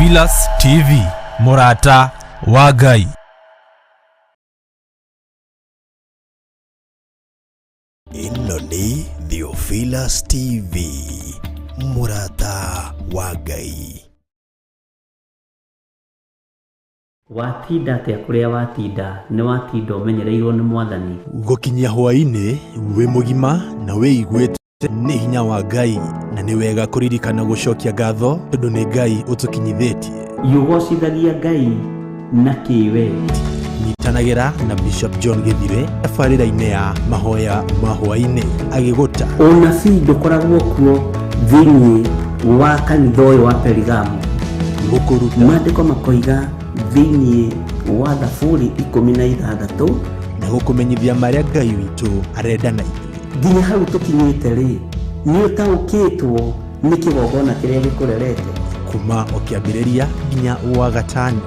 Theophilus TV, mũrata wa Ngai. Ĩno nĩ Theophilus TV, mũrata wa Ngai. Watinda atĩa kũrĩa watinda nĩ watinda ũmenyereirwo nĩ mwathani. Gũkinyia hwaĩ-inĩ wĩ mũgima na wĩiguĩte nĩ hinya wa Ngai, na nĩ wega kũririkana gũcokia ngatho tondũ nĩ Ngai ũtũkinyithĩtie. Ũgocithagia Ngai na kĩ we? Nyitanagĩra na Bishop John Gĩthire tabarĩra-inĩ ya mahoya ma hwaĩ-inĩ agĩgũta. Ũnabii ndũkoragwo kuo thĩinĩ wa kanitha ũyũ wa Perigamo. Gũkũruta. Maandĩko makoiga thĩinĩ wa Thaburi 16. Na gũkũmenyithia marĩa Ngai witũ arenda na ithuĩ. Nginya hau tũkinyĩte rĩ, nĩ ũtaũkĩtwo nĩ kĩgongona kĩrĩa gĩkũrerete? Kuma o kĩambĩrĩria nginya wa gatano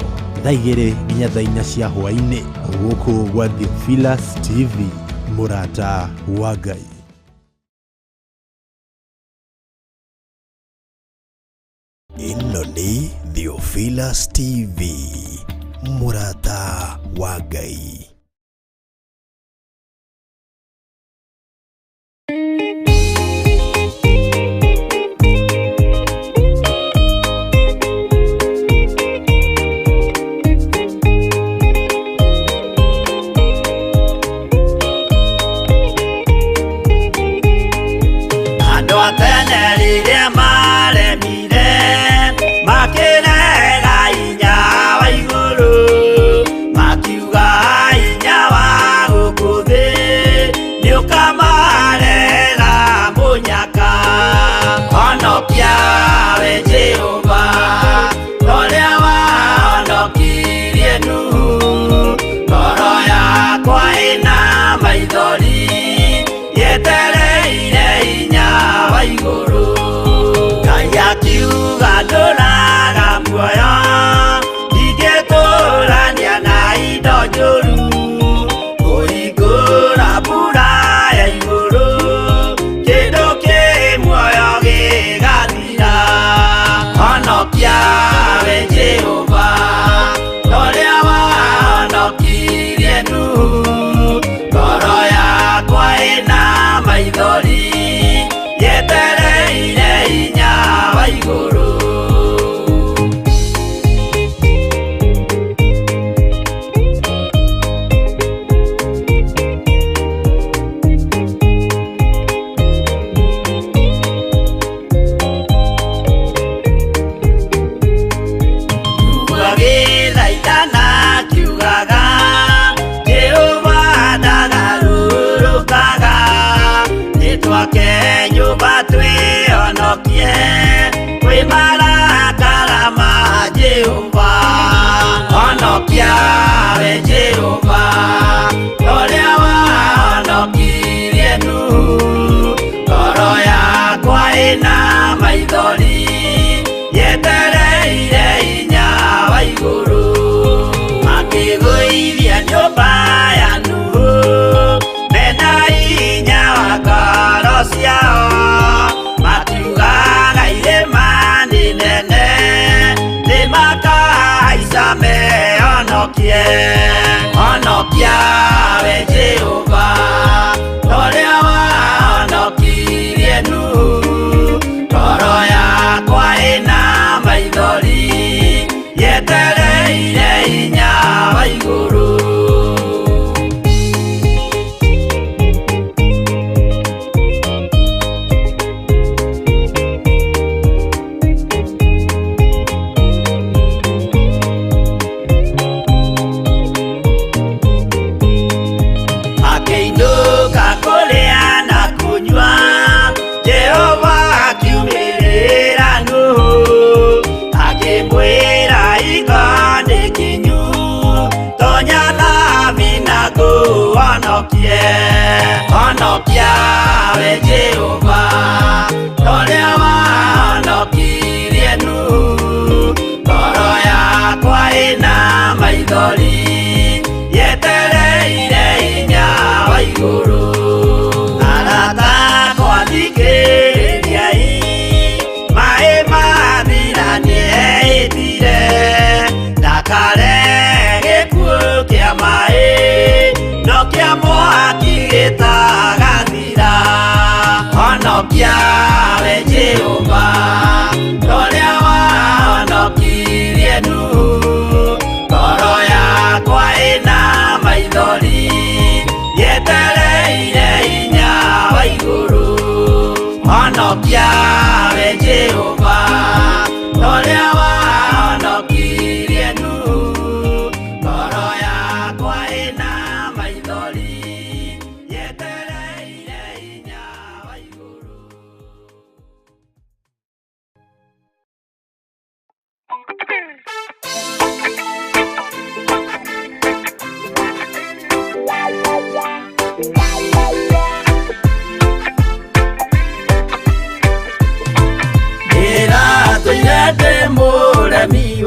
thaa 2 nginya thaa 4 cia hwaĩ-inĩ gũkũ gwa Theophilus TV, mũrata wa Ngai. Ĩno nĩ Theophilus TV, mũrata wa Ngai. Andũ a tene rĩrĩa maremire makĩrega hinya wa igũrũ, makiuga hinya wa gũkũ thĩ nĩũkamarera mũnyaka. Honokia we Jehova, ũrĩa wahonokirie Nuhu, ngoro yakwa ĩna maithori yetereire hinya wa igũrũ. Ngai akiuga ndũraga muoyo, ndingĩtũrania na indo njũru, kũhingũra mbura ya igũrũ, kĩndũ kĩ muoyo gĩgathira. Honokia we Jehova, ũrĩa wahonokirie Nuhu, ngoro yakwa ĩna maithori yetereire hinya wa igũrũ. Agĩthaithana akiugaga, Jehova ndagarũrũkaga, nĩtwake nyũmba twĩhonokie kwĩ marakara ma Jehova. Honokia we Jehova, ũrĩa wahonokirie Nuhu, ngoro yakwa ĩna maithori yetereire hinya wa igũrũ. Makĩgũithia nyũmba ya Nuhu mena hinya wa ngoro ciao, makiugaga irĩma nĩ nene nĩmakahaica mehonokie. Honokia we Jehova, ũrĩa wahonokirie Nuhu, ngoro yakwa ĩna maithori yetereire hinya wa igũrũ. Akĩinũka kũrĩa na kũnyua, Jehova akiumĩrĩra Nuhu, akĩmwĩra hingo nĩ kinyu, tonya thabina ngũhonokie. Honokia we Jehova, ũrĩa wahonokirie Nuhu, ngoro yakwa ĩna maithori yetereire hinya wa igũrũ. Arata akwa thikĩrĩriai, maĩ mathira nĩehĩtire.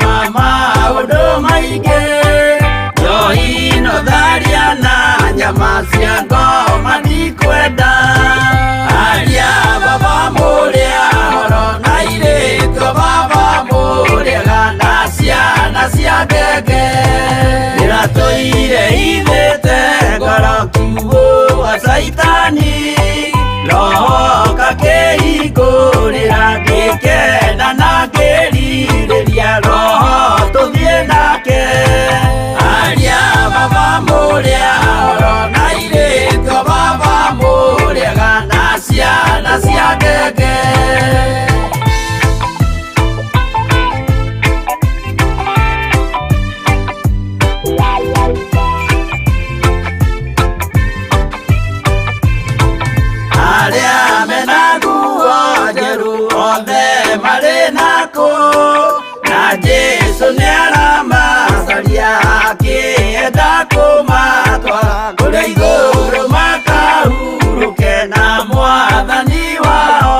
wa maũndũ maingĩ njohi no tharia na nyama cia ngoma ndikwenda aria baba mũrĩa horo na irĩtwo baba mũrĩega na ciana cia ngenge ndĩratũire ithĩte ngoro kiugũ wa caitani roho kakĩhingũrĩra ngĩkena na ngĩrirĩria roho tũthiĩ nake aria baba mũrĩa horo na irĩtwo baba mũrĩega na ciana cia ngenge. Arĩa mena nguo njerũ othe marĩ nako na Jesũ nĩaramacaria akĩenda kũmatwara kũrĩa igũrũ makahurũke na mwathani wao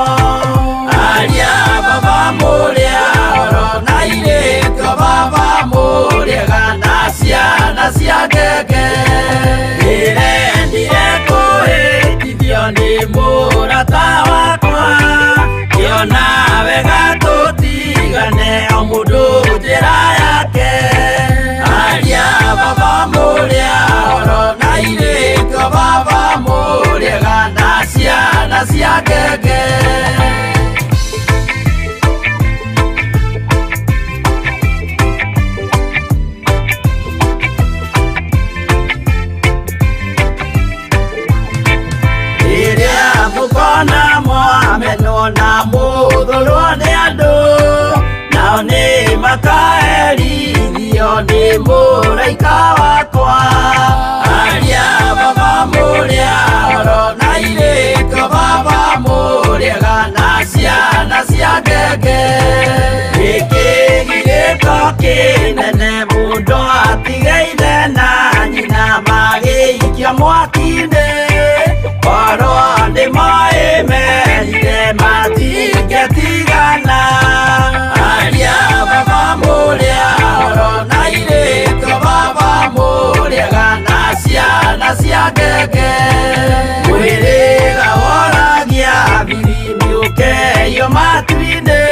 aria baba mũrĩa horo na irĩtwo baba mũrĩega na ciana cia ngenge ndĩrendire kũhĩtithio nĩ mũrata wakwa ngĩona wega tũtigane o mũndũ njĩra yake aria baba mũrĩa horo na irĩtwo baba mũrĩega na ciana cia ngenge. Rĩrĩa mũkona mwamenwo na mũthũrwo nĩ andũ nao nĩ makaherithio nĩ mũraika wakwa aria baba mũrĩa horo na irĩtwo baba mũrĩega na ciana cia ngenge gĩkĩ gĩgĩko kĩnene mũndũ atige ithe na nyina magĩikio mwaki-inĩ korwo nĩ moĩ merire matingĩtigana aria baba mũrĩa horo na irĩtwo baba mũrĩega na ciana cia ngenge mwĩrĩga woragia biri mĩũkeyo matu-inĩ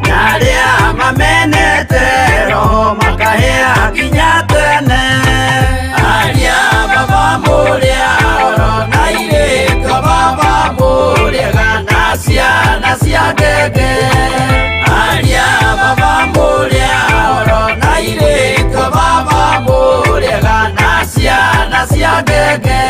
na arĩa mamenete roho makahĩa nginya tene aria baba mũrĩa horo na irĩtwo baba mũrĩega na ciana cia ngenge aria baba mũrĩa horo na irĩtwo baba mũrĩega na ciana cia ngenge.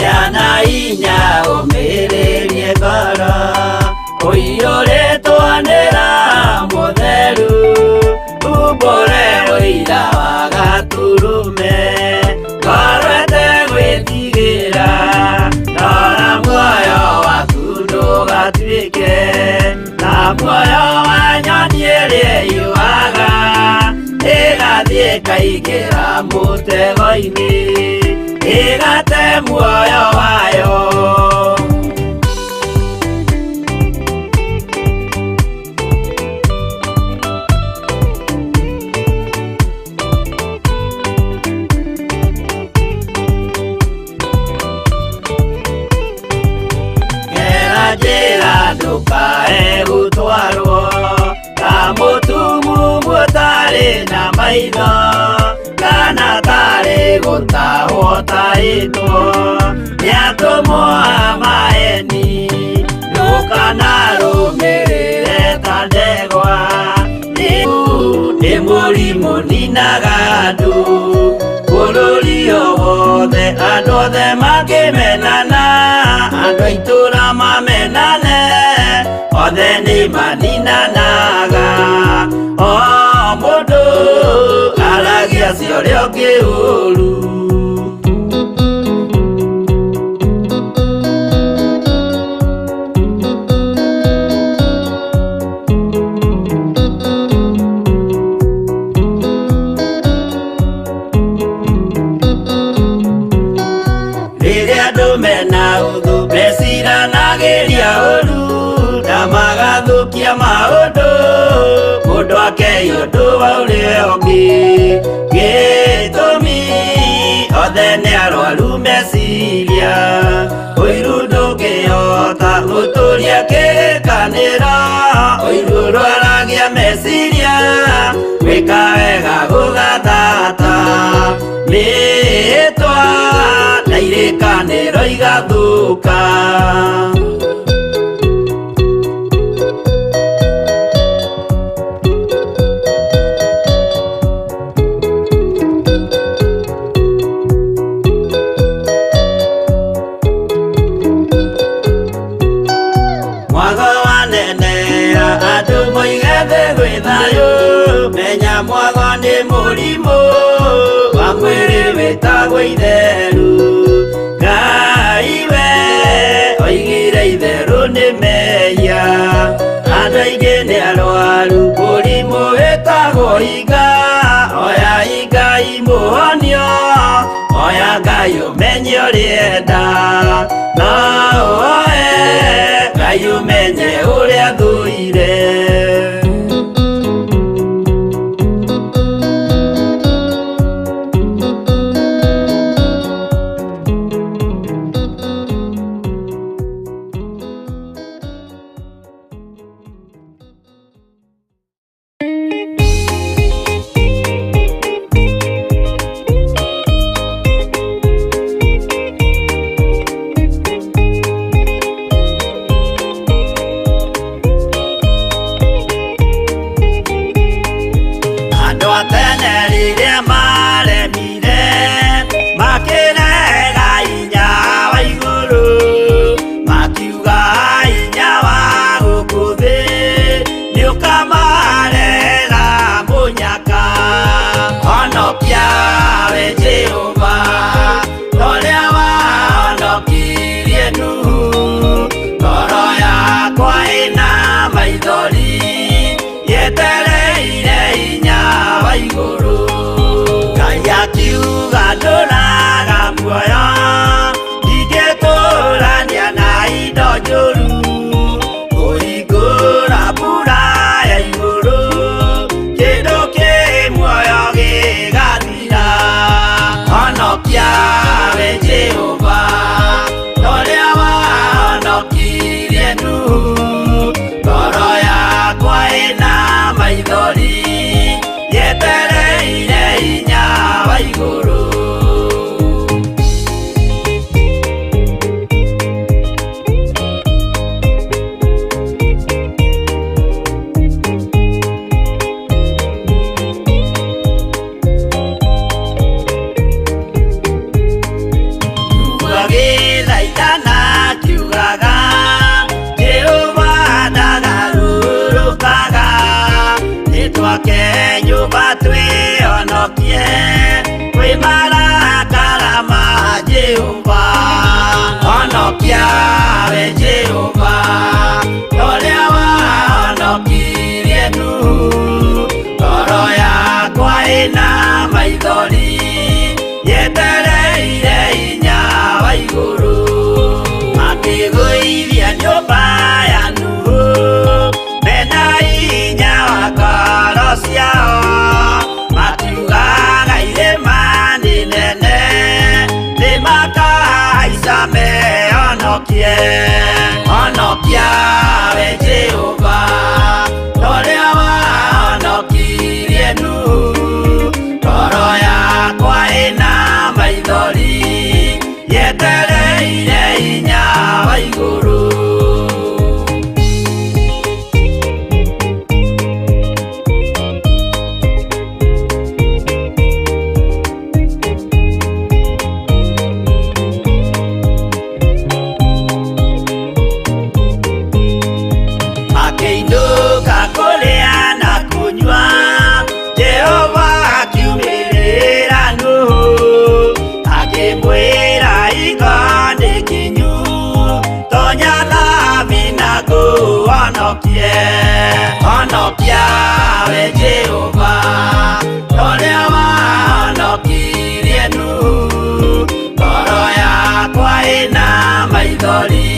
Yana inya ũmĩrĩrie ngoro ũiyũrĩtwo nĩ Roho Mũtheru umbũre ũira wa Gatũrũme ngoro ĩtegwĩtigĩra rora muoyo waku ndũgatuĩke ta muoyo wa nyoni ĩrĩa ĩyũaga ĩgathiĩ ĩkaingĩra mũtego-inĩ ĩgate muoyo wayo. Gera njĩra ndũkae gũtwarwo ta mũtumumu ũtarĩ na maitho kana tarĩ gũtahwo tahĩtwo nĩ atũmwo a maeni ndũkanarũmĩrĩre ta ndegwa nĩ mũrimũ ninaga andũ bũrũri o wothe andũ othe makĩmenana andũ a itũũra mamenane othe nĩ maninanaga o mũndũ ũrĩa ũngĩ ũru. Rĩrĩa andũ mena ũthũ meciranagĩria ũru na magathũkia maũndũ, mũndũ akei ũndũ wa ũrĩa ũngĩ. Gĩtũmi othe nĩ arwaru meciria, ũiru ndũngĩhota gũtũria kĩrĩkanĩro, ũiru ũrwaragia meciria, gwĩka wega gũgathata, mĩĩtwa na irĩkanĩro igathũka. Mwago wanenera andũ moige thĩ gwĩ thayũ, menya mwago nĩ mũrimũ wa mwĩrĩ wĩtagwo itheru. Ngai we oigire itherũ nĩ mehia, andũ aingĩ nĩ arwaru mũrimũ wĩtagwo iga. Oya Ngai mũhonio, oya Ngai ũmenye ũrĩa enda, no oe Ngai ũmenye ũrĩa thũire. Andũ a tene rĩrĩa maremire makĩrega hinya wa igũrũ, makiuga hinya wa gũkũ thĩ nĩũkamarehera mũnyaka. Honokia we Jehova ta ũrĩa wahonokirie Nuhu, ngoro yakwa ĩna maithori yetereire hinya wa igũrũ. Ngai akiuga ndũraga muoyo, ndingĩtũrania na indo njũru, kũhingũra mbura ya igũrũ, kĩndũ kĩ muoyo gĩgathira. Honokia we Jehova ta ũrĩa wahonokirie Nuhu, ngoro yakwa ĩna maithori yetereire hinya wa igũrũ. Agĩthaithana akiugaga, Jehova ndagarũrũkaga, nĩtwake nyũmba twĩhonokie kwĩ marakara ma Jehova. Honokia we Jehova ta ũrĩa wahonokirie Nuhu, ngoro yakwa ĩna maithori yetereire hinya wa igũrũ. Makĩgũithia nyũmba ya Nuhu mena hinya wa ngoro ciao, makiugaga irĩma nĩ nene nĩmakahaica mehonokie. Honokia we Jehova ta ũrĩa wahonokirie Nuhu, ngoro yakwa ĩna maithori yetereire hinya wa igũrũ. Makĩinũka Honokia we Jehova Toria wahonokirie Nuhu Ngoro yakwa ĩna maithori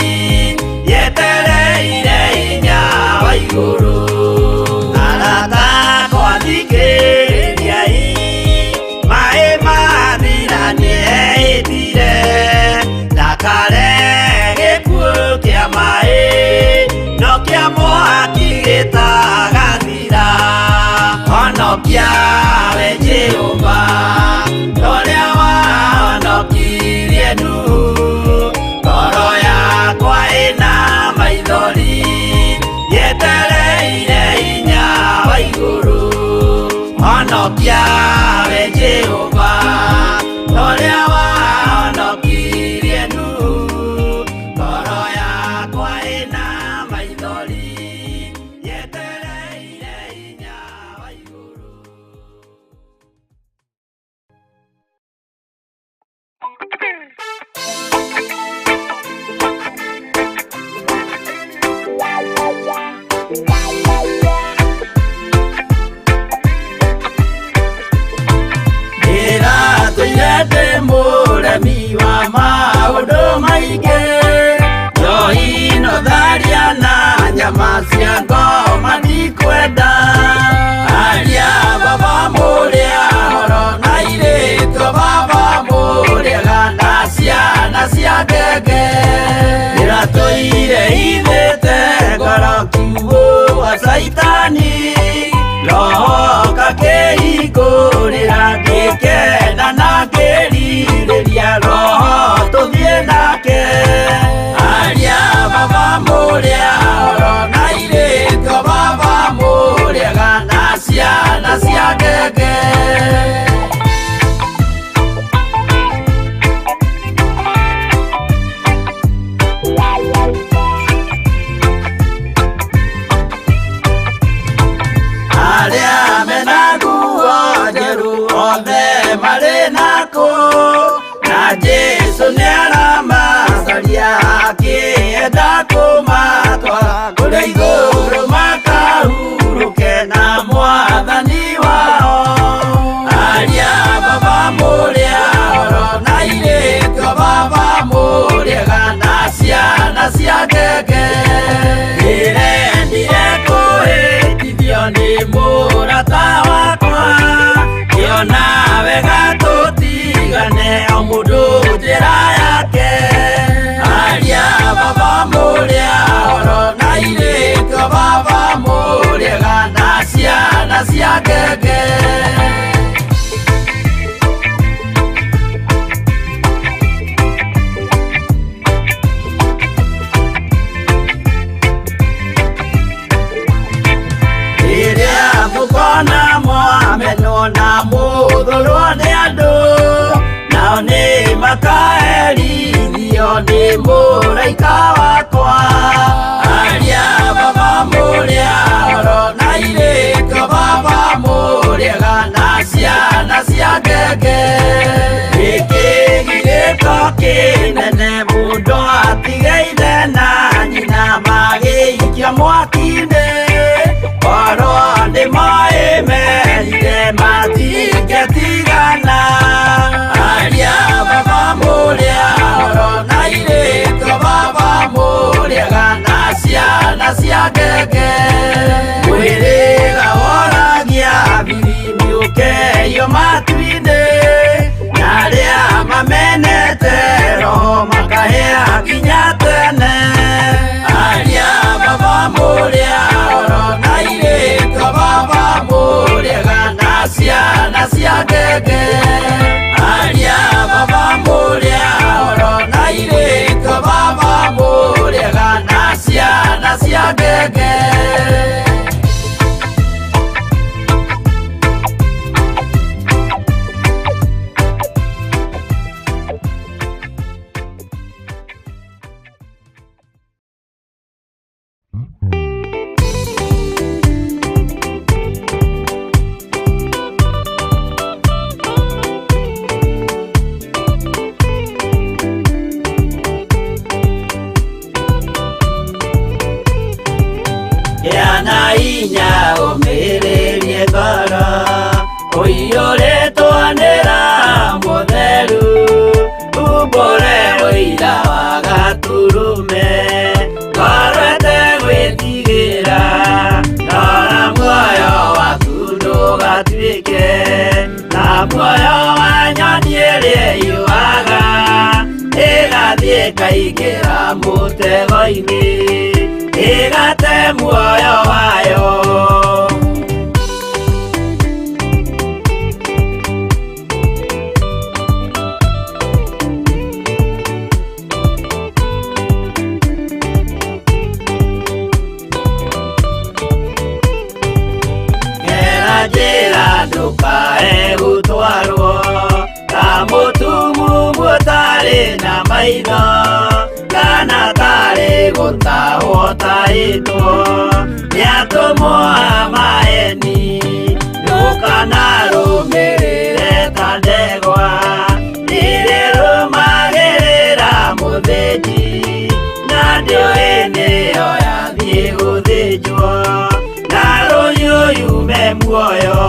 Yetereire hinya wa igũrũ Arata akwa thikĩrĩriai Maĩ mathira nĩehĩtire Ndakare gĩkuũ kĩa maĩ No kĩa mwaki gĩtagathira Honokia we Jehova Toria wahonokirie Nuhu Ngoro yakwa ĩna maithori Yetereire hinya wa igũrũ Honokia we Jehova Toria wahonokirie Nuhu Ngoro yakwa ĩna maithori Yetereire hinya wa igũrũ. Ndĩratũire ndĩ mũremi wa maũndũ maingĩ Njohi no tharia na nyama cia ngoma ndikwenda Aria baba mũrĩa horo na airĩtu baba mũrĩega na ciana cia ngenge Ndĩratũire ithĩte ngoro kiugũ wa caitani Roho kakĩhingũrĩra ngĩkena na ngĩrirĩria roho tũthiĩ nake Aria baba mũrĩa horo na airĩtu baba mũrĩega na ciana cia ngenge. Arĩa mena nguo njerũ othe marĩ nakũ na Jesũ nĩaramacaria akĩenda kũmatwara kũrĩa igũrũ makahurũke na mwathani wao Aria baba mũrĩa horo na airĩtu baba mũrĩega na ciana cia ngenge Ndĩrendire kũhĩtithio nĩ mũrata wakwa Ngĩona wega tũtigane o mũndũ njĩra yake Aria baba mũrĩa horo na airĩtu baba mũrĩega na ciana cia ngenge. Rĩrĩa mũkona mwamenwo na mũthũrwo nĩ andũ nao nĩ makaherithio nĩ mũraika wakwa Aria baba mũrĩa horo na airĩtu baba mũrĩega na ciana cia ngenge Gĩkĩ gĩko kĩnene mũndũ atige ithe na nyina magĩikio mwaki-inĩ Korwo nĩ moĩ merire matingĩtigana Aria baba mũrĩa horo na airĩtu baba mũrĩega na ciana cia ngenge Mwĩrĩga woragia biri mĩũkeyo matu-inĩ na arĩa mamenete roho makahĩa nginya tene Aria baba mũrĩa horo na airĩtu baba mũrĩega na ciana cia ngenge Aria baba mũrĩa horo na airĩtu baba mũrĩega na ciana cia ngenge. hinya ũmĩrĩrie ngoro ũiyũrĩtwo nĩ Roho Mũtheru umbũre ũira wa Gatũrũme ngoro ĩtegwĩtigĩra rora muoyo waku ndũgatuĩke ta muoyo wa nyoni ĩrĩa ĩyũaga ĩgathiĩ ĩkaingĩra mũtego-inĩ ĩgate muoyo wayo. Gera njĩra ndũkae gũtwarwo ta mũtumumu ũtarĩ na maitho kana tarĩ gũtahwo tahĩtwo nĩ atũmwo a maeni ndũkanarũmĩrĩre ta ndegwa ĩrĩrũmagĩrĩra mũthĩnji na ndĩũĩ nĩyo yathiĩ gũthĩnjwo na rũhiũ yume muoyo.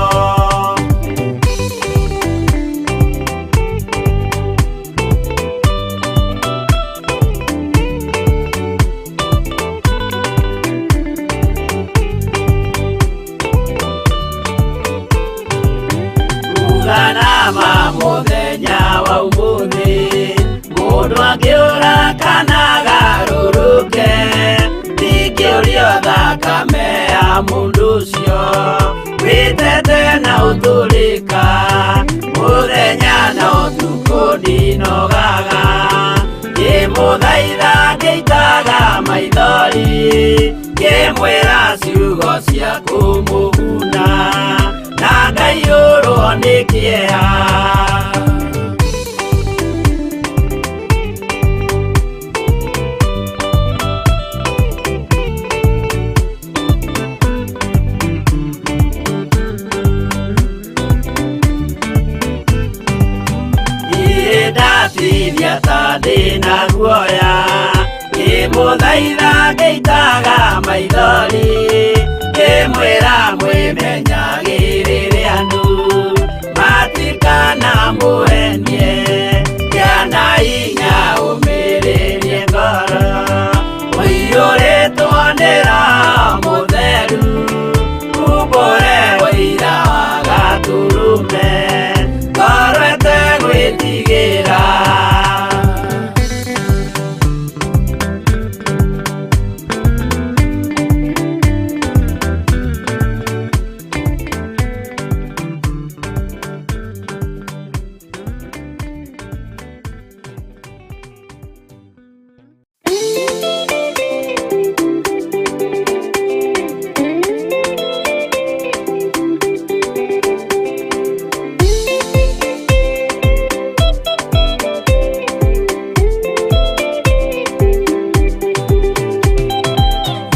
Uganama mũthenya wa ũmũthĩ mũndũ angĩũra kana agarũrũke ndingĩũrio thakame ya mũndũ ũcio wĩtete na ũtũrĩka mũthenya na ũtukũ ndinogaga ngĩmũthaitha ngĩitaga maithori ngĩmwĩra ciugo cia kũmũguna na ngaiyũrwo nĩ kĩeha. Niĩ ndatithia ta ndĩna guoya ngĩmũthaitha ngĩitaga maithori ngĩmwĩra mwĩmenyagĩrĩre andũ matikanamũhenie kĩana hinya ũmĩrĩrie ngoro ũiyũrĩtwo nĩ Roho Mũtheru umbũre ũira wa Gatũrũme ngoro ĩtegwĩtigĩra.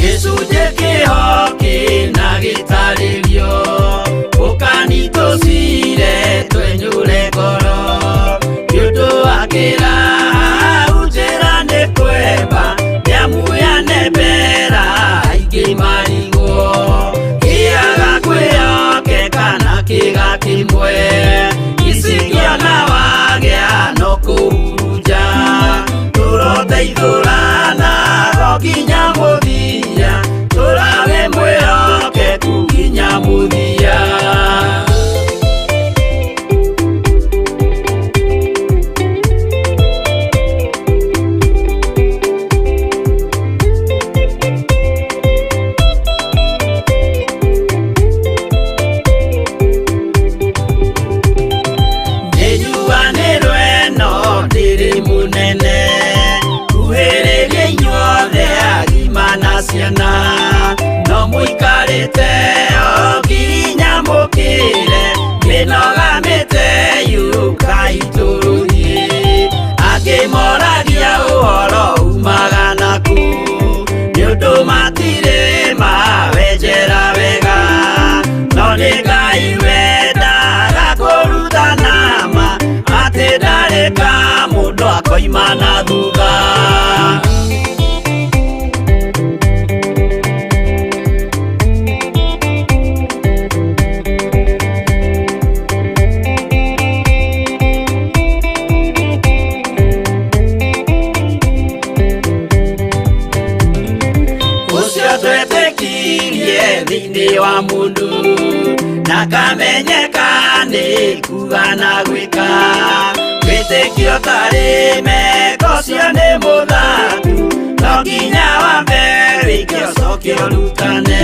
Gĩcunjĩ kĩho kĩna gĩtarĩrio ũkani tũcire twenyũre ngoro nĩ ũndũ wa kĩraha njĩra nĩ kwemba nĩamu yanembera aingĩ marigwo kĩaga kwĩhokeka na kĩga kĩmwe icikĩona wagĩa no kũhurunja tũroteithũrana go nginya mũthia tũrawe mwĩhokeku nginya mũthia. Nĩnjuanĩrwo ĩno ndĩrĩ mũnene kuhĩrĩria inyuothe agima na ciana no mũikarĩte o nginya mũkĩre mĩnoga mĩte yũkai tũrũthiĩ angĩ moragia ũhoro umaga nakũ nĩ ũndũ matirĩ mawenjera wega no nĩ Ngai wendaga kũrutana ma atĩ ndarĩ ka mũndũ akoima na thutha. Mundu na kamenyeka nĩ kuga na gwĩka wĩtĩkio tarĩ meko cio nĩ mũthaku no nginya wambe wĩke ũcoke ũrutane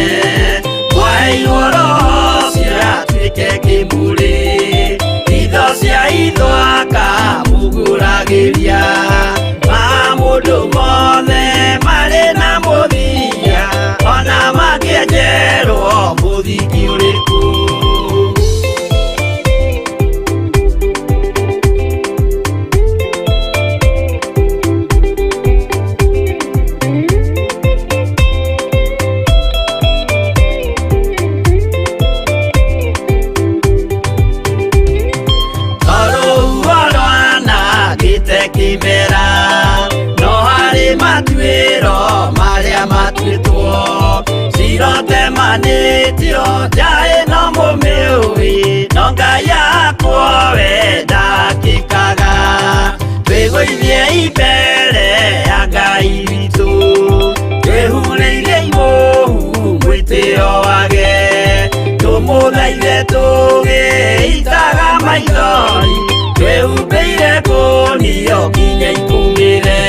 mwaheirwo roho ũcio atuĩke kĩmũrĩ itho cia itho akamũgũragĩria ma mũndũ mothe marĩ na mũthia ona mangĩenjerwo mũthingi ũrĩkũ. Kimera no harĩ matuĩro marĩa matuĩtwo cirotemanĩtio njaĩ no mũmĩũĩ no Ngai akwo we ndakĩkaga twĩgũithie imbere ya Ngai witũ twĩhurĩirie imũhu mwĩtĩo wage tũmũthaithe tũgĩitaga maithori twĩhumbĩire kũnio nginya ikumĩre.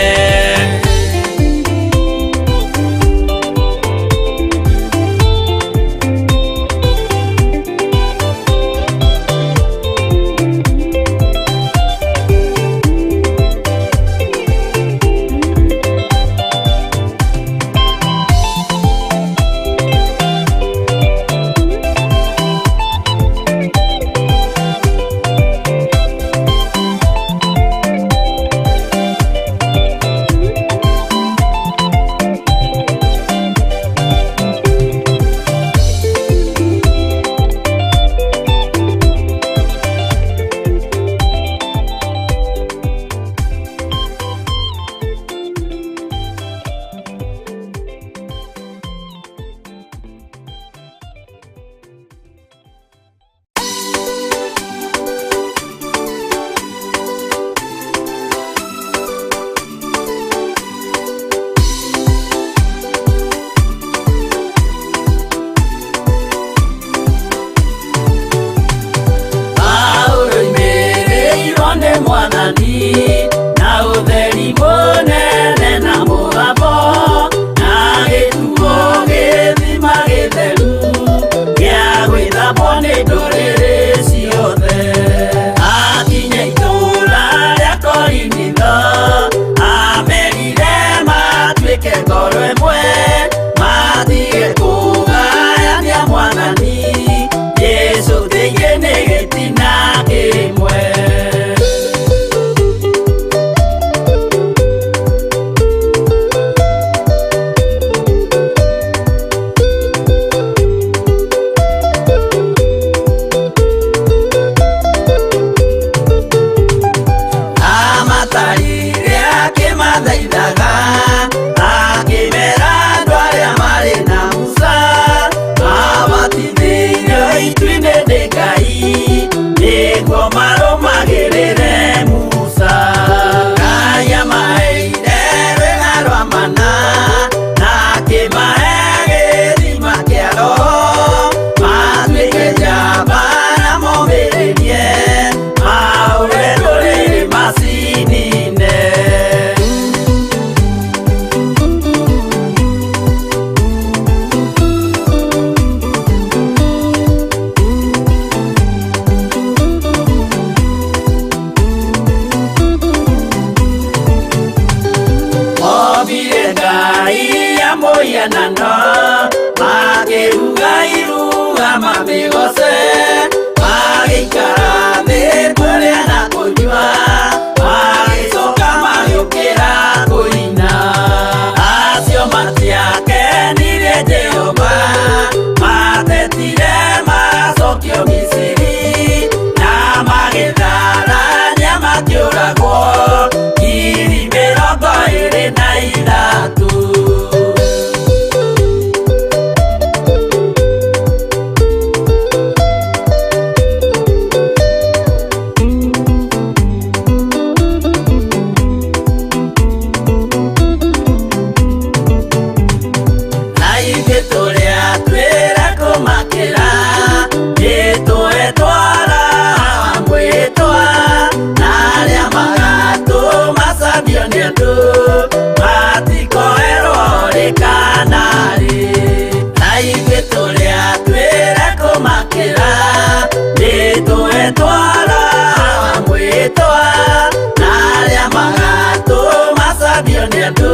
Andũ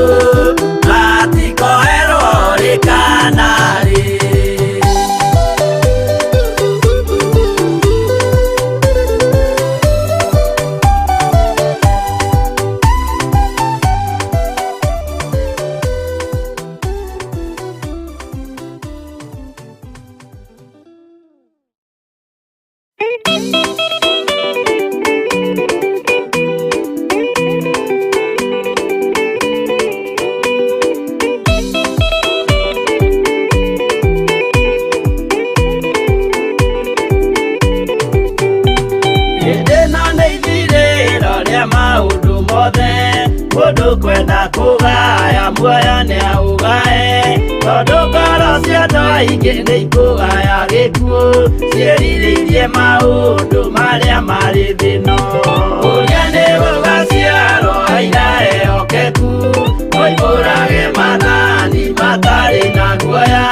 matikoerwo rĩ kana rĩ. Hĩndĩ ĩno nĩ ithirĩro rĩa maũndũ mothe, mũndũ kwenda kũgaya muoyo nĩ aũgae, tondũ ngoro cia andũ aingĩ nĩ ikũgaya gĩkuũ, ciĩrirĩirie maũndũ marĩa marĩ thĩ ĩno. Ũrĩa nĩ gũgaciarwo aira ehokeku, moimbũrage maathani matarĩ na guoya,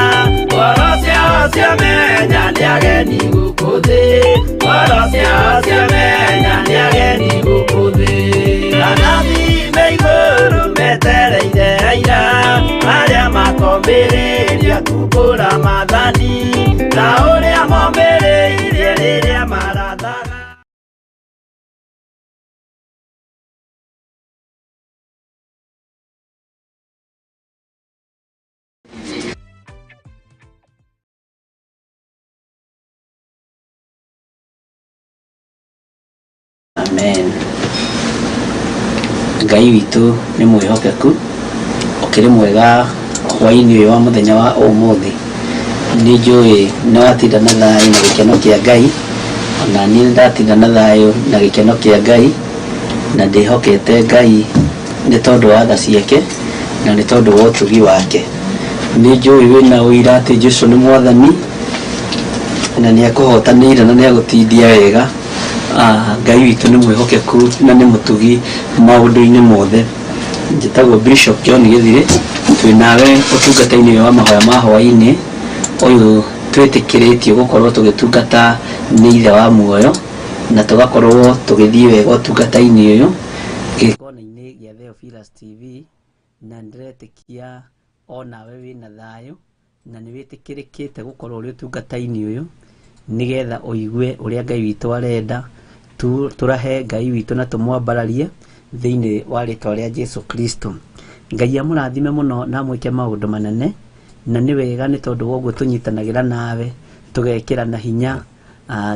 ngoro ciao ciamenya nĩ ageni gũkũ thĩ, ngoro ciao ciamenya nĩ ageni gũkũ thĩ. Anabii me igũrũ metereire aira arĩa makombĩrĩria kumbũra maathani ta ũrĩa mombĩrĩirie rĩrĩa marathaga. Amen. Ngai witũ nĩ mwĩhokeku, ũkĩrĩ mwega hwaĩ-inĩ ũyũ wa mũthenya wa ũmũthĩ. Nĩ njũĩ nĩ watinda na thayũ na gĩkeno kĩa Ngai, ona niĩ nĩ ndatinda na thayũ na gĩkeno kĩa Ngai, na ndĩhokete Ngai nĩ tondũ wa tha ciake na nĩ tondũ wa ũtugi wake. Nĩ njũĩ wĩna ũira atĩ Jesũ nĩ mwathani na nĩ akũhotanĩire na nĩ agũtindia wega. Ngai witũ nĩ mwĩhokeku na nĩ mũtugi maũndũ-inĩ mothe. Njĩtagwo Bishop John Gĩthirĩ, twĩ nawe ũtungata-inĩ ũyũ wa mahoya ma hwaĩ-inĩ ũyũ twĩtĩkĩrĩtio gũkorwo tũgĩtungata nĩ ithe wa muoyo na tũgakorwo tũgĩthiĩ wega ũtungata-inĩ ũyũ gĩkona-inĩ gĩa Theophilus TV, na nĩndĩretĩkia onawe wĩna thayũ na nĩ wĩtĩkĩrĩkĩte gũkorwo ũrĩ ũtungata-inĩ ũyũ nĩgetha ũigue ũrĩa Ngai witũ arenda tũrahe Ngai witũ na tũmwambararie thĩinĩ wa rĩtwa rĩa Jesu Kristo. Ngai amũrathime mũno na amwĩke maũndũ manene, na nĩ wega nĩ tondũ wa ũguo tũnyitanagĩra nawe tũgekĩra na hinya,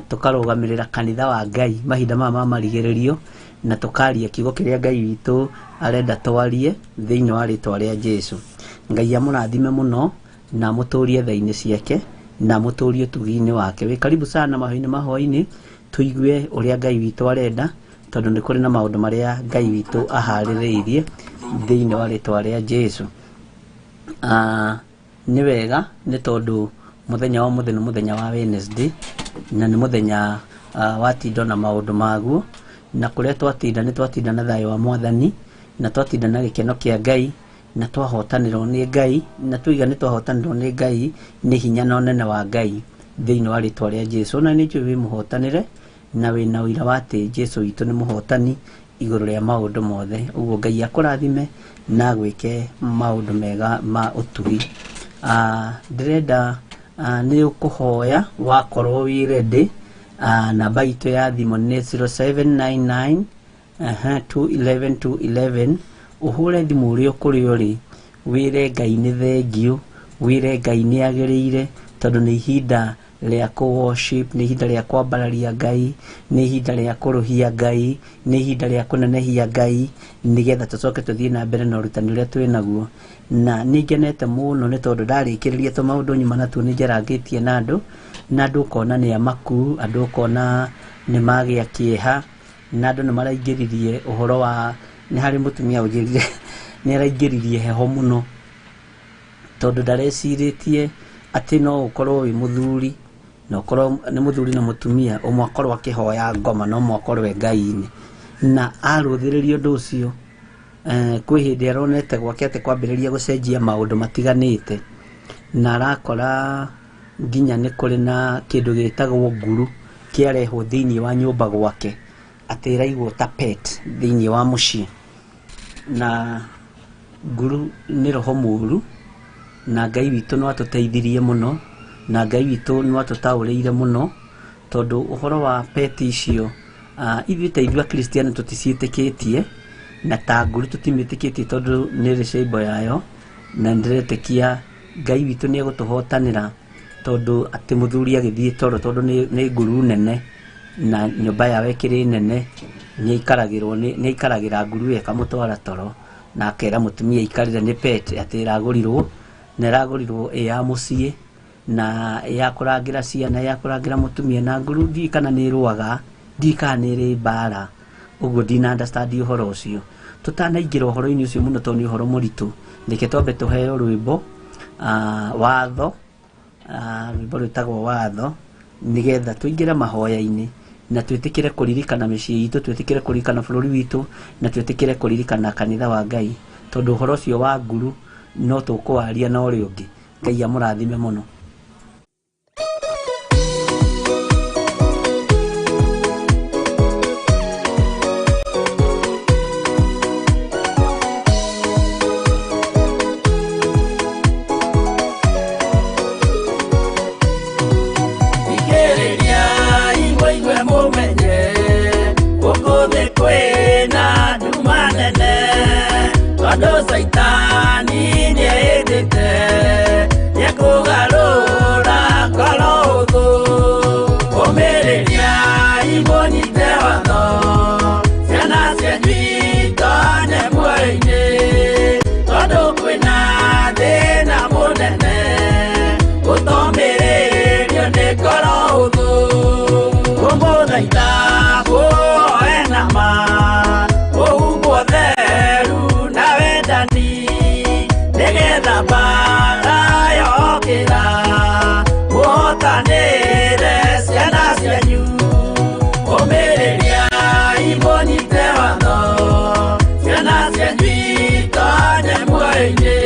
tũkarũgamĩrĩra kanitha wa Ngai mahinda maya ma marigĩrĩrio, na tũkaria kiugo kĩrĩa Ngai witũ arenda twarie thĩinĩ wa rĩtwa rĩa Jesu. Ngai amũrathime mũno na amũtũrie tha-inĩ ciake na amũtũrie ũtugi-inĩ wake. Wĩ karibu sana mahoya-inĩ ma hwaĩ-inĩ tũigue ũrĩa Ngai witũ arenda, tondũ nĩ kũrĩ na maũndũ marĩa Ngai witũ aharĩrĩirie thĩinĩ wa rĩtwa rĩa Jesu. Nĩ wega nĩ tondũ mũthenya wa ũmũthĩ nĩ mũthenya wa Wednesday, na nĩ mũthenya watinda na maũndũ maguo, na kũrĩa twatinda nĩ twatinda na thayũ wa mwathani, na twatinda na gĩkeno kĩa Ngai, na twahotanĩrwo nĩ Ngai, na tuiga nĩ twahotanĩrwo nĩ Ngai nĩ hinya na ũnene wa Ngai thĩinĩ wa rĩtwa rĩa Jesu. Na nĩ njũĩ wĩ mũhotanĩre na wĩna ũira wa atĩ Jesu witũ nĩ mũhotani igũrũ rĩa maũndũ mothe. Ũguo Ngai akũrathime na agwĩke maũndũ mega ma ũtugi. Ndĩrenda nĩ ũkũhoya wakorwo wĩ ready. Namba itũ ya thimũ nĩ 0799 211 211. Ũhũre thimũ ũrĩa kũrĩa ũrĩ, wĩre Ngai nĩ thengiũ, wĩre Ngai nĩ agĩrĩire, tondũ nĩ ihinda rĩa kũ worship, nĩ ihinda rĩa kwambararia Ngai, nĩ ihinda rĩa kũrũhia Ngai, nĩ ihinda rĩa kũnenehia Ngai, nĩgetha tũcoke tũthiĩ na mbere na ũrutani ũrĩa twĩ naguo. Na nĩ ngenete mũno nĩ tondũ ndarĩkĩrĩria tũmaũndũ nyuma natuo nĩ njarangĩtie na andũ, na andũ ũkona nĩ amaku, andũ ũkona nĩ magĩa kĩeha, na andũ nĩ maraingĩririe ũhoro wa, nĩ harĩ mũtumia ũnjĩrire nĩ araingĩririe heho mũno, tondũ ndarecirĩtie atĩ no ũkorwo wĩ mũthuri, na ũkorwo nĩ mũthuri na mũtumia, ũmwe akorwo akĩhoya ngoma na ũmwe akorwo e Ngai-inĩ. Na arũthĩrĩria ũndũ ũcio, kwĩ hĩndĩ aronete gwake atĩ kwambĩrĩria gũcenjia maũndũ matiganĩte, na arakora nginya nĩ kũrĩ na kĩndũ gĩtagwo nguru kĩarehwo thĩinĩ wa nyũmba gwake, atĩ ĩraigwo ta pet thĩinĩ wa mũciĩ. Na Nguru nĩ roho mũru, na Ngai witũ no atũteithirie mũno, na Ngai witũ no atũtaũrĩire mũno, tondũ ũhoro wa peti icio, ithuĩ ta ithuĩ Akristiano tũticiĩtĩkĩtie, na ta nguru tũtimĩtĩkĩtie tondũ nĩ ĩrĩ cĩmbo yayo, na nĩndĩretĩkia Ngai witũ nĩ egũtũhotanĩra, tondũ atĩ mũthuri agĩthiĩ toro, tondũ nĩ nguru nene, na nyũmba yao ĩkĩrĩ nene, nĩ aikaragĩra nguru ĩyo ĩkamũtwara toro, na akera mũtumia aikarĩre nĩ pet atĩ ĩragũrirwo, na ĩragũrirwo ĩ ya mũciĩ, na ya kũrangĩra ciana, ya kũrangĩra mũtumia, na nguru ndiũĩ kana nĩ ĩrũaga, ndiũĩ kana nĩ ĩrĩ mbara, ũguo ndina understand ũhoro ũcio. Tũtanaingĩra ũhoro-inĩ ũcio mũno tondũ nĩ ũhoro mũritũ, reke twambe tũheo rwĩmbo, watho, rwĩmbo rwĩtagwo watho, nĩgetha tũingĩre mahoya-inĩ, na twĩtĩkĩre kũririkana mĩciĩ itũ, twĩtĩkĩre kũririkana bũrũri witũ, na twĩtĩkĩre kũririkana kanitha wa Ngai, tondũ ũhoro ũcio wa nguru no tũkũwaria na ũrĩa ũngĩ. Ngai amũrathime mũno. Saitani nĩendete nĩekũgarũra ngoro ũthũ, ũmĩrĩria imũnyite watho, ciana cianyu itonye muoyo-inĩ, tondũ kwĩna thĩna mũnene gũtomĩrĩrio nĩ ngoro ũthũ, kũmũthaitha kũhoe na ma kũhumbwo theru na wendani, nĩgetha mbara yokĩra mũhotanĩre ciana cianyu, ũmĩrĩria imũnyite watho, ciana cianyu itonye muoyo-inĩ,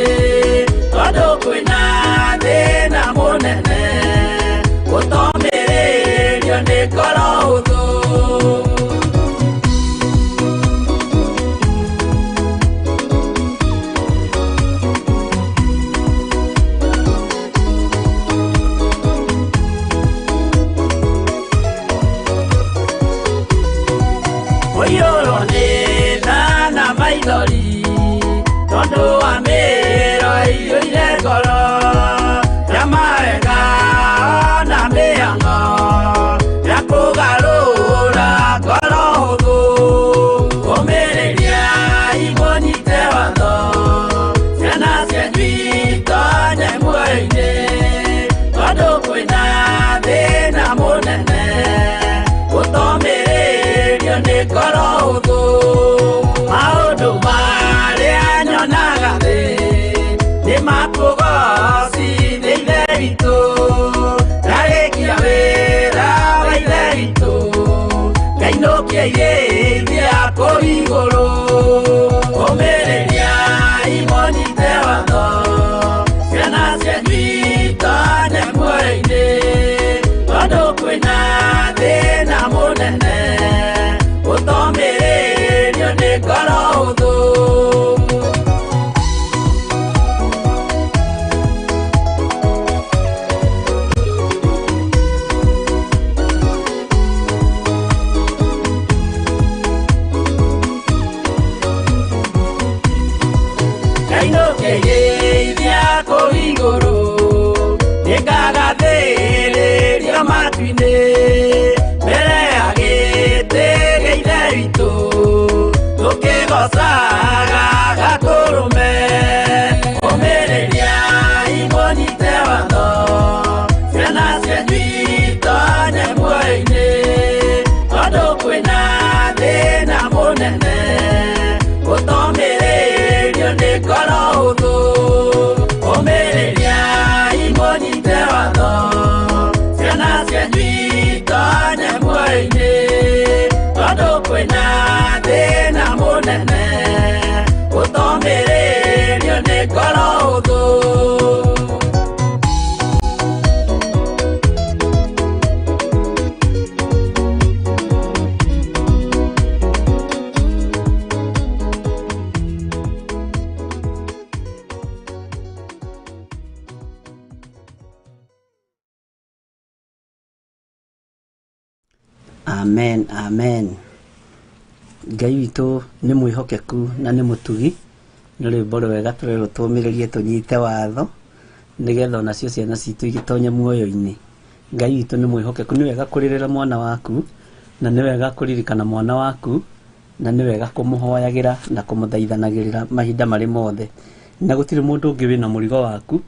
tondũ kwĩna thĩna mũnene gũtomĩrĩrio nĩ ngoro ũthũ. Ũiyũrwo nĩ tha na maithori, tondũ wa mĩro ĩiyũire ngoro, ya mawega na mĩhang'o ya kũgarũra ngoro hũthũ, ũmĩrĩria imũnyite watho, ciana cianyu itonye muoyo-inĩ, tondũ kwĩna thĩna mũnene gũtomĩrĩrio nĩ ngoro hũthũ, maũndũ marĩa nyonaga thĩ nĩ makũgocithia Ithe witũ, ndarĩkia wĩra wa Ithe witũ, ngainũkia irĩithia kũu igũrũ, ũmĩrĩria imũnyite watho, ciana cianyu itonye muoyo-inĩ, tondũ kwĩna thĩna mũnene gũtomĩrĩrio nĩ ngoro hũthũ. Ngainũkĩrĩithia kũu igũrũ, nĩngagathĩrĩrio matu-inĩ, mbere ya gĩtĩ gĩa Ithe witũ, tũkĩgocaga Gatũrũme, ũmĩrĩria imũnyite watho, ciana cianyu itonye muoyo-inĩ, tondũ kwĩna thĩna mũnene gũtomĩrĩrio nĩ ngoro hũthũ, ũmĩrĩria imũnyite watho, ciana cianyu itonye muoyo-inĩ, tondũ kwĩna thĩna mũnene gũtomĩrĩrio nĩ ngoro hũthũ. Amen, amen. Ngai witũ nĩ mwĩhokeku na nĩ mũtugi. Nĩ rwĩmbo rwega tũrerwo tũmĩrĩrie tũnyite watho nĩgetha onacio ciana citũ igĩtonye muoyo-inĩ. Ngai witũ nĩ mwĩhokeku. Nĩ wega kũrĩrĩra mwana waku na nĩ wega kũririkana mwana waku na nĩ wega kũmũhoyagĩra na kũmũthaithanagĩrĩra mahinda marĩ mothe. Na gũtirĩ mũndũ ũngĩ wĩna mũrigo waku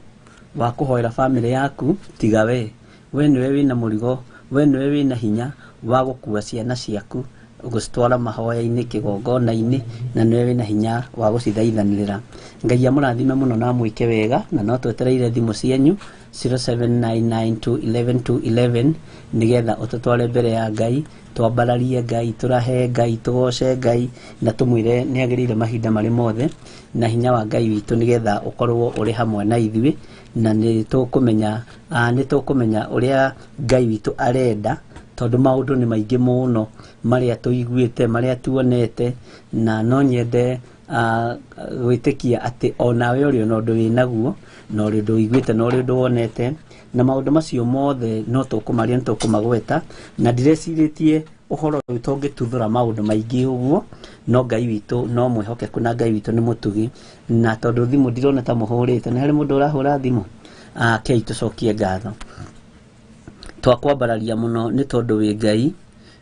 wa kũhoera bamĩrĩ yaku tiga we. We nĩwe wĩna mũrigo, we nĩwe wĩna hinya wa gũkua ciana ciaku gũcitwara mahoya-inĩ, kĩgongona-inĩ, na nĩwe wĩna hinya wa gũcithaithanĩrĩra. Ngai amũrathime mũno na amwĩke wega, na no twetereire thimũ cianyu 0799211211 nĩgetha ũtũtware mbere ya Ngai, twambararie Ngai, tũrahe Ngai, tũgoce Ngai, na tũmwĩre nĩ agĩrĩire mahinda marĩ mothe, na hinya wa Ngai witũ nĩgetha ũkorwo ũrĩ hamwe na ithuĩ, na nĩ tũkũmenya, nĩ tũkũmenya ũrĩa Ngai witũ arenda, tondũ maũndũ nĩ maingĩ mũno marĩa tũiguĩte, marĩa tuonete, na no nyende gwĩtĩkia atĩ onawe ũrĩ ona ũndũ wĩnaguo, na ũrĩ ũndũ ũiguĩte, na ũrĩ ũndũ wonete, na maũndũ macio mothe no tũkũmaria, nĩ tũkũmagweta, na ndirecirĩtie ũhoro ũyũ tũngĩtuthũra maũndũ maingĩ ũguo, no Ngai witũ no mwĩhokeku na Ngai witũ nĩ mũtugi, na tondũ thimũ ndirona ta mũhũrĩte, nĩ harĩ mũndũ ũrahũra thimũ? Kei tũcokie ngatho. Twakwambararia mũno nĩ tondũ wĩ Ngai,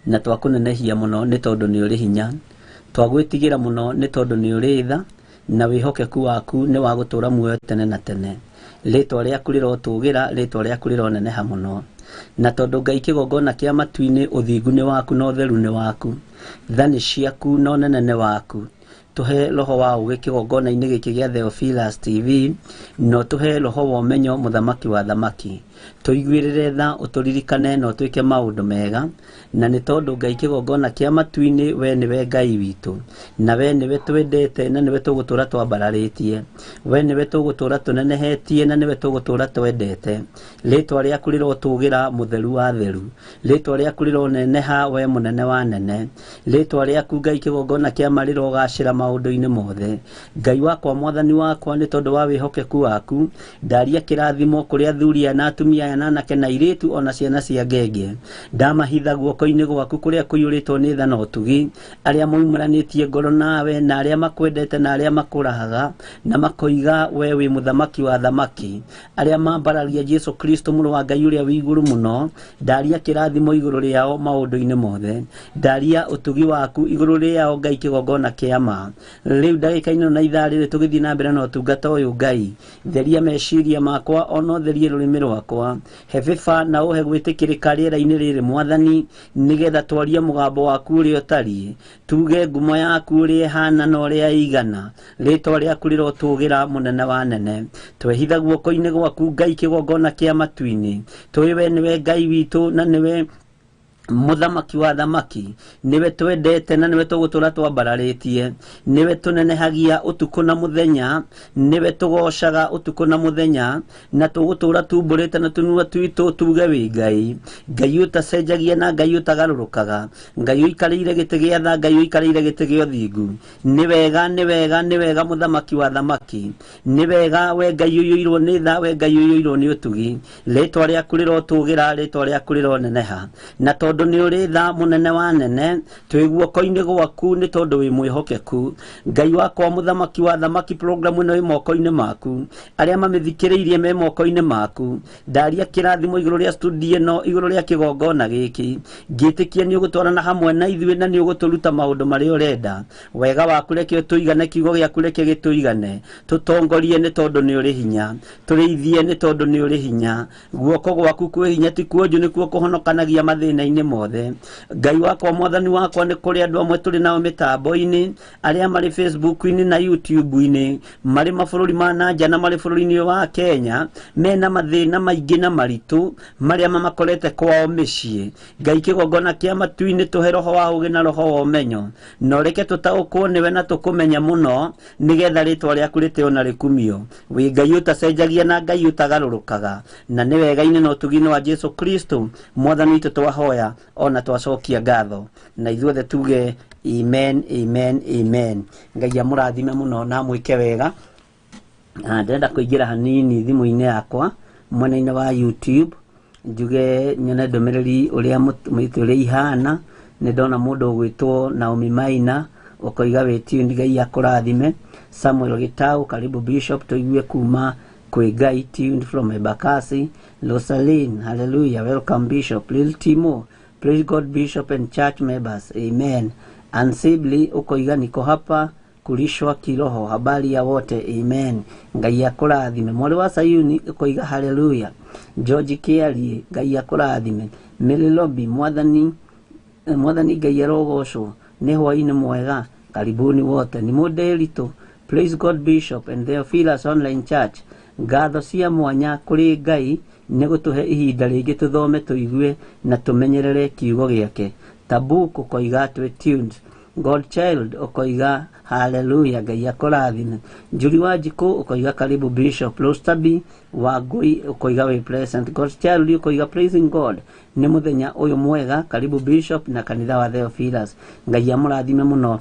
na twakũnenehia mũno nĩ tondũ nĩ ũrĩ hinya, twagwĩtigĩra mũno nĩ tondũ nĩ ũrĩ tha, na wĩhokeku waku nĩ wa gũtũũra muoyo tene na tene. Rĩtwa rĩaku rĩrotũgĩra, rĩtwa rĩaku rĩroneneha mũno. Na tondũ Ngai kĩgongona kĩa matu-inĩ, ũthingu nĩ waku na ũtheru nĩ waku, tha nĩ ciaku na ũnene nĩ waku. Tũhe roho wa ũũgĩ kĩgongona-inĩ gĩkĩ gĩa Theophilus TV, na ũtũhe roho wa ũmenyo mũthamaki wa thamaki. Tũiguĩrĩre tha, ũtũririkane na ũtwĩke maũndũ mega, na nĩ tondũ Ngai kĩgongona kĩa matu-inĩ, we nĩwe Ngai witũ, na we nĩwe twendete, na nĩwe tũgũtũũra twambararĩtie, we nĩwe tũgũtũũra tũnenehetie, na nĩwe tũgũtũũra twendete. Rĩtwa rĩaku rĩrotũgĩra mũtheru wa theru, rĩtwa rĩaku rĩroneneha we mũnene wa nene, rĩtwa rĩaku Ngai kĩgongona kĩa ma rĩrogacĩra maũndũ-inĩ mothe. Ngai wakwa, mwathani wakwa, nĩ tondũ wa wĩhokeku waku, ndaria kĩrathimo kũrĩ athuri aya na atumia aya na anake na airĩtu ona ciana cia ngenge. Ndamahitha guoko-inĩ gwaku kũrĩa kũiyũrĩtwo nĩ tha na ũtugi, arĩa moimaranĩtie ngoro nawe, na arĩa makwendete, na arĩa makũrahaga, na makoiga we wĩ mũthamaki wa thamaki, arĩa mambararia Jesu Kristo mũrũ wa Ngai ũrĩa wĩ igũrũ mũno. Ndaria kĩrathimo igũrũ rĩao maũndũ-inĩ mothe, ndaria ũtugi waku igũrũ rĩao Ngai kĩgongona kĩa ma. Rĩu ndagĩka-inĩ ĩno na ithaa rĩrĩ tũgĩthiĩ na mbere na ũtungata ũyũ, Ngai theria meciria makwa ona ũtherie rũrĩmĩ rwakwa, he bĩba na ũhe gwĩtĩkĩrĩka rĩera-inĩ rĩrĩ mwathani, nĩgetha twarie mũgambo waku ũrĩa ũtariĩ, tuge ngumo yaku ũrĩa ĩhana na ũrĩa ĩigana. Rĩtwa rĩaku rĩrotũgĩra mũnene wa nene. Twehitha guoko-inĩ gwaku Ngai kĩgongona kĩa matu-inĩ, tũĩ we nĩwe Ngai witũ na nĩwe mũthamaki wa thamaki, nĩwe twendete na nĩwe tũgũtũũra twambararĩtie, nĩwe tũnenehagia ũtukũ na mũthenya, nĩwe tũgocaga ũtukũ na mũthenya, na tũgũtũũra tumbũrĩte na tũnua twitũ tuge wĩ Ngai, Ngai ũtacenjagia na Ngai ũtagarũrũkaga, Ngai ũikarĩire gĩtĩ gĩa tha, Ngai ũikarĩire gĩtĩ gĩa ũthingu. Nĩ wega, nĩ wega, nĩ wega mũthamaki wa thamaki, nĩ wega we Ngai ũiyũirwo nĩ tha, we Ngai ũiyũirwo nĩ ũtugi. Rĩtwa rĩaku rĩrotũgĩra, rĩtwa rĩaku rĩroneneha, na tondũ nĩ ũrĩ tha mũnene wa nene, twĩ guoko-inĩ gwaku nĩ tondũ wĩ mwĩhokeku. Ngai wakwa mũthamaki wa thamaki, programu ĩno ĩ moko-inĩ maku, arĩa mamĩthikĩrĩirie me moko-inĩ maku. Ndaria kĩrathimo igũrũ rĩa studio ĩno, igũrũ rĩa kĩgongona gĩkĩ, ngĩtĩkia nĩ ũgũtwarana hamwe na ithuĩ na nĩ ũgũtũruta maũndũ marĩa ũrenda. Wega waku reke ũtũigane, kiugo gĩaku reke gĩtũigane, tũtongorie nĩ tondũ nĩ ũrĩ hinya, tũrĩithie nĩ tondũ nĩ ũrĩ hinya. Guoko gwaku kwĩ hinya, ti kuonju, nĩkuo kũhonokanagia mathĩna-inĩ mothe. Ngai wakwa, mwathani wakwa, nĩ kũrĩ andũ amwe tũrĩ nao mĩtambo-inĩ, arĩa marĩ Facebook-inĩ na YouTube-inĩ, marĩ mabũrũri ma na nja na marĩ bũrũri-inĩ wa Kenya, mena mathĩna maingĩ na maritũ marĩa mamakorete kwao mĩciĩ. Ngai kĩgongona kĩa matu-inĩ, tũhe roho wa ũũgĩ na roho wa ũmenyo, na ũreke tũtaũkwo nĩwe na tũkũmenye mũno, nĩgetha rĩtwa rĩaku rĩtĩo na rĩkumio. Wĩ Ngai ũtacenjagia na Ngai ũtagarũrũkaga, na nĩ wega-inĩ na ũtugi-inĩ wa Jesu Kristo mwathani witũ twahoya ona twacokia ngatho, na ithuothe tuge amen, amen, amen. Ngai amũrathime mũno na amwĩke wega. Ndĩrenda kũingĩra hanini thimũ-inĩ yakwa mwena-inĩ wa YouTube. Njuge nyone ndũmĩrĩri ũrĩa mũitũ ũrĩa ihana. Nĩ ndona mũndũ ũgwĩtwo Naomi Maina ũkoiga wĩ tuned, Ngai akũrathime. Samuel Gitau, karibu Bishop, tũigue kuma kwĩ Ngai, tuned from Embakasi. Rosaline, hallelujah, welcome Bishop. Lil Timo, praise God Bishop and church members, amen. Ansibli ukoiga niko hapa kulishwa kiroho, habari ya wote, amen. Ngai akũrathime. Mwarĩ wa Sayuni ukoiga hallelujah. George Kiarie, Ngai akũrathime. Mary Lobby, mwathani mwathani Ngai arogocwo, nĩ hwaĩ-inĩ mwega, karibuni wote. Ni mũndĩritũ, praise God Bishop and Theophilus Online Church. Ngatho cia mwanya kũrĩ Ngai nĩ gũtũhe ihinda rĩngĩ tũthome, tũigue na tũmenyerere kiugo gĩake. Tabuk ũkoiga twĩ tuned. God Child ũkoiga hallelujah, Ngai akũrathime. Njuri wa Njikũ ũkoiga karibu Bishop. Rostabi wa Ngui ũkoiga wĩ present. God Child ũkoiga praising God nĩ mũthenya ũyũ mwega, karibu Bishop na kanitha wa Theophilus. Ngai amũrathime mũno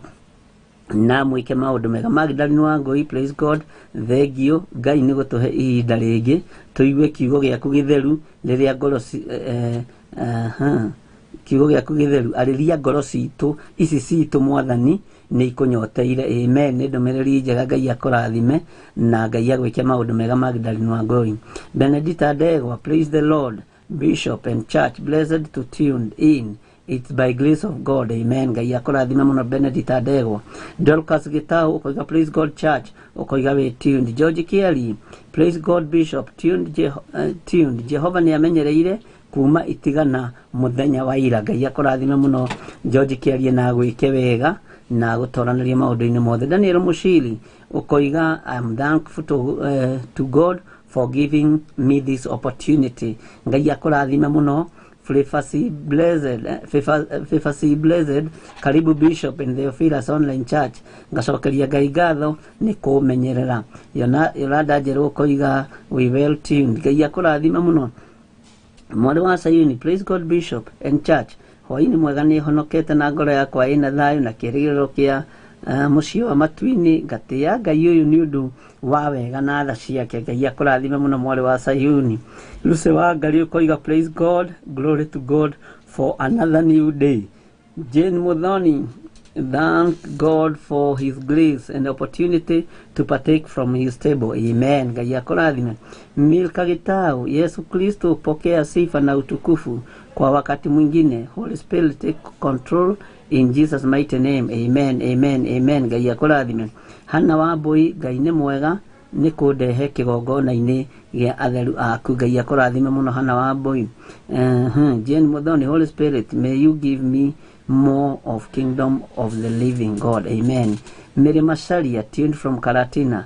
na mwĩke maũndũ mega. Magdalene wa Ngui, praise God, thengio Ngai nĩ gũtũhe ihinda rĩngĩ tũigue kiugo gĩaku gĩtheru rĩrĩa ngoro kiugo gĩaku gĩtheru, arĩria ngoro citũ ici citũ mwathani nĩ ikũnyoteire, amen. Nĩ ndũmĩrĩri njega, Ngai akũrathime na Ngai agwĩke maũndũ mega. Magdalene wa Ngui. Benedita Ndegwa, praise the Lord Bishop and church, blessed to tune in, it's by grace of God, amen. Ngai akũrathime mũno Benedita Ndegwa. Dorcas Gitau ũkoiga praise God church, ũkoiga wĩ tuned. George Kiari, praise God Bishop, tuned, tuned. Jehova nĩ amenyereire kuma itigana mũthenya wa ira. Ngai akũrathime mũno George Kiarie na agwĩke wega na gũtoranĩria maũndũ-inĩ mothe. Daniel Mushiri ũkoiga I'm thankful to God for giving me this opportunity. Ngai akũrathime mũno. Flefasi Blessed, Flefasi Blessed, karibu Bishop in Theophilus Online Church. Ngacokeria Ngai ngatho nĩ kũmenyerera. Yolanda Njerũ ũkoiga we well tuned. Ngai akũrathime mũno. Mwarĩ wa Sayuni, praise God Bishop and church. Hwaĩ-inĩ mwega, nĩ honokete na ngoro yakwa ĩna thayũ na kĩĩrĩgĩrĩro kĩa mũciĩ wa matu-inĩ. Ngatĩa Ngai ũyũ nĩ ũndũ wa wega na tha ciake. Ngai akũrathime mũno mwarĩ wa Sayuni. Lucy wa Ngai ũkoiga praise God, glory to God for another new day. Jane Muthoni, thank God for his grace and opportunity to partake from his table. Amen. Ngai akũrathime. Milka Gitau, Yesu Kristo pokea sifa na utukufu kwa wakati mwingine. Holy Spirit take control in Jesus mighty name. Amen. Amen. Amen. Ngai akũrathime. Hana Wambui, Ngai nĩ mwega nĩ kũndehe kĩgongona-inĩ gĩa atheru aku. Ngai akũrathime mũno Hana Wambui. Jane Muthoni, Holy Spirit, may you give me more of kingdom of the living God. Amen. Mary Macharia, tuned from Karatina.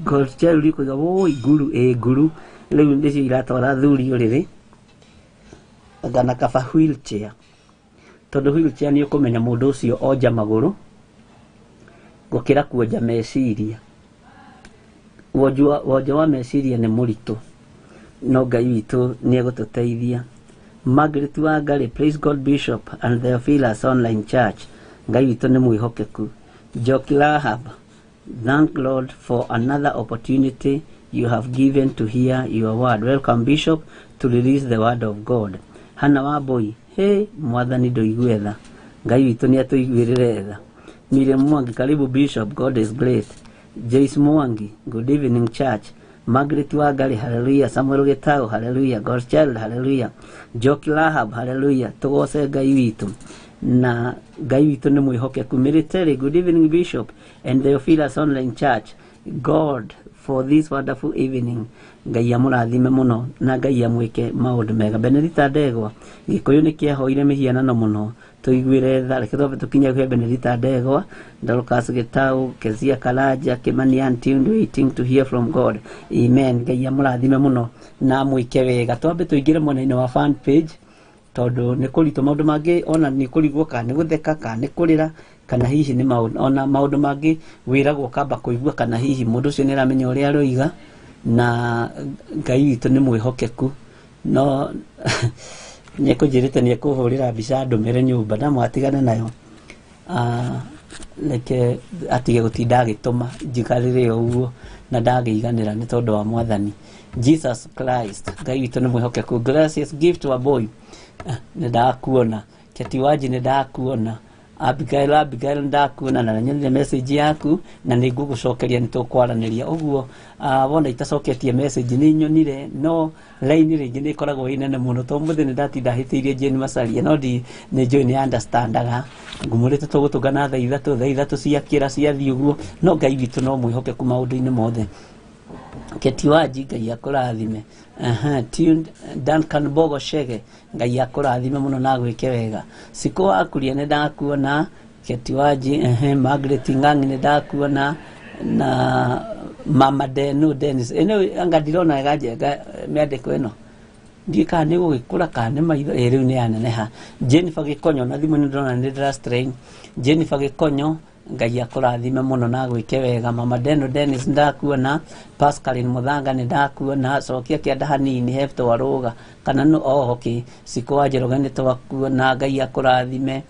Golcheruri kuiga woi nguru ĩ nguru rĩu nĩcio iratwara thuri ũrĩrĩ anga na kaba wheelchair, tondũ wheelchair nĩ ũkũmenya mũndũ ũcio onja magũrũ gũkĩra kuonja meciria. Wonja wa meciria nĩ mũritũ, no Ngai witũ nĩ egũtũteithia. Margaret Wangari, praise God Bishop and Theophilus Online Church. Ngai witũ nĩ mwĩhokeku. Joki Rahab, thank Lord for another opportunity you have given to hear your word. Welcome Bishop to release the word of God. Hana Wambui, hey mwathani ndũigue tha. Ngai witũ nĩ atũiguĩrĩre tha. Miriam Mwangi, karibu Bishop, God is great. Joyce Mwangi, good evening church. Margaret Wangari, hallelujah. Samuel Gitau, hallelujah. God's child, hallelujah. Joki Rahab, hallelujah. Tũgoce Ngai witũ na Ngai witũ nĩ mwĩhokeku. Military, good evening Bishop and Theophilus Online Church. God for this wonderful evening. Ngai amũrathime mũno na Ngai amwĩke maũndũ mega. Benedita Ndegwa, Gĩkũyũ nĩ kĩahoire mĩhianano mũno, tũiguĩre tha. Reke twambe tũkinye kwĩ Benedita Ndegwa. Dorcas Gitau, Kezia Karaja, Kimani Antuned, waiting to hear from God. Amen. Ngai amũrathime mũno na amwĩke wega. Twambe tũingĩre mwena-inĩ wa fan page tondũ nĩ kũritũ maũndũ mangĩ, ona nĩ kũrigwo kana nĩ gũtheka kana nĩ kũrĩra kana hihi nĩ maũndũ, ona maũndũ mangĩ wĩragwo kamba kũigua kana hihi mũndũ ũcio nĩ aramenya ũrĩa aroiga, na Ngai witũ nĩ mwĩhokeku. No nĩ ekũnjĩrĩte nĩ ekũhũrĩra mbica ndũmĩre nyũmba na mwatigana nayo. Reke atige gũtinda agĩtũma njikarĩre o ũguo na ndagĩiganĩra nĩ tondũ wa mwathani. Jesus Christ Ngai witũ nĩ mwĩhokeku. Gracious gift wa boy nĩ ndakuona. Ketiwaji nĩ ndakuona. Abigail nĩ ndakuona na nyonire message yaku na nĩ ngũgũcokeria nĩ tũkwaranĩria ũguo. Wona itacoketie message nĩ nyonire no line rĩngĩ nĩ ĩkoragwo ĩ nene mũno to mũthĩ nĩ ndatinda hĩtĩirie Jane Macharia no ndi nĩ njũĩ nĩ understandaga ngũmũrĩte tũgũtũngana thaa ithatũ cia kĩra ciathiĩ ũguo no Ngai witũ no mwĩhokeku maũndũ-inĩ mothe. Ketiwaji Ngai akũrathime. Aha, tuned Duncan Bogo Shege Ngai akũrathime mũno na gwĩke wega. Siko wakuria nĩ ndakuona. Ketiwaji Margaret Ng'ang'i nĩ ndakuona na Mama Denu Dennis ĩno anga ndirona wega njenga mĩandĩko ĩno ndiĩ kana nĩ gũgĩkũra kana nĩ maitho ĩ rĩu nĩ yaneneha. Jennifer Gĩkonyo na thimũ nĩ ndĩrona nĩ ndĩra strain. Jennifer Gĩkonyo Ngai akũrathime mũno na gwĩke wega. Mama Deno Dennis ndakuona. Pascaline Muthanga nĩ ndakuona. Cokia kĩanda hanini he twarũga kana no okay. Siko wa Njoroge nĩ twakuona Ngai akũrathime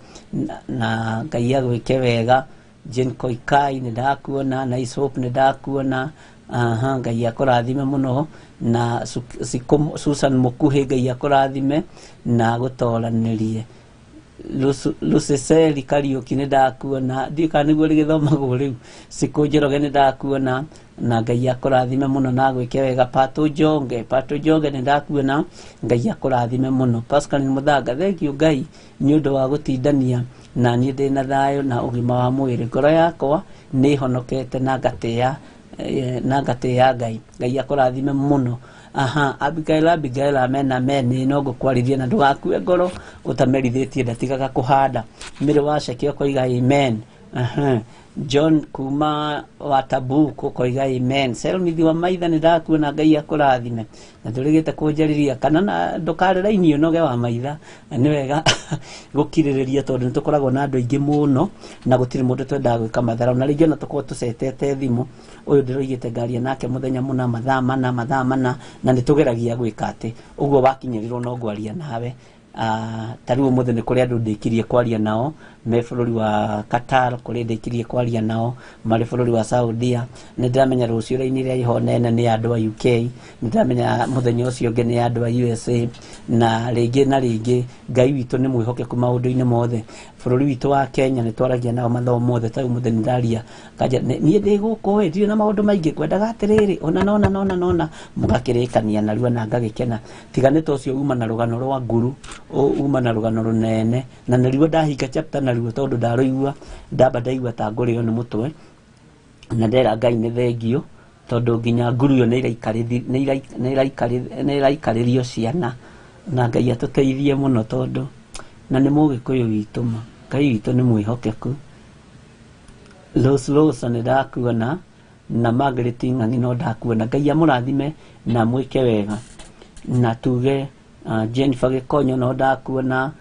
na Ngai agwĩke wega. Jane Koikai nĩ ndakuona. Nice Hope nĩ ndakuona. Aha, Ngai akũrathime mũno na Siko Susan Mũkuhĩ Ngai akũrathime na gũtoranĩrie. Luceseli Kariũki nĩ ndakuona ndiũ kana nĩguo rĩgĩthomagwo rĩu. Sikũ Njoroge nĩ ndakuona na Ngai akũrathime mũno na gwĩke wega. Pato Jonge Pato Jonge nĩ ndakuona Ngai akũrathime mũno. Pascal Mũthanga thank you Ngai nĩ ũndũ wa gũtindania na niĩ ndĩ na thayũ na ũgima wa mwĩrĩ ngoro yakwa nĩ honokete na ngatĩa na ngatĩa Ngai. Ngai akũrathime mũno. Aha, Abigail amen amen no ngũkwarĩria na ndũgakue ngoro ũtamerithĩtie ndatigaga kũhanda. Mĩrĩ wa ceke ũkoiga amen. Aha. John kuma wa Tabuk ũkoiga amen. Selmithi wa maitha nĩ ndakuona Ngai akũrathime na ndũrĩgĩte kũnjarĩria kana na ndũkarĩra ini ũnoge wa maitha nĩ wega gũkirĩrĩria tondũ nĩ tũkoragwo na andũ aingĩ mũno na gũtirĩ mũndũ twendaga gwĩka matharau na rĩngĩ ona tũkorwo tũcetete thimũ ũyũ ndĩroigĩte ngaria nake mũthenya mũna mathaa mana na nĩ tũgeragia gwĩka atĩ ũguo wakinyĩrĩrwo no ngwaria nawe. Ta rĩu ũmũthĩ nĩ kũrĩ andũ ndĩkirie kwaria nao me bũrũri wa Qatar kũrĩ ndĩkirie kwaria nao marĩ bũrũri wa Saudia nĩ ndĩramenya rũciũ raini ĩrĩa ĩho nene nĩ andũ a UK nĩ ndĩramenya mũthenya ũcio ũngĩ nĩ andũ a USA na rĩngĩ na rĩngĩ Ngai witũ nĩ mwĩhokeku maũndũ-inĩ mothe. Bũrũri witũ wa Kenya nĩ twaragia nao mathomo mothe ta rĩu mũthĩ nĩ ndaria kanja niĩ ndĩ gũkũ ĩ ndirĩ na maũndũ maingĩ ngwendaga atĩrĩrĩ ona nona nona nona mũgakĩrĩkania narua na ngagĩkena tiga nĩ ta ũcio uma na rũgano rwa nguru uma na rũgano rũnene na nĩruo ndahinga chapter naruo tondũ ndarũigua ndamba ndaigua ta ngũrĩo nĩ mũtwe na ndera Ngai nĩ thengio tondũ nginya nguru ĩyo nĩ ĩraikarĩrio ciana na Ngai atũteithie mũno tondũ na nĩ mũgĩkũyũ witũ ma Ngai witũ nĩ mwĩhokeku. Los Losa nĩ ndakuona na Margaret Ng'ang'i no ndakuona Ngai amũrathime na mwĩke wega na tuge Jennifer Gĩkonyo no ndakuona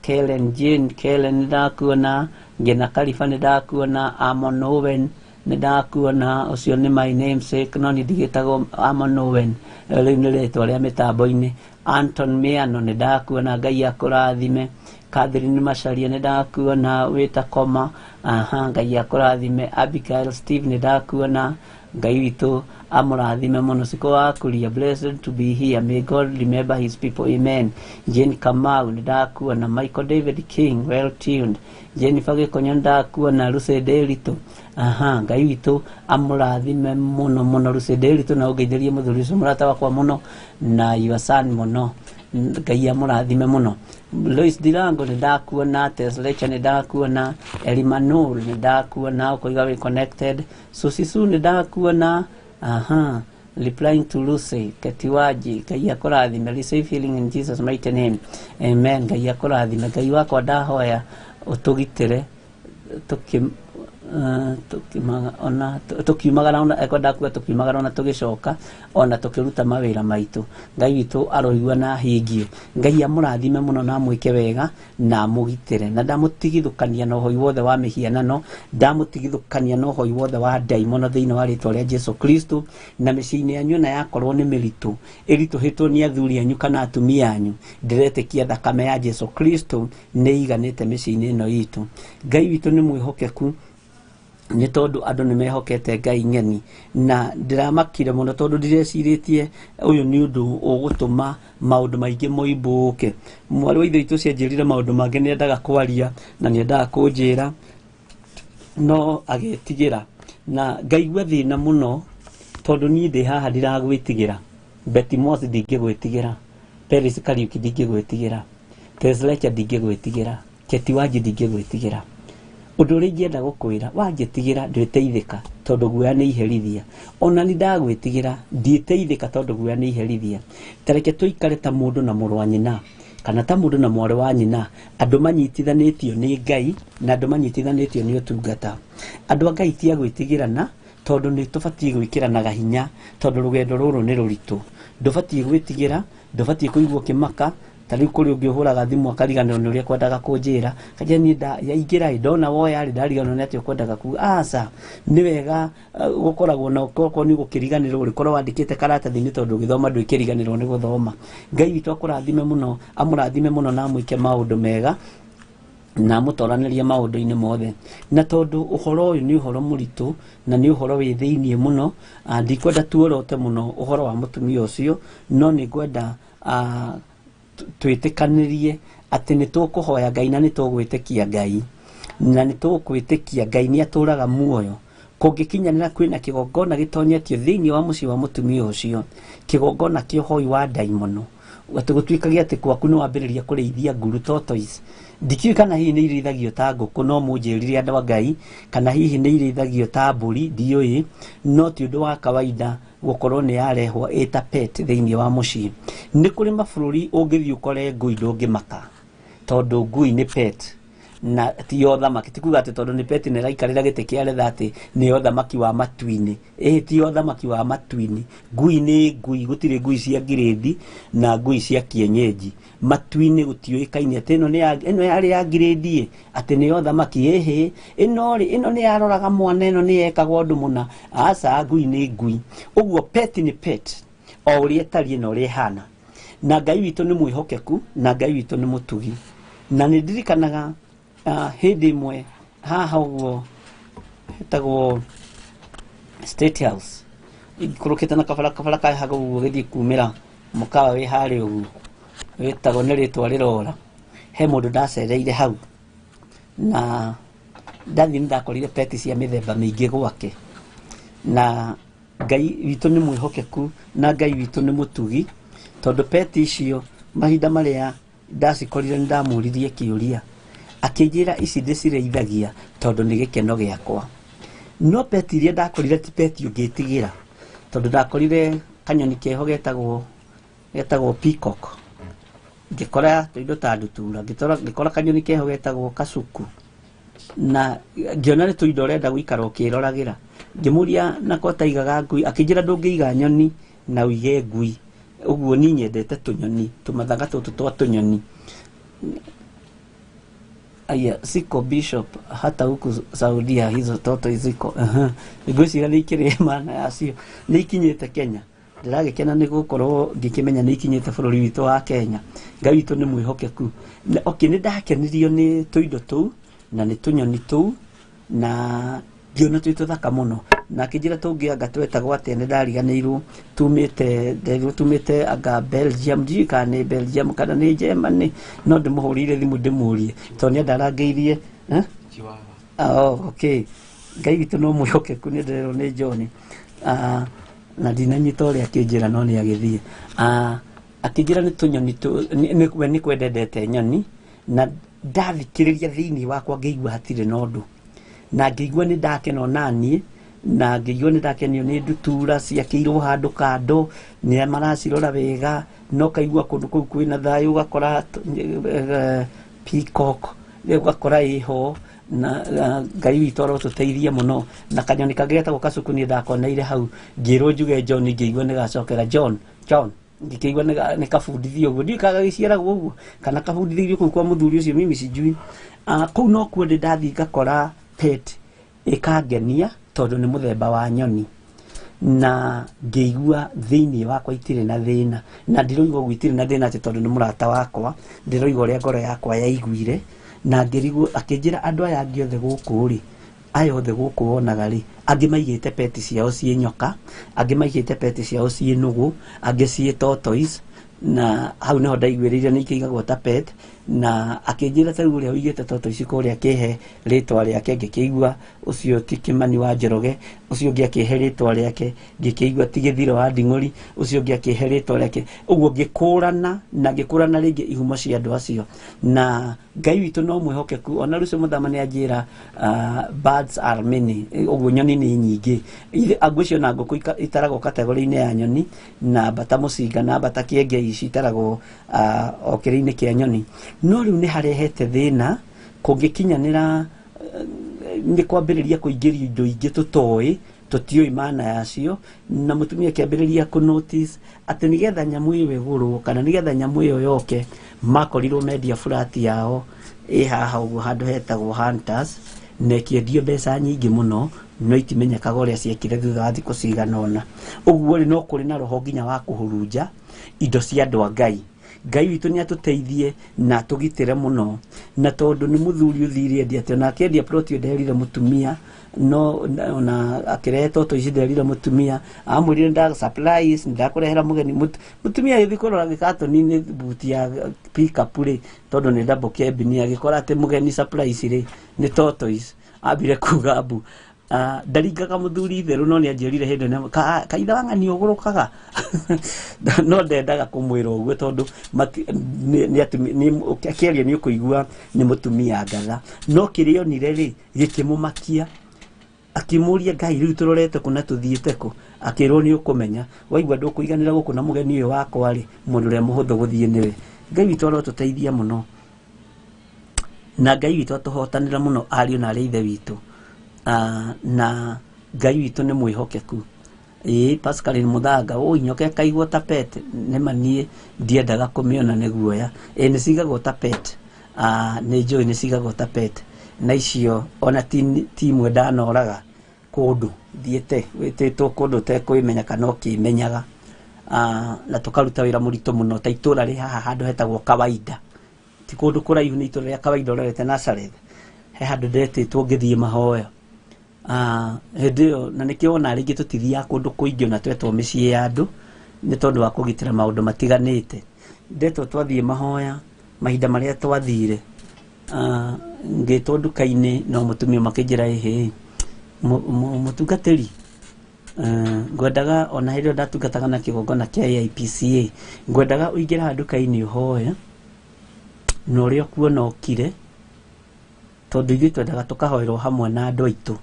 Kellen Jane Kellen nĩ ndakuona Ngina Kariba nĩ ndakuona Amon Owen nĩ ndakuona ũcio nĩ my namesake no niĩ ndigĩtagwo Amon Owen rĩu nĩ rĩtwa rĩa mĩtambo-inĩ. Anton Miano nĩ ndakuona Ngai akũrathime. Catherine Macharia nĩ ndakuona wĩta koma aha Ngai akũrathime. Abigail Steve nĩ ndakuona Ngai witũ amũrathime mũno. Siko wakuria blessed to be here may God remember his people amen. Jane Kamau nĩ ndakuona. Michael David King well tuned. Jennifer Gĩkonyo nĩ ndakuona. Lucy Nderitu aha Ngai witũ amũrathime mũno mũno. Lucy Nderitu na ũngeithĩrie mũthuri ũcio mũrata wakwa mũno na your son mũno Ngai amũrathime mũno. Lois Dirango nĩ ndakuona. Teslecha nĩ ndakuona. Elimanur nĩ ndakuona ũkoiga we connected. Susisu nĩ ndakuona aha replying to Lucy Ketiwaji Ngai akũrathime. Receive healing in Jesus mighty name amen. Ngai akũrathime. Ngai wakwa ndahoya ũtũgitĩre ona tukiumagara ona ekwenda kuga tukiumagara ona tugicoka ona tukiruta mawĩra maitũ Ngai witũ aroigua na ahingie. Ngai amũrathime mũno na amwĩke wega na amũgitĩre na ndamũtigithũkania na ũhoi wothe wa mĩhianano ndamũtigithũkania na ũhoi wothe wa ndaimono thĩinĩ wa rĩtwa rĩa Jesu Kristo na mĩciĩ-inĩ yanyu na yakorwo nĩ mĩritũ ĩritũhĩtwo nĩ athuri anyu kana atumia anyu ndĩretĩkia thakame ya Jesu Kristo nĩ iganĩte mĩciĩ-inĩ ĩno itũ. Ngai witũ nĩ mwĩhokeku Nĩ tondũ andũ nĩ mehokete Ngai ng'eni, na ndĩramakire mũno tondũ ndirecirĩtie ũyũ nĩ ũndũ ũgũtũma maũndũ maingĩ moimbũke. Mwarĩ wa ithe witũ cianjĩrire maũndũ mangĩ, nĩendaga kwaria na nĩendaga kũnjĩra no agetigĩra, na ngaigua thĩna mũno tondũ niĩ ndĩ haha ndiragwĩtigĩra. Betty Moss ndingĩgwĩtigĩra, Peris Kariuki ndingĩgwĩtigĩra, Teslecha ndingĩgwĩtigĩra, Keti Wanji ndingĩgwĩtigĩra. Ũndũ ũrĩa ingĩenda gũkwĩra, wanjĩtigĩra ndwĩteithĩka tondũ guoya nĩ iherithia. Ona nĩ ndagwĩtigĩra ndiĩteithĩka tondũ guoya nĩ iherithia. Ta reke tũikare ta mũndũ na mũrũ wa nyina, kana ta mũndũ na mwarĩ wa nyina, andũ manyitithanĩtio nĩ Ngai na andũ manyitithanĩtio nĩ ũtungata. Andũ a Ngai ti a gwĩtigĩrana tondũ nĩ tũbatiĩ gwĩkĩranaga hinya tondũ rũgendo rũrũ nĩ rũritũ. Ndũbatiĩ gwĩtigĩra, ndũbatiĩ kũigua ũkĩmaka. Ta rĩu kũrĩ ũngĩ ũhũraga thimũ akariganĩrwo nĩ ũrĩa kwendaga kũnjĩra, kanjĩra niĩ yaingĩra ĩ ndona woya rĩ ndariganĩrwo nĩ atĩa ũkwendaga kuga. Aca, nĩ wega gũkoragwo na okorwo nĩ ũgũkĩriganĩrwo rĩ, korwo wandĩkĩte karatathi-inĩ tondũ ũgĩthoma ndwĩkĩriganĩrwo nĩ gũthoma. Ngai witũ akũrathime mũno, amũrathime mũno na amwĩke maũndũ mega na amũtoranĩrie maũndũ-inĩ mothe. Na tondũ ũhoro ũyũ nĩ ũhoro mũritũ na nĩ ũhoro wĩ thĩiniĩ mũno, ndikwenda tuorote mũno ũhoro wa mũtumia ũcio, no nĩ ngwenda twĩtĩkanĩrie atĩ nĩ tũkũhoya Ngai na nĩ tũgwĩtĩkia Ngai, na nĩ tũkwĩtĩkia Ngai nĩ atũraga muoyo. Kũngĩkinyanĩra kwĩna kĩgongona gĩtonyetio thĩiniĩ wa mũciĩ wa mũtumia ũcio, kĩgongona kĩa ũhoi wa ndaimono, atĩ gũtuĩkage atĩ gwaku nĩ wambĩrĩria kũrĩithia nguru tortoise. Ndikĩũĩ kana hihi nĩ irĩithagio ta ngũkũ, no mũnjĩrire andũ a Ngai, kana hihi nĩ irĩithagio ta mbũri, ndiũĩ, no ti ũndũ wa kawaida gũkorwo nĩ yarehwo ĩta pet thĩiniĩ wa mũciĩ. Nĩ kũrĩ mabũrũri ũngĩthiĩ ũkore ngui ndũngĩmaka tondũ ngui nĩ pet na ti ya ũthamaki. Ti kuga atĩ tondũ nĩ pet na ĩraikarĩra gĩtĩ kĩa retha atĩ nĩ ya ũthamaki wa matu-inĩ. Ĩhĩ, ti ya ũthamaki wa matu-inĩ. Ngui nĩ ngui, gũtirĩ ngui cia ngirĩndi na ngui cia kienyeji. Matu-inĩ gũtiũĩkaine atĩ ĩno nĩ ya, ĩno yarĩ ya ngirĩndi ĩ, atĩ nĩ ya ũthamaki. Ĩhĩ, ĩno rĩ, ĩno nĩ yaroraga mwana, ĩno nĩ yekagwo ũndũ mũna. Aca, ngui nĩ ngui. Ũguo pet nĩ pet o ũrĩa ĩtariĩ na ũrĩa ĩhana. Na Ngai witũ nĩ mwĩhokeku na Ngai witũ nĩ mũtugi. Na nĩ ndirikanaga hĩndĩ ĩmwe haha ũguo hetagwo State House, ikũrũkĩte na kabara kabara kahaga ũguo gĩthiĩ kumĩra mũkawa wĩ harĩa ũguo wĩtagwo nĩ rĩtwa rĩrora, he mũndũ ndacereire hau na ndathiĩ nĩ ndakorire peti cia mĩthemba mĩingĩ gwake. Na Ngai witũ nĩ mwĩhokeku na Ngai witũ nĩ mũtugi, tondũ peti icio mahinda marĩa ndacikorire nĩ ndamũririe kĩũria, akĩnjĩra ici ndĩcirĩithagia tondũ nĩ gĩkeno gĩakwa. No peti iria ndakorire ti peti ũngĩtigĩra, tondũ ndakorire kanyoni keho getagwo peacock, ngĩkora tũindo ta ndutura, ngĩkora kanyoni keho getagwo kasuku, na ngĩona nĩ tũindo ũrenda gũikara ũkĩroragĩra. Ngĩmũria nako ataigaga ngui, akĩnjĩra ndũngĩiga nyoni na ũige ngui. Ũguo niĩ nyendete tũnyoni, tũmathaga tũtũ twa tũnyoni. Aya, siko Bishop, hata huku Saudia hizo toto ziko. Ngwĩciria nĩ ikĩrĩ maana yacio, nĩ ikinyĩte Kenya. Ndĩragĩkena nĩ gũkorwo ngĩkĩmenya nĩ ikinyĩte bũrũri witũ wa Kenya. Ngai witũ nĩ mwĩhokeku. Na, okay, nĩ ndakenirio nĩ tũindo tũu na nĩ tũnyoni tũu na ngĩona twĩ tũthaka mũno. Na akĩnjĩra tũngĩ anga twetagwo atĩa, nĩ ndariganĩirwo, tumĩte, nderirwo tumĩte anga Belgium, ndiũĩ kana nĩ Belgium kana nĩ Germany, no ndĩmũhũrĩire thimũ ndĩmũrie tondũ nĩ andarangĩirie. Oh, okay. Ngai witũ no mwĩhokeku, nĩ ndererwo nĩ John. Na ndinanyita ũrĩa akĩnjĩra no nĩ agĩthiĩ. Akĩnjĩra nĩ tũnyoni we nĩ kwenda endete nyoni, na ndathikĩrĩria thĩiniĩ wakwa ngĩigua hatirĩ na ũndũ, na ngĩigua nĩ ndakena onaniĩ, na ngĩigua nĩ ndakenio nĩ ndutura ciakĩirwo handũ kando, nĩ maracirora wega, no kaigua kũndũ kũu kwĩna thayũ, ũgakora peacock, ũgakora ĩho, na Ngai witũ arotũteithia mũno. Na kanyoni kangĩ getagwo kasuku niĩ ndakoneire hau, ngĩrwo njuge John, ngĩigua nĩ gacokera John, John, ngĩkĩigua nĩ kabundithio ũguo, ndiũĩ kana gagĩciaragwo ũguo kana kabundithĩirio kũu kwa mũthuri ũcio, mimi sijui. Kũu nokuo ndĩ ndathiĩ ngakora pet ĩkangenia tondũ nĩ mũthemba wa nyoni, na ngĩigua thĩiniĩ wakwa itirĩ na thĩna, na ndiroigua ũguo itirĩ na thĩna atĩ tondũ nĩ mũrata wakwa, ndĩroigua ũrĩa ngoro yakwa yaiguire. Na ngĩrigwo, akĩnjĩra andũ aya angĩ othe gũkũ rĩ, Aya othe gũkũ wonaga rĩ, angĩ maigĩte peti ciao ciĩ nyoka, angĩ maigĩte peti ciao ciĩ nũgũ, angĩ ciĩ tortoise, na hau nĩho ndaiguĩrĩire nĩ ikĩigagwo ta pet. Na akĩnjĩra ta rĩu ũrĩa ũigĩte tortoise kũrĩa akĩhe rĩtwa rĩake, ngĩkĩigua ũcio ti Kĩmani wa Njoroge, ũcio ũngĩ akĩhe rĩtwa rĩake, ngĩkĩigua ti Gĩthiro wa Nding'ũri, ũcio ũngĩ akĩhe rĩtwa rĩake. Ũguo ngĩkũrana na ngĩkũrana rĩngĩ ihumo cia andũ acio. Na Ngai witũ no mwĩhokeku, ona rũcio mũthama nĩ anjĩra, birds are many, ũguo nyoni nĩ nyingĩ. Ngwĩciria ona ngũkũ itaragwo kategori-inĩ ya nyoni, na mbata mũcinga na mbata kĩengei ici itaragwo o kĩrĩ-inĩ kĩa nyoni. No rĩu nĩ harehete thĩna kũngĩkinyanĩra, nĩ kwambĩrĩria kũingĩria indo ingĩ tũtoĩ, tũtiũĩ maana yacio, na mũtumia akĩambĩrĩria kũ notice atĩ nĩgetha nyamũ ĩyo ĩgũrwo kana nĩgetha nyamũ ĩyo yoke, makorirwo mendia flat yao ĩ haha ũguo handũ hetagwo Hunters, na ĩkĩendio mbeca nyingĩ mũno, no itimenyekaga ũrĩa ciekire thutha wa thikũ cigana ũna. Ũguo rĩ, no kũrĩ na roho nginya wa kũhurunja indo cia andũ a Ngai. Ngai witũ nĩ atũteithie na atũgitĩre mũno, na tondũ nĩ mũthuri ũthire endia atĩ ona akĩendia plot ĩyo nderire mũtumia, no ona akĩrehe toto ici nderire mũtumia, amwĩrire nda supplies ndakũrehera mũgeni. Mũtumia agĩthiĩ kũrora gĩkatoni-inĩ buti ya pickup rĩ, tondũ nĩ double cabin, agĩkora atĩ mũgeni surprise rĩ nĩ tortoise. Ambire kuga mbu. Ndaringaga mũthuri itherũ, no nĩanjĩrire hĩndĩ ĩno, kaitha wa ng'ani ũgũrũkaga. No ndendaga kũmwĩra ũguo tondũ akĩaria nĩ ũkũigua nĩ mũtumia ngatha. No kĩrĩa onire rĩ gĩkĩmũmakia, akĩmũria Ngai rĩu tũrorete kũ na tũthiĩte kũ? Akĩrwo nĩ ũkũmenya, waigua ndũkũiganĩra gũkũ na mũgeni ũyũ wakwa rĩ, mũndũ ũrĩa mũhũthũ gũthiĩ nĩwe. Ngai witũ arotũteithia mũno, na Ngai witũ atũhotanĩra mũno ariũ na arĩ ithe witũ. Na Ngai witũ nĩ mwĩhokeku. Ĩĩ, Pascaline Mũthanga, ũ nyoka ĩkaigwo ta pet, nĩ ma niĩ ndiendaga kũmĩona nĩ guoya. Ĩĩ, nĩ cigagwo ta pet. Nĩ njũĩ nĩ cigagwo ta pet. Na icio ona ti imwe ndanoraga kũndũ thiĩte wĩtĩtwo kũndũ ũtekwĩmenya kana ũkĩmenyaga. Na tũkaruta wĩra mũritũ mũno ta itũra rĩ haha handũ hetagwo Kawaida. Ti kũndũ kũraihu, nĩ itũra rĩa Kawaida ũrorete Nazareth. He handũ ndetĩtwo ngĩthiĩ mahoya. Hĩndĩ ĩyo, na nĩkĩo wona rĩngĩ tũtithiaga kũndũ kũingĩ ona twetwo mĩciĩ ya andũ, nĩ tondũ wa kũgitĩra maũndũ matiganĩte. Ndetwo twathiĩ mahoya, mahinda marĩa twathire, ngĩtwo nduka-inĩ no mũtumia makĩnjĩra, ĩhĩ, mũtungatĩri, ngwendaga ona hĩndĩ ĩyo ndatungataga na kĩgongona kĩa AIPCA, ngwendaga ũingĩre haha nduka-inĩ ũhoe, na ũrĩa ũkuona ũkire, tondũ ithuĩ twendaga tũkahoerwo hamwe na andũ aitũ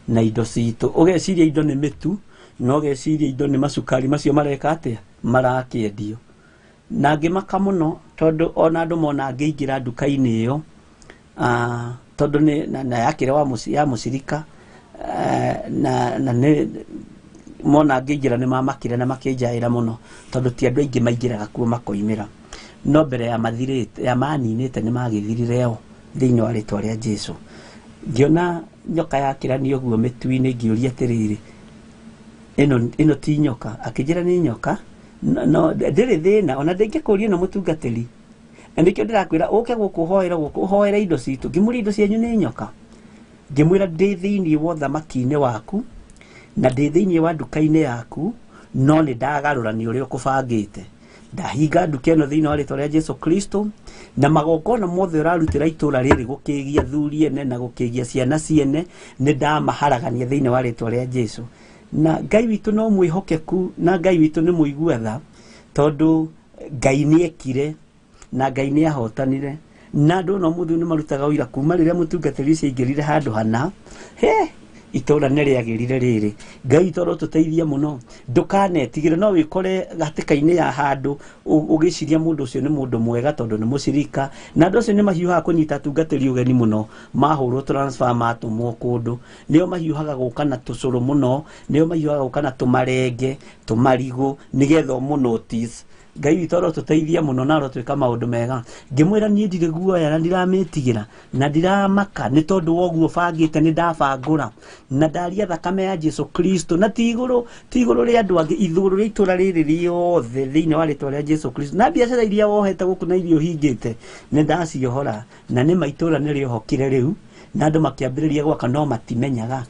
na indo citũ. Ũgeciria indo nĩ mĩtu, na ũgeciria indo nĩ macukari macio mareka atĩa, marakĩendio. Na ngĩmaka mũno tondũ ona andũ mona ngĩingĩra nduka-inĩ ĩyo, tondũ nĩ, na yakĩre wa ya mũcirika, na nĩ mona ngĩingĩra nĩ mamakire na makĩnjaĩra mũno, tondũ ti andũ aingĩ maingĩraga kuo makoimĩra. No mbere ya mathirĩte, ya maninĩte nĩ magĩthirire o thĩinĩ wa rĩtwa rĩa Jesũ. Ngĩona nyoka yakĩranio ũguo mĩtu-inĩ, ngĩũria atĩrĩrĩ, ĩno ti nyoka? Akĩnjĩra nĩ nyoka, no ndĩrĩ thĩna, ona ndĩngĩkũria ĩno mũtungatĩri. Na nĩkĩo ndĩrakwĩra ũke gũkũ ũhoere gũkũ, ũhoere indo citũ. Ngĩmũria indo cianyu nĩ nyoka? Ngĩmwĩra ndĩ thĩinĩ wa ũthamaki-inĩ waku, na ndĩ thĩinĩ wa nduka-inĩ yaku, no nĩ ndagarũra nĩ ũrĩa ũkũbangĩte. Ndahinga nduka ĩno thĩinĩ wa rĩtwa rĩa Jesũ Kristo, na magongona mothe ũrarutĩra itũra rĩrĩ gũkĩgia athuri ene na gũkĩgia ciana ciene, nĩ ndamaharagania thĩinĩ wa rĩtwa rĩa Jesũ. Na Ngai witũ no mwĩhokeku, na Ngai witũ nĩ mũigua tha, tondũ Ngai nĩekire na Ngai nĩahotanire. Na andũ ona ũmũthĩ nĩ marutaga ũira kuma rĩrĩa mũtungatĩri ũcio aingĩrire handũ hana, he itũra nĩ rĩagĩrire rĩrĩ. Ngai witũ arotũteithia mũno. Ndũkanetigĩre, no wĩkore hatĩka-inĩ ya handũ ũgĩciria mũndũ ũcio nĩ mũndũ mwega tondũ nĩ mũcirika, na andũ acio nĩ mahiũhaga kũnyita atungatĩri ũgeni mũno, mahũrwo transfer matũmwo kũndũ, nĩo mahiũhaga gũka na tũcũrũ mũno, nĩo mahiũhaga gũka na tũmarenge, tũmarigũ, nĩgetha ũmũ notice. Ngai witũ arotũteithia mũno na arotwĩka maũndũ mega. Ngĩmwĩra niĩ ndirĩ guoya na ndiramĩtigĩra na ndiramaka, nĩ tondũ wa ũguo bangĩte nĩ ndabangũra na ndaria thakame ya Jesũ Kristo, na ti igũrũ rĩa andũ angĩ, igũrũ rĩa itũra rĩrĩ rĩothe thĩinĩ wa rĩtwa rĩa Jesũ Kristo. Na biacara iria wohete gũkũ na iria ũhingĩte nĩ ndaciohora, na nĩ ma itũra nĩ rĩohokire rĩu, Na andũ makĩambĩrĩria gwaka no matimenyaga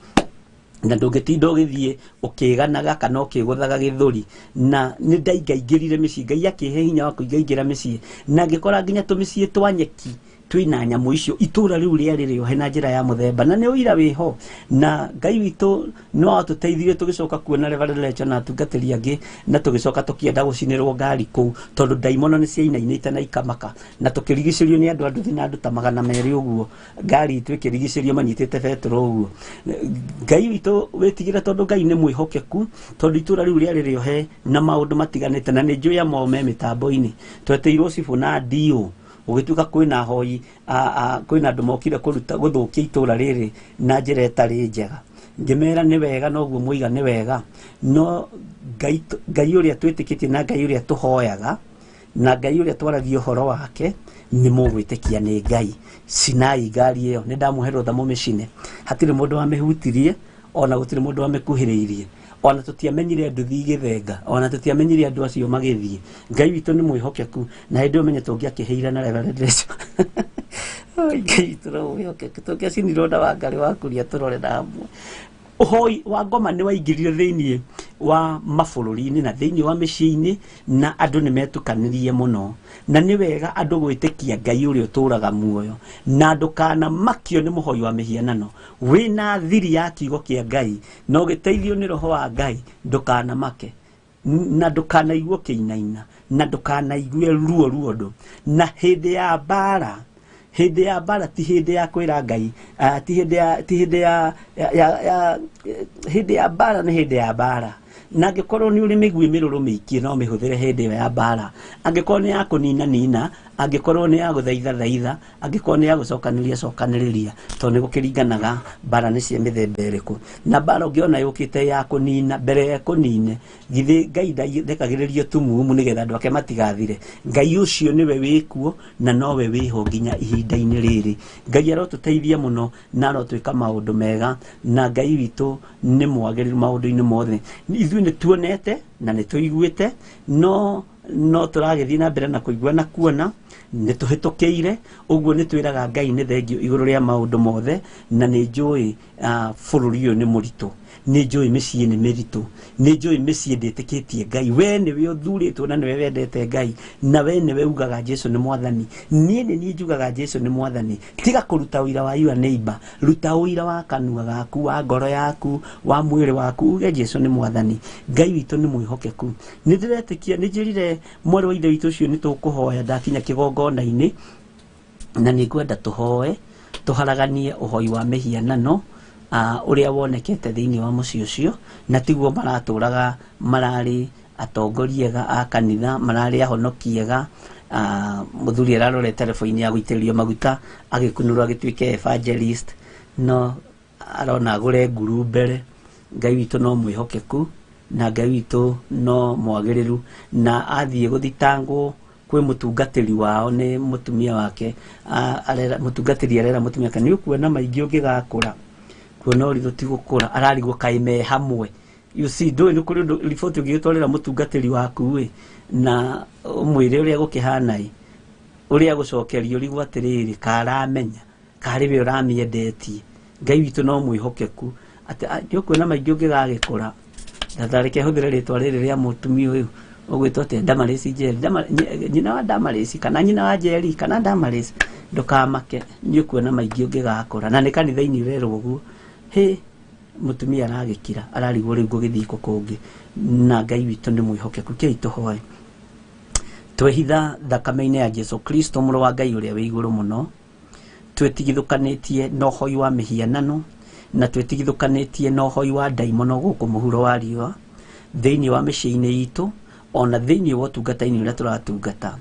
na ndũngĩtinda ũgĩthiĩ ũkĩganaga kana ũkĩgũthaga gĩthũri. Na nĩ ndaingaingĩrire mĩciĩ, Ngai akĩhe hinya wa kũingaingĩra mĩciĩ, na ngĩkora nginya tũmĩciĩ twa nyeki twĩna nyamũ icio. Itũra rĩu rĩarĩ rĩohe na njĩra ya mũthemba, na nĩ ũira wĩho. Na Ngai witũ no atũteithirie tũgĩcoka kuona Reverend Lecho na atungatĩri angĩ, na tũgĩcoka tũkĩenda gũcinĩrwo ngari kũu tondũ ndaimono nĩ ciainainĩte na ikamaka, na tũkĩrigicĩrio nĩ andũ a nduthi na andũ ta 200 ũguo, ngari itũ ĩkĩrigicĩrio manyitĩte betũrũ ũguo. Ngai witũ wĩtigĩre tondũ Ngai nĩ mwĩhokeku, tondũ itũra rĩu rĩarĩ rĩohe na maũndũ matiganĩte, na nĩ njũĩ amwe me mĩtambo-inĩ. Twetĩirwo cibũ na DO, gũgĩtuĩka kwĩna ahoi, kwĩna andũ mokire kũruta gũthũkia itũra rĩrĩ na njĩra ĩtarĩ njega. Ngĩmera nĩ wega noguo mũiga nĩ wega, no Ngai ũrĩa twĩtĩkĩtie na Ngai ũrĩa tũhoyaga na Ngai ũrĩa twaragia ũhoro wake nĩ mũgwĩtĩkia nĩ Ngai. Cinai ngari ĩyo, nĩ ndamũhe rũtha mũmĩcine. Hatirĩ mũndũ wamĩhutirie, ona gũtirĩ mũndũ wamĩkuhĩrĩirie, ona tũtiamenyire nduthi igĩthenga, ona tũtiamenyire andũ acio magĩthiĩ. Ngai witũ nĩ mwĩhokeku, na hĩndĩ ĩyo menye tũngĩakĩhĩire na Reverend Lecho. Oi, Ngai witũ no mwĩhokeku, tũngĩacinirwo na Wangarĩ wa Kuria tũrore na hamwe. Ũhoi wa ngoma nĩ waingĩrire thĩinĩ wa mabũrũri-inĩ na thĩinĩ wa mĩciĩ-inĩ, na andũ nĩ metukanirie mũno. Na nĩ wega andũ gwĩtĩkia Ngai ũrĩa ũtũũraga muoyo, na ndũkanamakio nĩ mũhoi wa mĩhianano. Wĩna thiri ya kiugo kĩa Ngai na ũgĩteithio nĩ roho wa Ngai, ndũkanamake na ndũkanaigue ũkĩinaina na ndũkanaigue ruo ruondo. Na hĩndĩ ya mbara, hĩndĩ ya mbara ti hĩndĩ ya kwĩra Ngai, ti hĩndĩ ya, ti hĩndĩ ya, ya, ya, ya, hĩndĩ ya mbara nĩ hĩndĩ ya mbara. Na angĩkorwo nĩ ũrĩ mĩguĩ mĩrũrũ mĩikie, no mĩhũthĩre hĩndĩ ĩyo ya mbara. Angĩkorwo nĩ ya kũnina nina, angĩkorwo nĩ ya gũthaitha thaitha, angĩkorwo nĩ ya gũcokanĩrĩria cokanĩrĩria, tondũ nĩ gũkĩringanaga mbara nĩ cia mĩthemba ĩrĩkũ. Na mbara ũngĩona yũkĩte ya kũnina, mbere ya kũnine, githĩ Ngai ndekagĩrĩria tumumu nĩgetha andũ ake matigathire. Ngai ũcio nĩwe wĩkuo na nowe wĩho nginya ihinda-inĩ rĩrĩ. Ngai arotũteithia mũno na arotwĩka maũndũ mega, na Ngai witũ nĩ mwagĩrĩru maũndũ-inĩ mothe. Ithuĩ nĩ tuonete na nĩ tũiguĩte, no tũragĩthiĩ na mbere na kũigua na kuona, nĩ tũhĩtũkĩire. Ũguo nĩ twĩraga Ngai nĩ thengio igũrũ rĩa maũndũ mothe, na nĩ njũĩ bũrũri ũyũ nĩ mũritũ, nĩ njũĩ mĩciĩ nĩ mĩritũ, nĩ njũĩ mĩciĩ ndĩtĩkĩtie Ngai. We nĩwe ũthurĩtwo na nĩwe wendete Ngai, na we nĩwe ugaga Jesu nĩ mwathani. Niĩ nĩ niĩ njugaga Jesu nĩ mwathani. Tiga kũruta ũira wa your neighbor, ruta ũira wa kanua gaku, wa ngoro yaku, wa mwĩrĩ waku, uge Jesu nĩ mwathani. Ngai witũ nĩ mwĩhokeku. Nĩ ndĩretĩkia, nĩ njĩrire mwarĩ wa ithe witũ ũcio nĩ tũkũhoya ndakinya kĩgongona-inĩ, na nĩ ngwenda tũhoe tũharaganie ũhoi wa mĩhianano ũrĩa wonekete thĩinĩ wa mũciĩ ũcio, na tiguo maratũraga mararĩ atongoria ega a kanitha, mararĩ ahonoki ega. Mũthuri ararore telefoni ya gũitĩrĩrio maguta agĩkunũrwo agĩtuĩke evangelist, no arona agũre nguru mbere. Ngai witũ no mwĩhokeku na Ngai witũ no mwagĩrĩru, na athiĩ gũthitangwo kwĩ mũtungatĩri wao nĩ mũtumia wake, arera mũtungatĩri arera mũtumia wake, nĩ ũkuona maingĩ ũngĩgakũra, kuona ũritũ ti gũkũra, ararigwo kaĩ me hamwe. You see, ndũĩ nĩ kũrĩ ũndũ riboti ũngĩgĩtwarĩra mũtungatĩri waku ĩ, na ũmwĩre ũrĩa gũkĩhana ĩ, ũrĩa gũcokerio ũrigwo atĩrĩrĩ, karamenya karĩ we ũramĩendetie. Ngai witũ no mwĩhokeku atĩ nĩ ũkuona maingĩ ũngĩgagĩkũra. Ndareke hũthĩre rĩtwa rĩrĩ rĩa mũtumia ũyũ ũgwĩtwo atĩa, Damarĩci Njeri, nyina wa Damarĩci kana nyina wa Njeri kana Damarĩci, ndũkamake, nĩ ũkuona maingĩ ũngĩgakũra. Na nĩ kanitha-inĩ ũrerwo ũguo, hĩ, mũtumia aragĩkira, ararigwo rĩu ngũgĩthiĩ kũ kũngĩ. Na Ngai witũ nĩ mwĩhokeku. Kei tũhoe. Twehitha thakame-inĩ ya Jesu Kristo mũrũ wa Ngai ũrĩa wĩ igũrũ mũno, twĩtigithũkanĩtie na ũhoi wa mĩhianano, na twĩtigithũkanĩtie na ũhoi wa ndaimono gũkũ mũhuro wa riũa, thĩinĩ wa mĩciĩ-inĩ itũ, ona thĩinĩ wa ũtungata-inĩ ũrĩa tũratungata.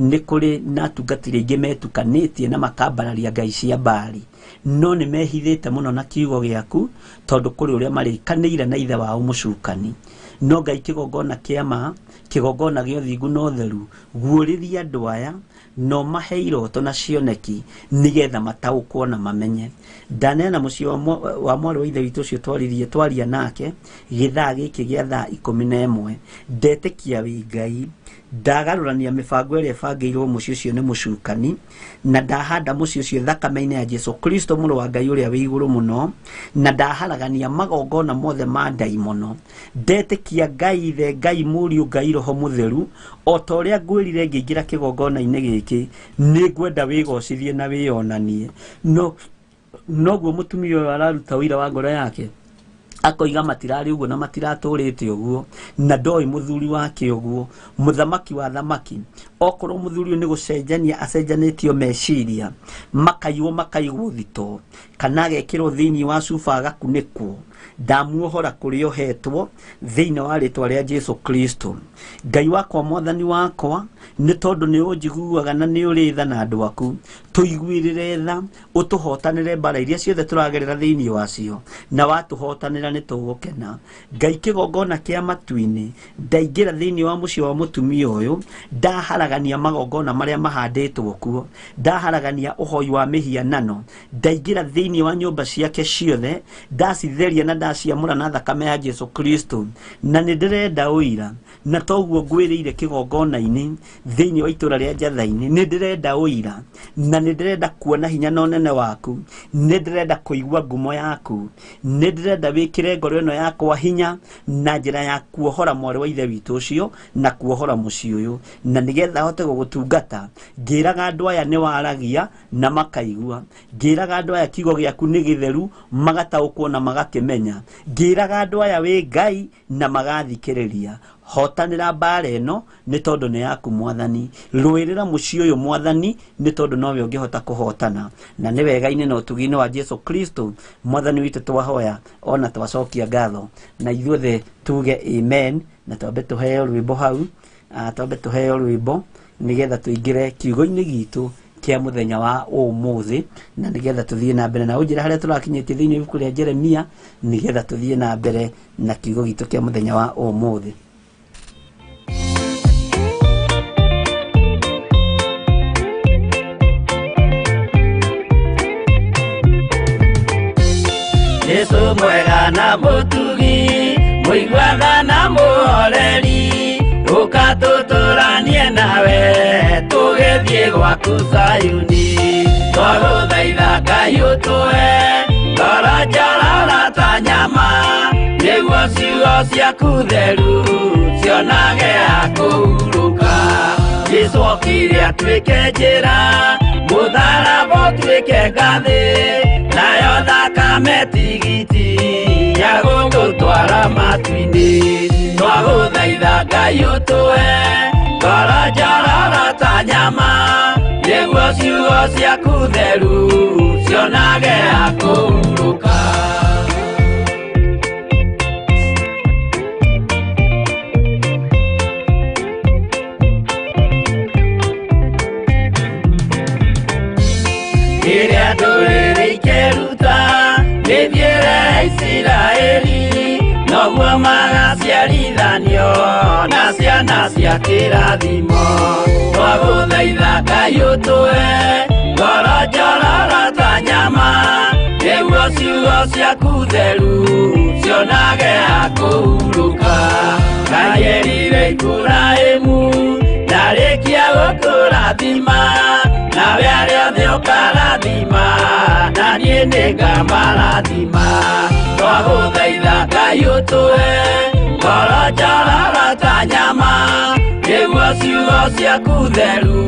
Nĩ kũrĩ na atungatĩri aingĩ metukanĩtie na makambararia ngai cia Baali, no nĩ mehithĩte mũno na kiugo gĩaku, tondũ kũrĩ ũrĩa marĩkanĩire na ithe wao mũcukani. No Ngai kĩgongona kĩa ma, kĩgongona gĩa ũthingu na ũtheru, guũrĩria andũ aya no mahe iroto na cioneki nĩgetha mataũkwo na mamenye. Ndaneana mũciĩ wa mwarĩ wa ithe witũ ũcio twaririe, twaria nake gĩthaa gĩkĩ gĩa thaa 11. Ndetĩkia wĩ Ngai Ndagarũrania mĩbango ĩrĩa ĩbangĩirwo mũciĩ ũcio nĩ mũcukani, na ndahanda mũciĩ ũcio thakame-inĩ ya Jesu Kristo mũrũ wa Ngai ũrĩa wĩ igũrũ mũno, na ndaharagania magongona mothe ma ndaimono. Ndetĩkia Ngai Ithe, Ngai Mũriũ, Ngai Roho Mũtheru, o ta ũrĩa ngwĩrire ngĩingĩra kĩgongona-inĩ gĩkĩ, nĩ ngwenda wĩgocithie na wĩyonanie. Noguo mũtumia ũyũ araruta ũira wa ngoro yake, akoiga matirarĩ ũguo na matiratũrĩte ũguo, na ndoĩ mũthuri wake ũguo, mũthamaki wa thamaki. Okorwo mũthuri ũyũ nĩ gũcenjania acenjanĩtio meciria, makaiywo makaigwo thito, kana agekĩrwo thĩinĩ wa cuba agakunĩkwo, ndamuohora kũrĩa ohetwo thĩinĩ wa rĩtwa rĩa Jesu Kristo. Ngai wakwa, mwathani wakwa, nĩ tondũ nĩ ũnjiguaga na nĩ ũrĩ tha na andũ aku, tũiguĩrĩre tha, ũtũhotanĩre mbara iria ciothe tũragerera thĩinĩ wacio, na watũhotanĩra nĩ tũgũkena. Ngai kĩgongona kĩa matu-inĩ, ndaingĩra thĩinĩ wa mũciĩ wa mũtumia ũyũ, ndaharagania magongona marĩa mahandĩtwo kuo, ndaharagania ũhoi wa mĩhianano, ndaingĩra thĩinĩ wa nyũmba ciake ciothe, ndacitheria na ndaciamũra na thakame ya Jesu Kristo. Na nĩ ndĩrenda ũira, na toguo ngwĩrĩire kĩgongona-inĩ thĩinĩ wa itũra rĩa Njatha-inĩ, nĩ ndĩrenda ũira, na nĩ ndĩrenda kuona hinya na ũnene waku, nĩ ndĩrenda kũigua ngumo yaku, nĩ ndĩrenda wĩkĩre ngoro ĩno yakwa hinya na njĩra ya kuohora mwarĩ wa ithe witũ ũcio na kuohora mũciĩ ũyũ, na nĩgetha ahote gũgũtungata. Ngĩraga andũ aya nĩ waragia na makaigua, ngĩraga andũ aya kiugo gĩaku nĩ gĩtheru magataũkwo na magakĩmenya, ngĩraga andũ aya wĩ Ngai na magathikĩrĩria. Hotanĩra mbara ĩno nĩ tondũ nĩ yaku mwathani, rũĩrĩra mũciĩ ũyũ mwathani nĩ tondũ nowe ũngĩhota kũhotana. Na nĩ wega-inĩ na ũtugi-inĩ wa Jesu Kristo mwathani witũ twahoya ona twacokia ngatho, na ithuothe tuge amen. Na twambe tũheo rwĩmbo hau, twambe tũheo rwĩmbo nĩgetha tũingĩre kiugo-inĩ gitũ kĩa mũthenya wa ũmũthĩ, na nĩgetha tũthiĩ na mbere na ũnjĩre harĩa tũrakinyĩtie thĩinĩ wa ibuku rĩa Jeremia, nĩgetha tũthiĩ na mbere na kiugo gitũ kĩa mũthenya wa ũmũthĩ. Jesu mwega na mũtugi, mũiguaga na mũhoreri, ũka tũtũranie nawe tũgĩthiĩ gwaku Zayuni. Twagũthaitha Ngai ũtũhe ngoro njororo ta nyama, nĩguo ciugo ciaku theru cionage ha kũhurũka. Jesu okire atuĩke njĩra, mũtharaba ũtuĩke ngathĩ, nayo thakame tigiti ya gũgũtwara matu-inĩ. Twagũthaitha Ngai ũtũhe ngoro njororo ta nyama, nĩguo ciugo ciaku theru cionage ha kũhurũka. Rĩrĩa ndũrĩrĩ ikeruta mĩthiĩre ya Isiraeli, noguo magaciarithanio na ciana cia kĩrathimo. Twagũthaitha Ngai ũtũhe ngoro njororo ta nyama, nĩguo ciugo ciaku theru cionage ha kũhurũka. Ngai erire Iburahĩmu, ndarĩkia gũkũrathima, nawe arĩa othe ũkarathima, na niĩ nĩngamarathima. Twagũthaitha Ngai ũtũhe ngoro njororo ta nyama, nĩguo ciugo ciaku theru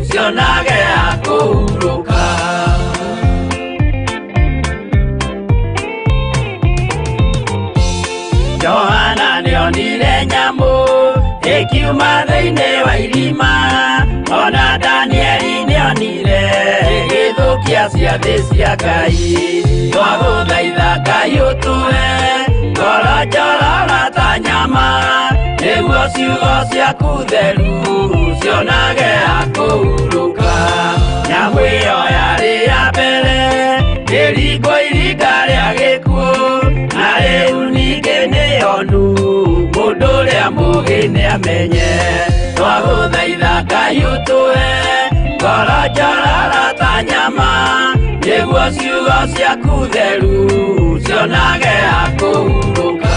cionage ha kũhurũka. Johana nĩonire nyamũ ĩkiuma thĩinĩ wa irima, ona Danieli nĩonire ĩgĩthũkia ciathĩ cia Ngai. Twagũthaitha Ngai ũtũhe ngoro njororo ta nyama, nĩguo ciugo ciaku theru cionage ha kũhurũka. Nyamũ ĩyo yarĩ ya mbere ĩringwo iringa rĩa gĩkuũ, na rĩu ningĩ nĩyonu mũndũ ũrĩa mũũgĩ nĩamenye. Twagũthaitha Ngai ũtũhe ngoro njororo ta nyama, nĩguo ciugo ciaku theru cionage ha kũhurũka.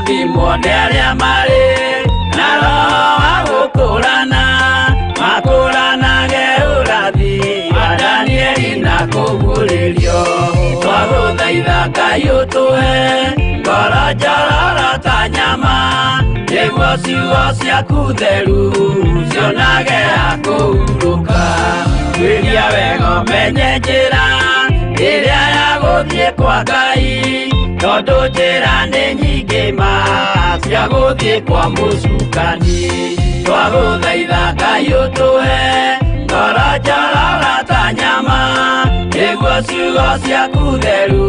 Kũrathimwo nĩ arĩa marĩ na roho wa gũkũrana, makũranage ũrathi wa Danieli na kũguũrĩrio. Twagũthaitha Ngai ũtũhe ngoro njororo ta nyama, nĩguo ciugo ciaku theru cionage ha kũhurũka. Tuĩria wega ũmenye njĩra ĩrĩa ya gũthiĩ kwa Ngai, tondũ njĩra nĩ nyingĩ ma cia gũthiĩ kwa mũcukani. Twagũthaitha Ngai ũtũhe ngoro njororo ta nyama, nĩguo ciugo ciaku theru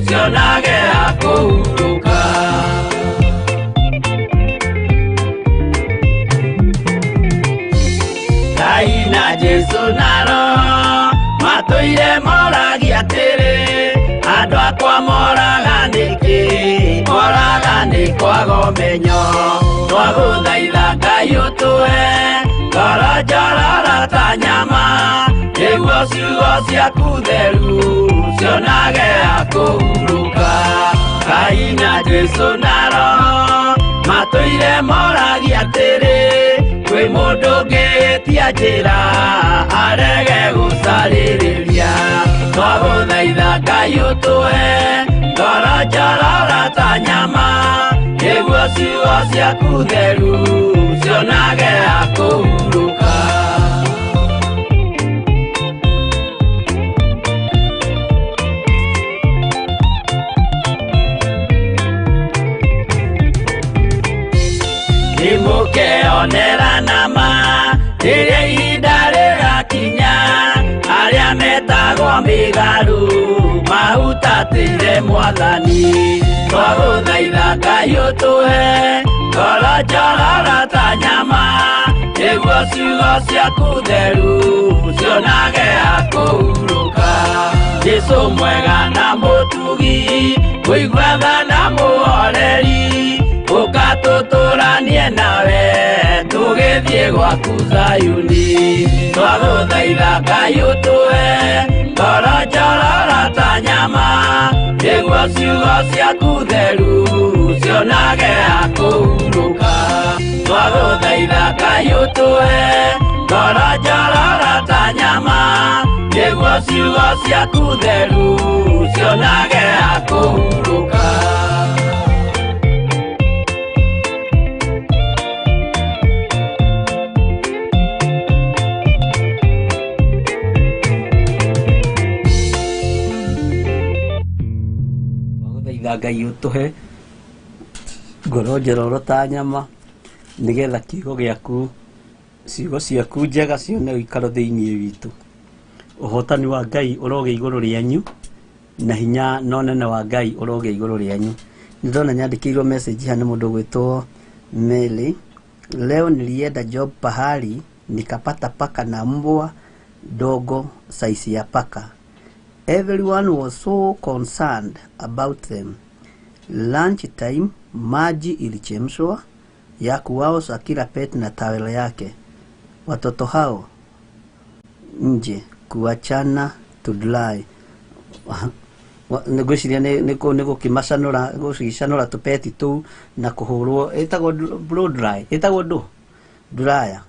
cionage ha kũhurũka. Ngai na Jesũ na Roho matũire moragia atĩrĩ, andũ akwa moraga nĩkĩ? Moraga nĩ kwaga ũmenyo. Twagũthaitha Ngai ũtũhe ngoro njororo ta nyama, nĩguo ciugo ciaku theru cionage ha kũhurũka. Ngai na Jesũ na Roho matũire moragia atĩrĩ, kwĩ mũndũ ũngĩtia njĩra arege gũcarĩrĩria. Twagũthaitha Ngai ũtũhe ngoro njororo ta nyama, nĩguo ciugo ciaku theru cionage ha kũhurũka. Nĩmũkeonera nama rĩrĩa ihinda rĩgakinya, arĩa metagwo mĩgarũ mahutatĩire Mwathani. Twagũthaitha Ngai ũtũhe ngoro njororo ta nyama, nĩguo ciugo ciaku theru cionage ha kũhurũka. Jesũ mwega na mũtugi, mũigua tha na mũhoreri, ũka tũtũranie nawe tũgĩthiĩ gwaku Zayuni. Twagũthaitha Ngai ũtũhe ngoro njororo ta nyama, nĩguo ciugo ciaku theru cionage ha kũhurũka. Twagũthaitha Ngai ũtũhe ngoro njororo ta nyama, nĩguo ciugo ciaku theru cionage ha kũhurũka. Ngai ũtũhe ngoro njororo ta nyama, nĩgetha kiugo gĩaku, ciugo ciaku njega cione ũikaro thĩinĩ witũ. Ũhotani wa Ngai ũrogĩa igũrũ rĩanyu, na hinya na ũnene wa Ngai ũrogĩa igũrũ rĩanyu. Nĩndona nyandĩkĩirwo message haha nĩ mũndũ ũgwĩtwo Mary. Leo nilienda job pahali nikapata paka na mbwa dogo size ya paka. Everyone was so concerned about them. Lunch time maji ilichemshwa ya kuwaosha kila pet na tawelo yake. Watoto hao nje kuachana to dry. Ngwĩciria nĩ gũkĩmacanũra, gũcicanũra tũpeti tũu na kũhũrwo, ĩtagwo blow dry, ĩtagwo ndũ dryer,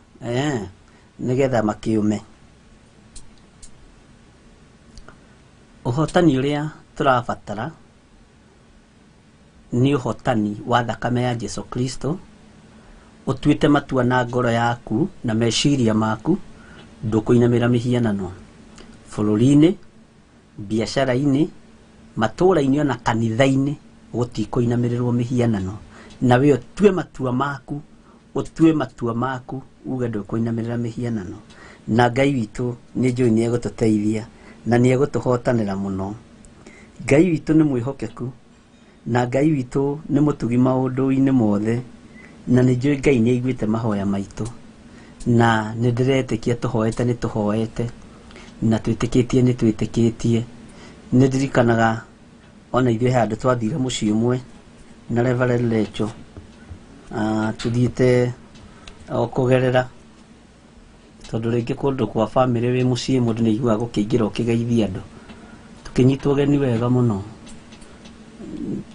nĩgetha makĩũme. Ũhotani ũrĩa tũrabatara nĩ ũhotani wa thakame ya Jesu Kristo. Ũtuĩte matua na ngoro yaku na meciria maku, ndũkũinamĩra mĩhianano bũrũri-inĩ, biacara-inĩ, matũũra-inĩ ona kanitha-inĩ, gũtikũinamĩrĩrwo mĩhianano. Na we ũtue matua maku, ũtue matua maku uge ndũkũinamĩrĩra mĩhianano. Na Ngai witũ nĩ njũĩ nĩ egũtũteithia na nĩ egũtũhotanĩra mũno. Ngai witũ nĩ mwĩhokeku, na Ngai witũ nĩ mũtugi maũndũ-inĩ mothe, na nĩ njũĩ Ngai nĩ aiguĩte mahoya maitũ, na nĩ ndĩretĩkia tũhoete nĩ tũhoete, na twĩtĩkĩtie nĩ twĩtĩkĩtie. Nĩ ndirikanaga ona ithuĩ handũ twathire mũciĩ ũmwe na Reverend Lecho, tũthiĩte o kũgerera, tondũ rĩngĩ kũndũ kwa bamĩrĩ wĩ mũciĩ mũndũ nĩ aiguaga gũkĩingĩra ũkĩgeithia andũ. Tũkĩnyitwo ũgeni wega mũno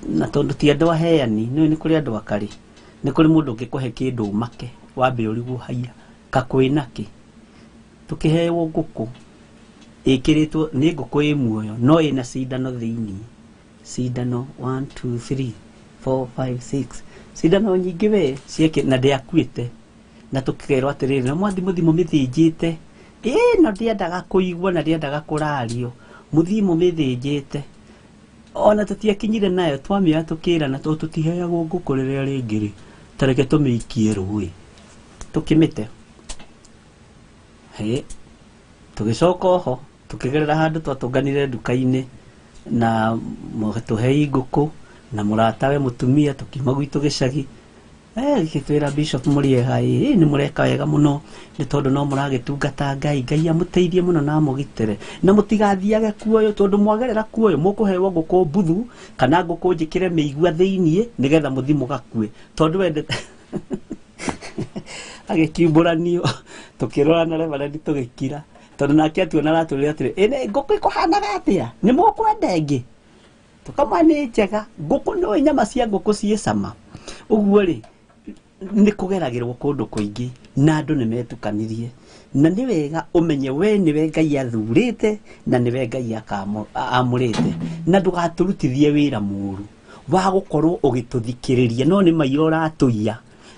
Na tondũ ti andũ aheani, nĩũĩ nĩ kũrĩ andũ akarĩ, nĩ kũrĩ mũndũ ũngĩkũhe kĩndũ ũmake wambe ũrigwo haiya kakwĩ nakĩ. Tũkĩheo ngũkũ ĩkĩrĩtwo nĩ ngũkũ ĩ muoyo no ĩna cindano thĩinĩ, cindano 1 2 3 4 5 6, cindano nyingĩ we cieke, na ndĩakuĩte. Na tũkerwo atĩrĩrĩ, na mwathi mũthi mũmĩthĩnjĩte, ĩĩ no ndĩendaga kũigua na ndĩendaga kũrario, mũthiĩ mũmĩthĩnjĩte. Ona tũtiakinyire nayo, twamĩoya tũkĩrana tondũ tũtiheagwo ngũkũ rĩrĩa rĩngĩ rĩ, ta reke tũmĩikie rũĩ, tũkĩmĩte. Hĩ, tũgĩcoka oho tũkĩgerera handũ twatũnganire nduka-inĩ na tũhei ngũkũ na mũratawe mũtumia, tũkiuma gwitũ gĩcagi. Gĩgĩtwĩra Bishop mũrĩega, ĩ nĩ mũreka wega mũno nĩ tondũ no mũragĩtungata Ngai, Ngai amũteithie mũno na amũgitĩre, na mũtigathiage kuoyo tondũ mwagerera kuoyo mũkũheo ngũkũ mbuthu kana ngũkũ njĩkĩre mĩigua thĩiniĩ nĩgetha mũthi mũgakue, tondũ wendete. Agĩkiumbũranio, tũkĩrora na reverend tũgĩkira, tondũ nake atuona aratwĩrire atĩrĩ, ĩ ngũkũ ĩkũhanaga atĩa, nĩ mũkwenda ĩngĩ? Tũkamwĩra nĩ njega ngũkũ, nĩũĩ nyama cia ngũkũ ciĩ cama. Ũguo rĩ, nĩ kũgeragĩrwo kũndũ kũingĩ na andũ nĩ metukanirie, na nĩ wega ũmenye we nĩwe Ngai athurĩte na nĩwe Ngai amũrĩte, na ndũgatũrutithie wĩra mũru wa gũkorwo ũgĩtũthikĩrĩria, no nĩ maiyo ũratũiya,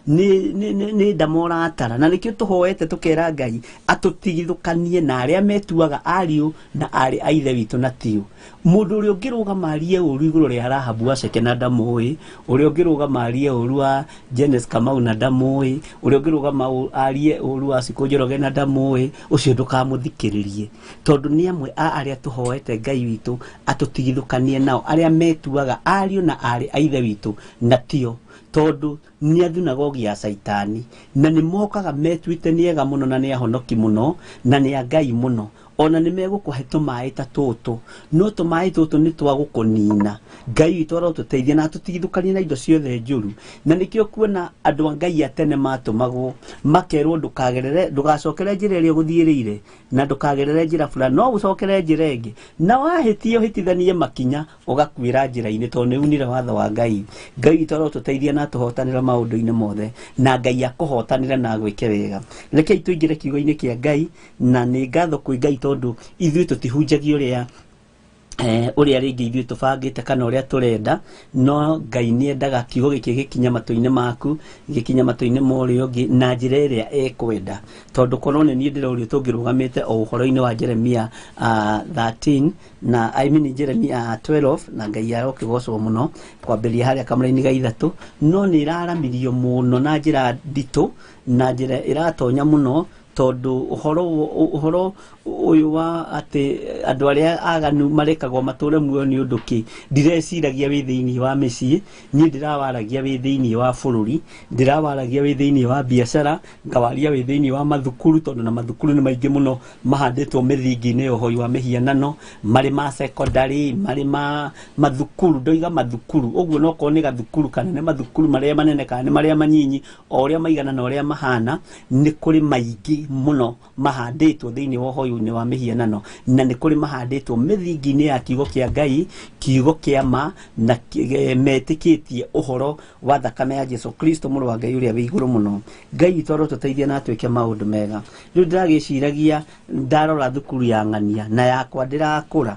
nĩ ndama ũratara. Na nĩkĩo tũhoete tũkera Ngai atũtigithũkanie na arĩa metuaga ariũ na arĩ a ithe witũ na tio. Mũndũ ũrĩa ũngĩrũgama arie ũru igũrũ rĩa Rahabu Waceke na ndamũĩ, ũrĩa ũngĩrũgama arie ũru wa Janice Kamau na ndamũĩ, ũrĩa ũngĩrũgama arie ũru wa Cikũ Njoroge na ndamũĩ, ũcio ndũkamũthikĩrĩrie, tondũ nĩ amwe a arĩa tũhoete Ngai witũ atũtigithũkanie nao, arĩa metuaga ariũ na arĩ a ithe witũ na tio, tondũ nĩ athunagogi ya Caitani, na nĩ mokaga metuĩte nĩ ega mũno na nĩ ahonoki mũno na nĩ a Ngai mũno. Ona nĩ megũkũhe tũmaĩ ta tũtũ, no tũmaĩ tũtũ nĩ twa gũkũnina. Ngai witũ arotũteithia na atũtigithũkanie na indo ciothe njũru. Na nĩkĩo kuona andũ a Ngai a tene matũmagwo makerwo ndũkagerere, ndũgacokere njĩra ĩrĩa ũgũthiĩrĩire, na ndũkagerere njĩra fulani, no ũcokere njĩra ĩngĩ, na wahĩtia ũhĩtithanie makinya ũgakuĩra njĩra-inĩ, tondũ nĩ unire watho wa Ngai. Ngai witũ arotũteithia na atũhotanĩre maũndũ-inĩ mothe, na Ngai akũhotanĩre na agwĩke wega. Rekei tũingĩre kiugo-inĩ kĩa Ngai, na nĩ ngatho kwĩ Ngai tondũ ithuĩ tũtihunjagia ũrĩa ũrĩa rĩngĩ ithuĩ tũbangĩte kana ũrĩa tũrenda, no Ngai nĩ endaga kiugo gĩkĩ gĩkinye matũ-inĩ maku, gĩkinye matũ-inĩ ma ũrĩa ũngĩ na njĩra ĩrĩa ekwenda. Tondũ korwo nĩ niĩ ndĩrorio tũngĩrũgamĩte o ũhoro-inĩ wa Jeremia 13 na I mean Jeremia 12, na Ngai arokĩgocwo mũno kwambĩrĩria harĩa kamũraini ga ithatũ, no nĩ ĩraramirio mũno na njĩra nditũ na njĩra ĩratonya mũno, tondũ ũhoro ũyũ wa atĩ andũ arĩa aganu marekagwo matũre muoyo nĩ ũndũ kĩ, ndireciragia wĩ thĩinĩ wa mĩciĩ, niĩ ndĩrawaragia wĩ thĩinĩ wa bũrũri, ndĩrawaragia wĩ thĩinĩ wa biacara, ngawaria wĩ thĩinĩ wa mathukuru, tondũ na mathukuru nĩ maingĩ mũno mahandĩtwo mĩthingi-inĩ ya ũhoi wa mĩhianano, marĩ ma secondary, marĩ ma mathukuru, ndoiga mathukuru, ũguo no korwo nĩ gathukuru kana nĩ mathukuru marĩa manene kana nĩ marĩa manyinyi, o ũrĩa maigana na ũrĩa mahana, nĩ kũrĩ maingĩ mũno mahandĩtwo thĩinĩ wa ũhoi-inĩ wa mĩhianano, na nĩ kũrĩ mahandĩtwo mĩthingi-inĩ ya kiugo kĩa Ngai, kiugo kĩa ma, na metĩkĩtie ũhoro wa thakame ya Jesu Kristo mũrũ wa Ngai ũrĩa wĩ igũrũ mũno. Ngai witũ arotũteithia na atwĩke maũndũ mega. Rĩu ndĩragĩciragia ndarora thukuru ya ng'ania na yakwa ndĩrakũra,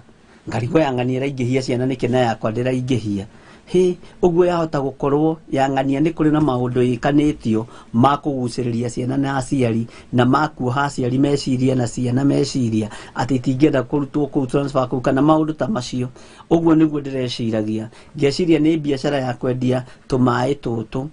ngarigwo ya ng'ania ĩraingĩhia ciana nĩkĩ na yakwa ndĩraingĩhia. Hĩ, ũguo yahota gũkorwo ya ng'ania nĩ kũrĩ na maũndũ ĩkanĩtio ma kũgucĩrĩria ciana na aciari, na ma kuoha aciari meciria na ciana meciria atĩ itingĩenda kũrutwo kũu transfer kũu kana maũndũ ta macio. Ũguo nĩguo ndĩreciragia, ngeciria nĩ biacara ya kwendia tũmaĩ tũtũ,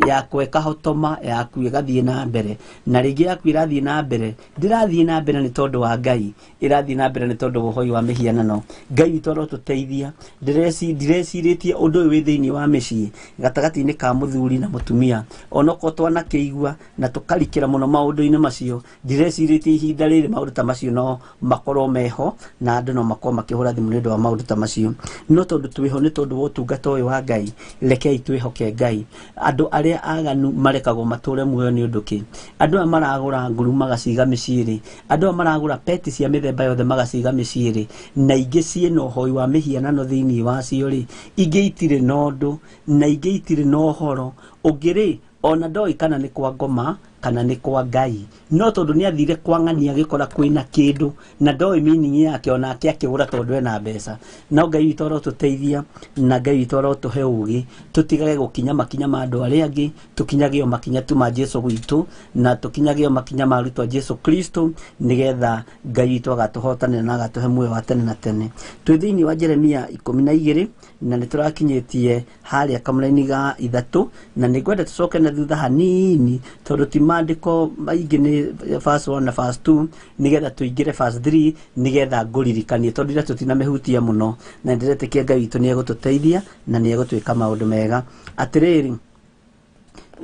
yakwa ĩkahotoma, yaku ĩgathiĩ na mbere, na rĩngĩ yaku ĩrathiĩ na mbere, ndĩrathiĩ na mbere nĩ tondũ wa Ngai, ĩrathiĩ na mbere nĩ tondũ wa ũhoi wa mĩhianano. Ngai witũ arotũteithia. Ndirecirĩtie ũndũ ũyũ wĩ thĩinĩ wa mĩciĩ gatagatĩ-inĩ ka mũthuri na mũtumia, onokorwo twanakĩigua na tũkarikĩra mũno maũndũ-inĩ macio, ndirecirĩtie ihinda rĩrĩ maũndũ ta macio no makorwo meho na andũ no makorwo makĩhũra thimũ nĩ ũndũ wa maũndũ ta macio. No tondũ twĩho nĩ tondũ wa ũtungata ũyũ wa Ngai, rekei twĩhoke Ngai. Andũ Andũ arĩa aganu marekagwo matũre muoyo nĩ ũndũ kĩ? Andũ aya maragũra nguru magaciga mĩciĩ rĩ, andũ aya maragũra peti cia mĩthemba yothe magaciga mĩciĩ rĩ, na ingĩ ciĩna ũhoi wa mĩhianano thĩinĩ wacio rĩ, ingĩ itirĩ na ũndũ na ingĩ itirĩ na ũhoro. Ũngĩ rĩ, ona ndoĩ kana nĩ kwa ngoma kana nĩ kwa Ngai, no tondũ nĩ athire kwa ng'ania agĩkora kwĩna kĩndũ na ndoĩ meaning yake, onake akĩgũra tondũ ena mbeca. No Ngai witũ arotũteithia na Ngai witũ arotũhe ũgĩ, tũtigage gũkinya makinya ma andũ arĩa angĩ, tũkinyage o makinya tu ma Jesu gwitũ, na tũkinyage o makinya ma arutwo a Jesu Kristo, nĩgetha Ngai witũ agatũhotanĩra na agatũhe muoyo wa tene na tene. Twĩ thĩinĩ wa Jeremia 12 na nĩ tũrakinyĩtie harĩa kamũraini ga 3, na nĩ ngwenda tũcoke na thutha hanini tondũ ti maandĩko maingĩ, nĩ verse 1 na verse 2, nĩgetha tũingĩre verse 3, nĩgetha ngũririkanie tondũ ira tũtinamĩhutia mũno, na ndĩretĩkia Ngai witũ nĩ egũtũteithia na nĩ egũtwĩka maũndũ mega. Atĩrĩrĩ,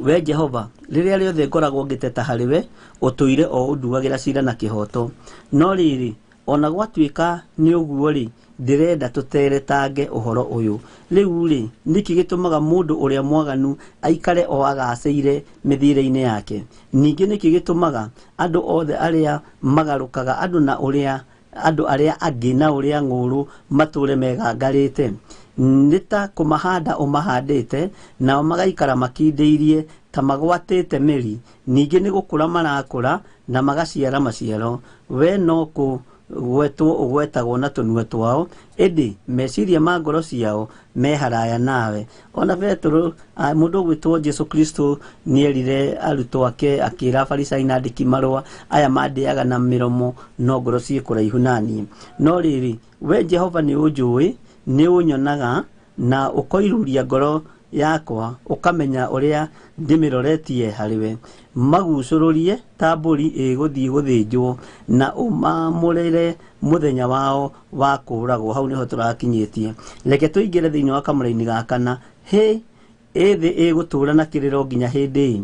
we Jehova, rĩrĩa rĩothe ngoragwo ngĩteta harĩ we, ũtũire o ũnduagĩra cira na kĩhooto. No rĩrĩ, ona gwatuĩka nĩ ũguo rĩ, ndĩrenda tũteretange ũhoro ũyũ. Rĩu rĩ, nĩkĩ gĩtũmaga mũndũ ũrĩa mwaganu aikare o agacĩire mĩthiĩre-inĩ yake? Ningĩ nĩkĩ gĩtũmaga andũ othe arĩa magarũkaga andũ na ũrĩa andũ arĩa angĩ na ũrĩa ng'ũũrũ matũre megangarĩte? Nĩ ta kũmahanda ũmahandĩte, nao magaikara makindĩirie ta magwatĩte mĩri. Ningĩ nĩ gũkũra marakũra na magaciara maciaro. We no kũgwetwo ũgwetagwo na tũnua twao, ĩndĩ meciria ma ngoro ciao me haraya nawe. Ona Petero, mũndũ ũgwĩtwo Jesu Kristo nĩerire arutwo ake, akĩra Afarisai na andĩki marũa, aya mandĩaga na mĩromo no ngoro ciĩ kũraihu naniĩ. No rĩrĩ, we Jehova nĩ ũnjũĩ, nĩ ũnyonaga na ũkoiruria ngoro yakwa, ũkamenya ũrĩa ndĩmĩroretie harĩ we. Magucũrũrie ta mbũri ĩgũthiĩ gũthĩnjwo, na ũmamũrĩre mũthenya wao wa kũũragwo. Hau nĩho tũrakinyĩtie. Reke tũingĩre thĩinĩ wa kamũraini ga 4. Hĩ, ĩ thĩ ĩgũtũũra na kĩrĩro nginya hĩndĩ ĩ?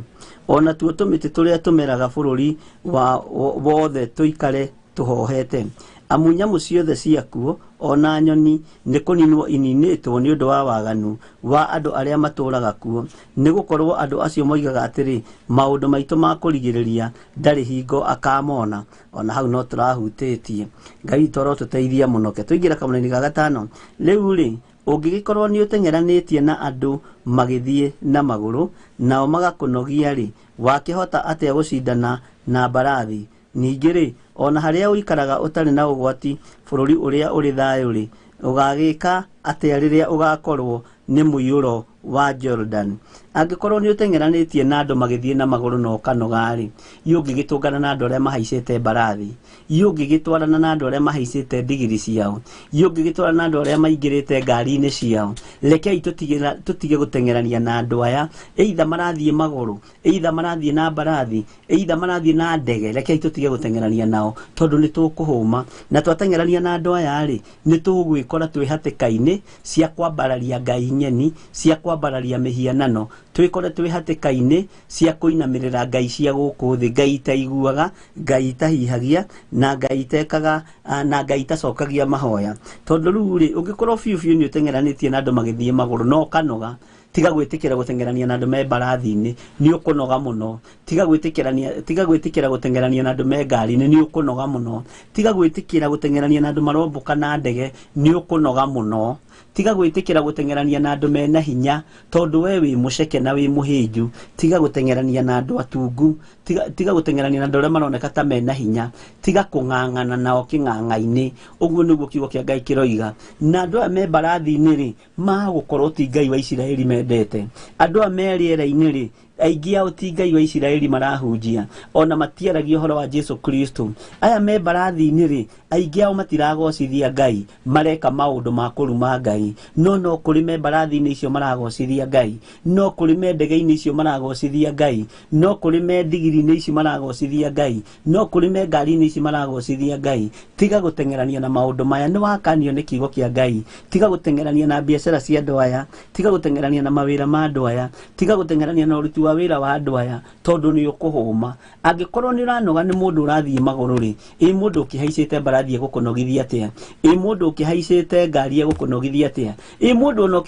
Ona tuo tũmĩtĩ tũrĩa tũmeraga bũrũri wa wothe tũikare tũhohete. Amu nyamũ ciothe ciakuo ona nyoni nĩ kũninwo ininĩtwo nĩ ũndũ wa waganu wa andũ arĩa matũũraga kuo. Nĩ gũkorwo andũ acio moigaga atĩrĩ, maũndũ maitũ ma kũrigĩrĩria ndarĩ hingo akamona. Ona hau no tũrahutĩtie. Ngai witũ arotũteithia mũno. Ke tũingĩre kamũraini ga 5. Rĩu rĩ, ũngĩgĩkorwo nĩ ũteng'eranĩtie na andũ magĩthiĩ na magũrũ, nao magakũnogia rĩ, wakĩhota atĩa gũcindana na mbarathi? Ningĩ rĩ, ona harĩa ũikaraga ũtarĩ na ũgwati bũrũri ũrĩa ũrĩ thayũ rĩ, ũgagĩka atĩa rĩrĩa ũgakorwo nĩ mũiyũro wa Jordan? Angĩkorwo nĩ ũteng'eranĩtie na andũ magĩthiĩ na magũrũ na ũkanoga rĩ, ũngĩgĩtũngana na andũ arĩa mahaicĩte mbarathi, ũngĩgĩtwarana na andũ arĩa mahaicĩte ndigiri ciao, ũngĩgĩtwarana na andũ arĩa maingĩrĩte ngari-inĩ ciao. Rekei tũtige gũteng'erania na andũ aya, either marathiĩ magũrũ, either marathiĩ na mbarathi, either marathiĩ na ndege. Rekei tũtige gũteng'erania nao tondũ nĩ tũkũhũma. Na twateng'erania na andũ aya rĩ, nĩ tũgwĩkora twĩ hatĩka-inĩ cia kwambararia ngai ng'eni, cia kwambararia mĩhianano, twĩkore twĩ hatĩka-inĩ cia kũinamĩrĩra ngai cia gũkũ thĩ, ngai itaiguaga, ngai itahihagia, na ngai itekaga, na ngai itacokagia mahoya. Tondũ rĩu rĩ, ũngĩkorwo biũ biũ nĩ ũteng'eranĩtie na andũ magĩthiĩ magũrũ na ũkanoga, tiga gwĩtĩkĩra gũteng'erania na andũ me mbarathi-inĩ, nĩ ũkũnoga mũno. Tiga gwĩtĩkĩra gũteng'erania na andũ me ngari-inĩ, nĩ ũkũnoga mũno. Tiga gwĩtĩkĩra gũteng'erania na andũ marombũka na ndege, nĩ ũkũnoga mũno. Tiga gwĩtĩkĩra gũteng'erania na andũ mena hinya, tondũ we wĩ mũceke na wĩ mũhĩnju. Tiga gũteng'erania na andũ atungu, tiga gũteng'erania na andũ arĩa maroneka ta mena hinya. Tiga kũng'ang'ana nao kĩng'ang'a-inĩ. Ũguo nĩguo kiugo kĩa Ngai kĩroiga. Na andũ aya me mbarathi-inĩ rĩ, magũkorwo ti Ngai wa Isiraeli mendete. Andũ aya me rĩera-inĩ rĩ, aingĩ ao ti Ngai wa Isiraeli marahunjia, ona matiaragia ũhoro wa Jesu Kristo. Aya me mbarathi-inĩ rĩ, aingĩ ao matiragocithia Ngai, mareka maũndũ ma kũruma Ngai. No kũrĩ me mbarathi-inĩ icio maragocithia Ngai, no kũrĩ me ndege-inĩ icio maragocithia Ngai, no kũrĩ me ndigiri-inĩ icio maragocithia Ngai, no kũrĩ me ngari-inĩ icio maragocithia Ngai. Tiga gũteng'erania na maũndũ maya, nĩ wakanio nĩ kiugo kĩa Ngai. Tiga gũteng'erania na biacara cia andũ aya, tiga gũteng'erania na mawĩra ma andũ aya, tiga gũteng'erania na ũruti wa wa wĩra wa andũ aya tondũ nĩ ũkũhũma. Angĩkorwo nĩ ũranoga nĩ mũndũ ũrathiĩ magũrũ rĩ, ĩ mũndũ ũkĩhaicĩte mbarathi egũkũnogithia atĩa? Ĩ mũndũ ũkĩhaicĩte ngari egũkũnogithia atĩa? Ĩ mũndũ ona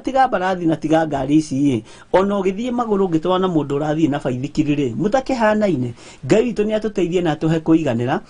tiga mbarathi na tiga ngari ici ĩ, ona ũgĩthiĩ magũrũ ũngĩtwarana na mũndũ ũrathiĩ na baithikiri rĩ, mũtakĩhanaine. Ngai witũ nĩ atũteithie na atũhe kũiganĩra,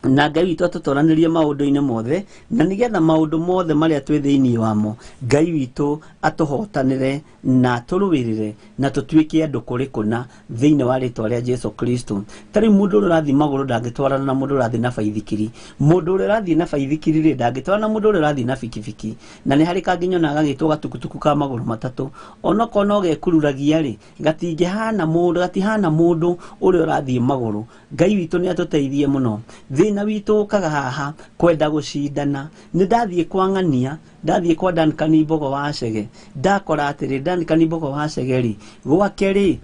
na Ngai witũ atũtoranĩrie maũndũ-inĩ mothe, na nĩgetha maũndũ mothe marĩa twĩ thĩinĩ wamo Ngai witũ atũhotanĩre na atũrũĩrĩre na tũtuĩke andũ kũrĩ kũna thĩinĩ wa rĩtwa rĩa Jesu Kristo. Ta rĩu mũndũ ũrĩa ũrathiĩ magũrũ ndangĩtwarana na mũndũ ũrathiĩ na baithikiri. Mũndũ ũrĩa ũrathiĩ na baithikiri rĩ, ndangĩtwarana na mũndũ ũrĩa ũrathiĩ na bikibiki. Na nĩ harĩ kangĩ nyonaga gagĩtwo gatukutuku ka magũrũ matatũ, onokorwo no gekururagia rĩ, gatingĩhana mũndũ, gatihana mũndũ ũrĩa ũrathiĩ magũrũ. Ngai witũ nĩ atũteithie mũno. Thĩna witũ ũkaga haha kwenda gũcindana. Nĩ ndathiĩ kwa ng'ania, ndathiĩ kwa Duncan Mbogo wa Chege, ndakora atĩrĩ, Duncan Mbogo wa Chege rĩ, gwake rĩ,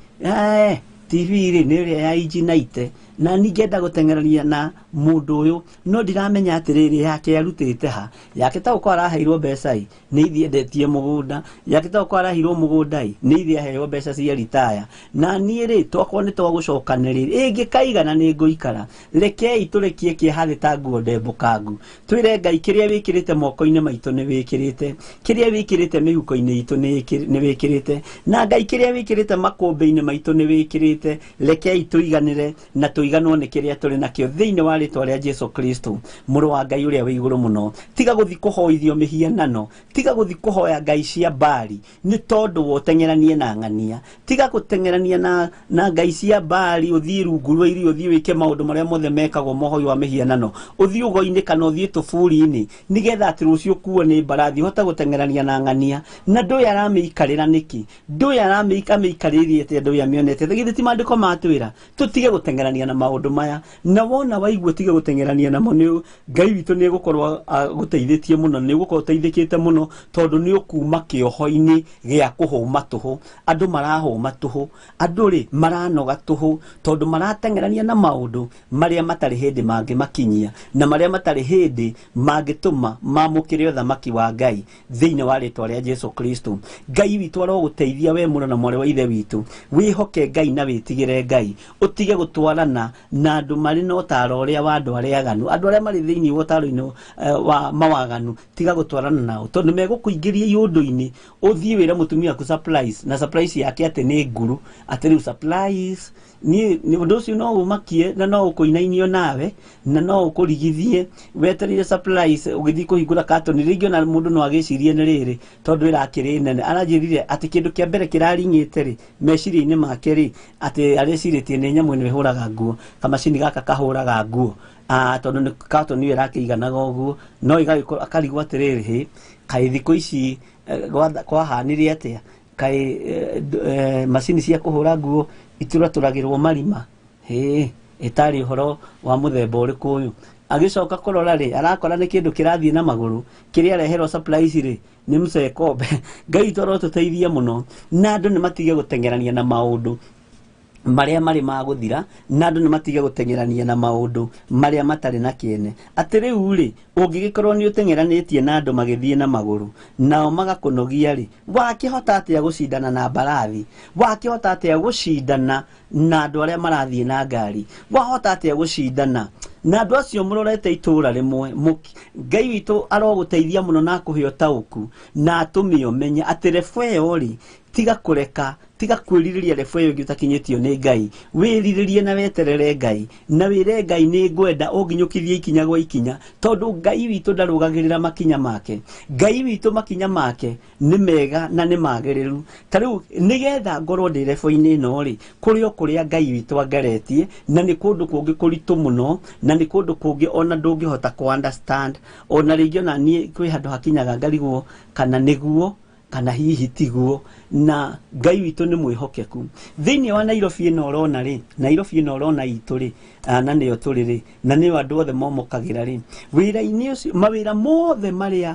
TV rĩ nĩ ĩrĩa ya inji 90, na ningĩenda gũteng'erania na mũndũ ũyũ, no ndiramenya atĩrĩrĩ yake arutĩte ha. Yake ta gũkorwo araheirwo mbeca ĩ, nĩ ithiĩ endetie mũgũnda. Yake ta gũkorwo araheirwo mũgũnda ĩ, nĩ ithiĩ aheo mbeca cia ritaya. Na niĩ rĩ, twakorwo nĩ twagũcokanĩrĩria, ĩngĩkaigana nĩ ngũikara. Rekei tũrekie kĩeha thĩ ta nguo ndembũkangu. Twĩre Ngai kĩrĩa wĩkĩrĩte moko-inĩ maitũ nĩ wĩkĩrĩte, kĩrĩa wĩkĩrĩte mĩhuko-inĩ itũ nĩ wĩkĩrĩte, na Ngai kĩrĩa wĩkĩrĩte makũmbĩ-inĩ maitũ nĩ wĩkĩrĩte. Rekei tũiganĩre na tũiganwo nĩ kĩrĩa tũrĩ nakĩo thĩinĩ wa rĩtwa rĩa Jesu Kristo, mũrũ wa Ngai ũrĩa wĩ igũrũ mũno. Tiga gũthiĩ kũhoithio mĩhianano, tiga gũthiĩ kũhoya ngai cia Baali nĩ tondũ wa ũteng'eranie na ng'ania. Tiga gũteng'erania na ngai cia Baali, ũthiĩ rungu rwa irio, ũthiĩ wĩke maũndũ marĩa mothe mekagwo mohoi wa mĩhianano, ũthiĩ ũgo-inĩ kana ũthiĩ tũburi-inĩ, nĩgetha atĩ rũciũ ũkuo nĩ mbarathi ũhote gũteng'erania na ng'ania. Na ndũĩ aramĩikarĩra nĩkĩ? Ndũĩ amĩikarĩrie atĩa? Ndũĩ amĩonete? Githĩ ti maandĩko matwĩra tũtige gũteng'erania na maũndũ maya? Na wona waigua ũtige gũteng'erania namo, nĩ Ngai witũ nĩ egũkorwo agũteithĩtie mũno, nĩ ũgũkorwo ũteithĩkĩte mũno, tondũ nĩ ũkuma kĩoho-inĩ gĩa kũhũma tũhũ. Andũ marahũma tũhũ, andũ rĩ maranoga tũhũ, tondũ marateng'erania na maũndũ marĩa matarĩ hĩndĩ mangĩmakinyia, na marĩa matarĩ hĩndĩ mangĩtũma mamũkĩre ũthamaki wa Ngai thĩinĩ wa rĩtwa rĩa Jesu Kristo. Ngai witũ arogũteithia we mũno na mwarĩ wa ithe witũ, wĩhoke Ngai na wĩtigĩre Ngai, ũtige gũtwarana na andũ marĩ na ũtaro ũrĩa wa andũ arĩa aganu, andũ arĩa marĩ thĩinĩ wa ũtaro-inĩ wa mawaganu, tiga gũtwarana nao tondũ megũkũingĩria iũndũ-inĩ. Ũthiĩ wĩre mũtumia waku surprise, na surprise yake atĩ nĩ nguru, atĩ rĩu surprise niĩ ũndũ ũcio no ũmakie na no ũkũinainio nawe na no ũkũrigithie wetereire surprise ũgĩthiĩ kũhingũra katoni. Rĩngĩ ona mũndũ no agĩcirie nĩ rĩrĩ tondũ ĩrakĩrĩ nene, aranjĩrire atĩ kĩndũ kĩa mbere kĩraring'ĩte rĩ meciria-inĩ make rĩ, atĩ arecirĩtie nĩ nyamũ ĩno ĩhũraga nguo, kamacini gaka kahũraga nguo, tondũ nĩ katoni ĩyo ĩrakĩiganaga ũguo, no ĩgagĩkorwo akarigwo atĩrĩrĩ, hĩ kaĩ thikũ ici kwahanire atĩa? Kaĩ macini cia kũhũra nguo ituratũragĩrwo marima? Hĩ, ĩtarĩ ũhoro wa mũthemba ũrĩkũ ũyũ? Agĩcoka kũrora rĩ, arakora nĩ kĩndũ kĩrathiĩ na magũrũ, kĩrĩa areherwo surprise rĩ nĩ mcekombe. Ngai witũ arotũteithia mũno, na andũ nĩ matige gũteng'erania na maũndũ marĩa marĩ ma gũthira, na andũ nĩ matige gũteng'erania na maũndũ marĩa matarĩ na kĩene. Atĩ rĩu rĩ, ũngĩgĩkorwo nĩ ũteng'eranĩtie na andũ magĩthiĩ na magũrũ nao magakũnogia rĩ, wakĩhota atĩa gũcindana na mbarathi? Wakĩhota atĩa gũcindana na andũ arĩa marathiĩ na ngari? Wahota atĩa gũcindana na andũ acio mũrorete itũũra rĩmwe? Ngai witũ arogũteithia mũno na akũhe ũtaũku na atũme ũmenye atĩ rebo ĩyo rĩ, tiga kũreka, tiga kwĩrirĩria rebo ĩyo ĩngĩ ũtakinyĩtio nĩ Ngai. Wĩrirĩrie na weterere Ngai, na wĩre Ngai nĩ ngwenda ũnginyũkithie ikinya gwa ikinya, tondũ Ngai witũ ndarũgagĩrĩra makinya make. Ngai witũ makinya make nĩ mega na nĩ magĩrĩru. Ta rĩu nĩgetha ngorwo ndĩ rebo-inĩ ĩno rĩ, kũrĩ o kũrĩa Ngai witũ angeretie, na nĩ kũndũ kũngĩ kũritũ mũno, na nĩ kũndũ kũngĩ ona ndũngĩhota kũ understand. Ona rĩngĩ ona niĩ kwĩ handũ hakinyaga ngarigwo kana nĩguo kana hihi tiguo, na Ngai witũ nĩ mwĩhokeku. Thĩinĩ wa Nairobi ĩno ũrona rĩ, Nairobi ĩno ũrona itũ rĩ, na nĩyo tũrĩ rĩ, na nĩyo andũ othe momokagĩra rĩ, wĩra-inĩ ũcio, mawĩra mothe marĩa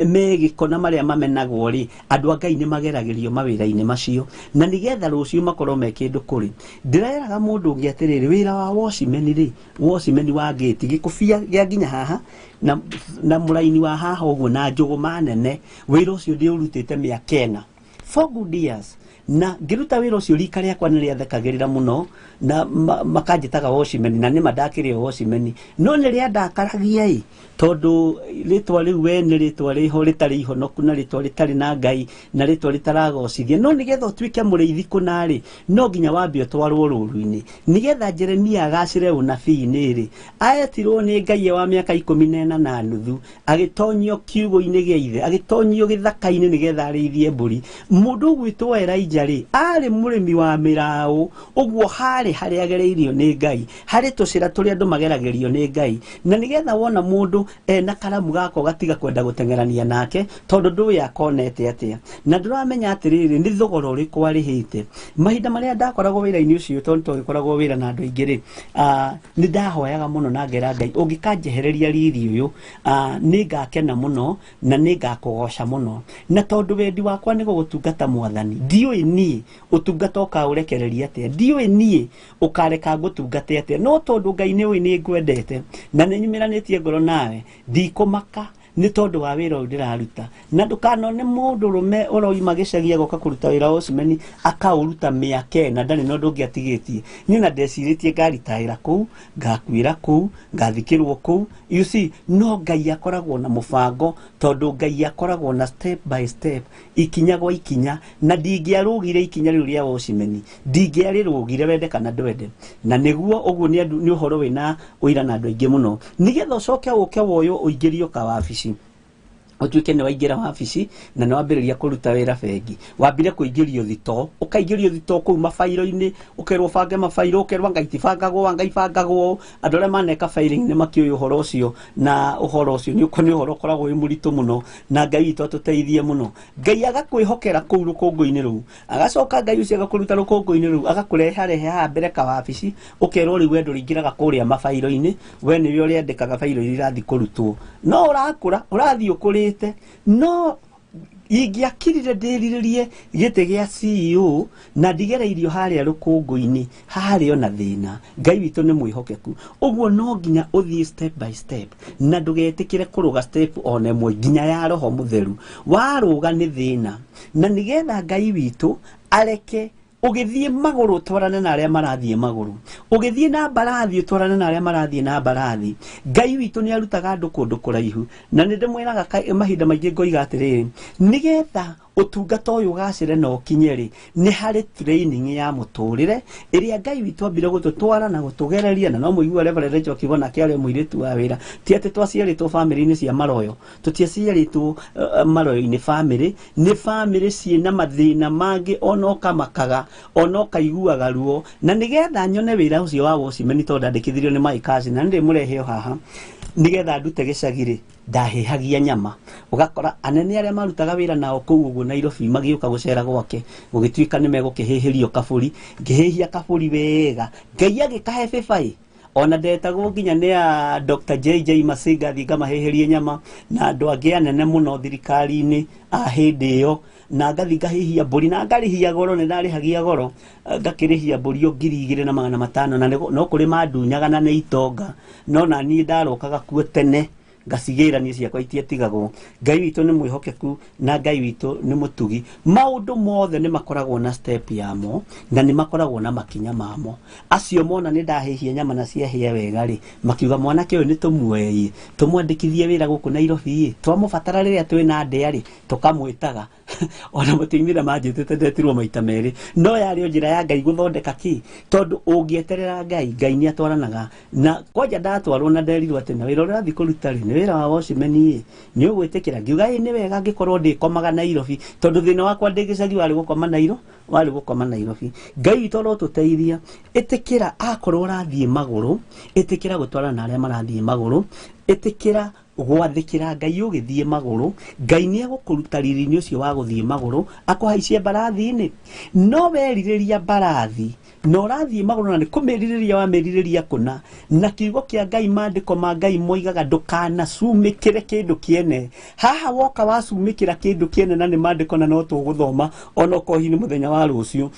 me gĩko na marĩa mamenagwo rĩ, andũ a Ngai nĩ mageragĩrio mawĩra-inĩ macio, na nĩgetha rũciũ makorwo me kĩndũ kũrĩ. Ndĩreraga mũndũ ũngĩ atĩrĩrĩ, wĩra wa watchman rĩ, watchman wa gate, gĩkũbia gĩa nginya haha na mũraini wa haha ũguo na njũgũma nene, wĩra ũcio ndĩũrutĩte mĩaka ĩna. 4 good years. Na ngĩruta wĩra ũcio rika rĩakwa nĩ rĩathekagĩrĩra mũno na makanjĩtaga watchman, na nĩma ndakĩrĩ o watchman, no nĩ rĩandakaragia ĩ, tondũ rĩtwa rĩu we nĩ rĩtwa rĩho rĩtarĩ ihonoku na rĩtwa rĩtarĩ na Ngai na rĩtwa rĩtaragocithia. No nĩgetha ũtuĩke mũrĩithi kũna rĩ, no nginya wambe ũtwarwo rũru-inĩ nĩgetha Jeremia agacĩre ũnabii-inĩ rĩ. Aetirwo nĩ Ngai wa mĩaka 14 na nuthu, agĩtonyio kiugũ-inĩ gĩa ithe, agĩtonyio gĩthaka-inĩ nĩgetha arĩithie mbũri. Mũndũ ũgwĩtwo Elijah rĩ, arĩ mũrĩmi wa mĩraũ, ũguo harĩ harĩa agereirio nĩ Ngai, harĩ tũcĩra tũrĩa andũ mageragĩrio nĩ Ngai. Na nĩgetha wona mũndũ ena karamu gako gatiga kwenda gũteng'erania nake, tondũ ndũĩ akonete atĩa na ndũramenya atĩrĩrĩ nĩ thogora ũrĩkũ arĩhĩte. Mahinda marĩa ndakoragwo wĩra-inĩ ũcio, tondũ twagĩkoragwo wĩra na andũ aingĩ rĩ, nĩ ndahoyaga mũno na ngera Ngai, ũngĩkanjehereria riri ũyũ, nĩ ngakena mũno na nĩ ngakũgoca mũno, na tondũ wendi wakwa nĩ gũgũtungata Mwathani, ndiũĩ niĩ ũtungata ũkaũrekereria atĩa, ndiũĩ niĩ ũkareka ngũtungate atĩa, no tondũ Ngai nĩ ũĩ nĩ ngwendete na nĩ nyumĩranĩtie ngoro nawe, ndikũmaka nĩ tondũ wa wĩra ũyũ ndĩraruta. Na ndũkanone mũndũ rũme ũroima gĩcagi agoka kũruta wĩra wa ũcimeni akaũruta mĩaka ĩna ndarĩ na ũndũ ũngĩ atigĩtie. Niĩ na ndecirĩtie ngaritaĩra kũu, ngakuĩra kũu, ngathikĩrwo kũu, you see. No Ngai akoragwo na mũbango, tondũ Ngai akoragwo na step by step, ikinya gwa ikinya. Na ndingĩarũgire ikinya rĩu rĩa ũcimeni, ndingĩarĩrũgire wende kana ndwende. Na nĩguo ũguo nĩ ũhoro wĩna ũira na andũ aingĩ mũno, nĩgetha ũcoke ũke woywo ũingĩrio kawabici, ũtuĩke nĩ waingĩra wabici na nĩ wambĩrĩria kũruta wĩra bengi. Wambire kũingĩrio thitoo, ũkaingĩrio thitoo kũu mabairo-inĩ, ũkerwo ũbange mabairo, ũkerwo anga itibangagwo, anga ibangagwo. Andũ arĩa maneka filing nĩ makĩũĩ ũhoro ũcio, na ũhoro ũcio nĩ ũhoro ũkoragwo wĩ mũritũ mũno, na Ngai witũ atũteithie mũno. Ngai agakwĩhokera kũu rũkũngũ-inĩ rũu, agacoka Ngai ũcio agakũruta rũkũngũ-inĩ rũu, agakũreharehe haha mbere kawabici, ũkerwo rĩu we ndũrĩingĩraga kũrĩa mabairo-inĩ, we nĩwe ũrĩandĩkaga bairo iria irathiĩ kũrutwo. No ũrakũra, ũrathiĩ ũkũrĩte. No ingĩakirire ndĩrirĩrie gĩtĩ gĩa CEO na ndigereirio harĩa rũkũngũ-inĩ, harĩ ona thĩna. Ngai witũ nĩ mwĩhokeku, ũguo no nginya ũthiĩ step by step, na ndũgetĩkĩre kũrũga step ona ĩmwe nginya ya Roho Mũtheru. Warũga nĩ thĩna, na nĩgetha Ngai witũ areke ũgĩthiĩ magũrũ ũtwarane na arĩa marathiĩ magũrũ, ũgĩthiĩ na mbarathi ũtwarane na arĩa marathiĩ na mbarathi. Ngai witũ nĩ arutaga andũ kũndũ kũraihu, na nĩ ndĩmwĩraga mahinda maingĩ ngoiga atĩrĩrĩ, nĩgetha ũtungata ũyũ ũgacĩre na ũkinye rĩ, nĩ harĩ training ya mũtũrĩre ĩrĩa Ngai witũ ambire gũtũtwara na gũtũgereria. Na no mũigua Reverend Rachel akiuga nake arĩ mũirĩtu wa wĩra, ti atĩ twaciarĩtwo bamĩrĩ-inĩ cia maroyo, tũtiaciarĩtwo maroyo-inĩ bamĩrĩ, nĩ bamĩrĩ ciĩna mathĩna mangĩ, ona ũkamakaga, ona ũkaiguaga ruo. Na nĩgetha nyone wĩra ũcio wa watchman, tondũ ndandĩkithirio nĩ my cousin, na nĩndĩmũrehe o haha nĩgetha ndute gĩcagi rĩ, ndahĩhagia nyama. Ũgakora anene arĩa marutaga wĩra nao kũu ũguo Nairobi magĩũka gũcera gwake, gũgĩtuĩka nĩ megũkĩhĩhĩrio kabũri, ngĩhĩhia kabũri wega, Ngai agĩkahe bĩbaĩ. Ona ndetagwo nginya nĩ a Dr. JJ Masinga thiĩ ngamahĩhĩrie nyama, na andũ angĩ anene mũno thirikari-inĩ a hĩndĩ ĩyo, na ngathiĩ ngahĩhia mbũri na ngarĩhia goro, nĩ ndarĩhagia goro, ngakĩrĩhia mbũri o 2500, na no kũrĩ mandunyaga na nĩ itonga, no na niĩ ndarokaga kuo tene ngacigĩra niĩ ciakwa itiatigagwo. Ngai witũ nĩ mwĩhokeku na Ngai witũ nĩ mũtugi. Maũndũ mothe nĩ makoragwo na step yamo, na nĩ makoragwo na makinya mamo. Acio mona nĩ ndahĩhia nyama na ciahĩa wega rĩ, makiuga mwanake ũyũ nĩ tũmuoei, tũmwandĩkithie wĩra gũkũ Nairobi ĩ, twamũbatara rĩrĩa twĩna ndĩa rĩ, tũkamwĩtaga. Ona mũtumia manjĩtĩte ndetirwo maita merĩ, no yarĩ o njĩra ya Ngai gũthondeka kĩ, tondũ ũngĩeterera Ngai, Ngai nĩ atwaranaga. Na kwanja ndatwarwo na nderirwo atĩ na wĩra ũrĩa ũrathiĩ kũruta rĩ, nĩ wĩra wa watchman ĩ, nĩ ũgwĩtĩkĩra? Ngiuga ĩ nĩ wega angĩkorwo ndĩkomaga Nairobi, tondũ thĩna wakwa ndĩ gĩcagi warĩ gũkoma Nairobi, warĩ gũkoma Nairobi. Ngai witũ arotũteithia. Ĩtĩkĩra akorwo ũrathiĩ magũrũ, ĩtĩkĩra gũtwarana na arĩa marathiĩ magũrũ, ĩtĩkĩra gwathĩkĩra Ngai ũgĩthiĩ magũrũ. Ngai nĩ egũkũruta riri-inĩ ũcio wa gũthiĩ magũrũ, akũhaicie mbarathi-inĩ. No werirĩria mbarathi na ũrathiĩ magũrũ na nĩ kũmĩrirĩria wamĩrirĩria kũna, na kiugo kĩa Ngai, maandĩko ma Ngai moigaga ndũkanacumĩkĩre kĩndũ kĩene. Haha woka wacumĩkĩra kĩndũ kĩene na nĩ maandĩko, na no tũgũthoma ona okorwo hihi nĩ mũthenya wa rũciũ.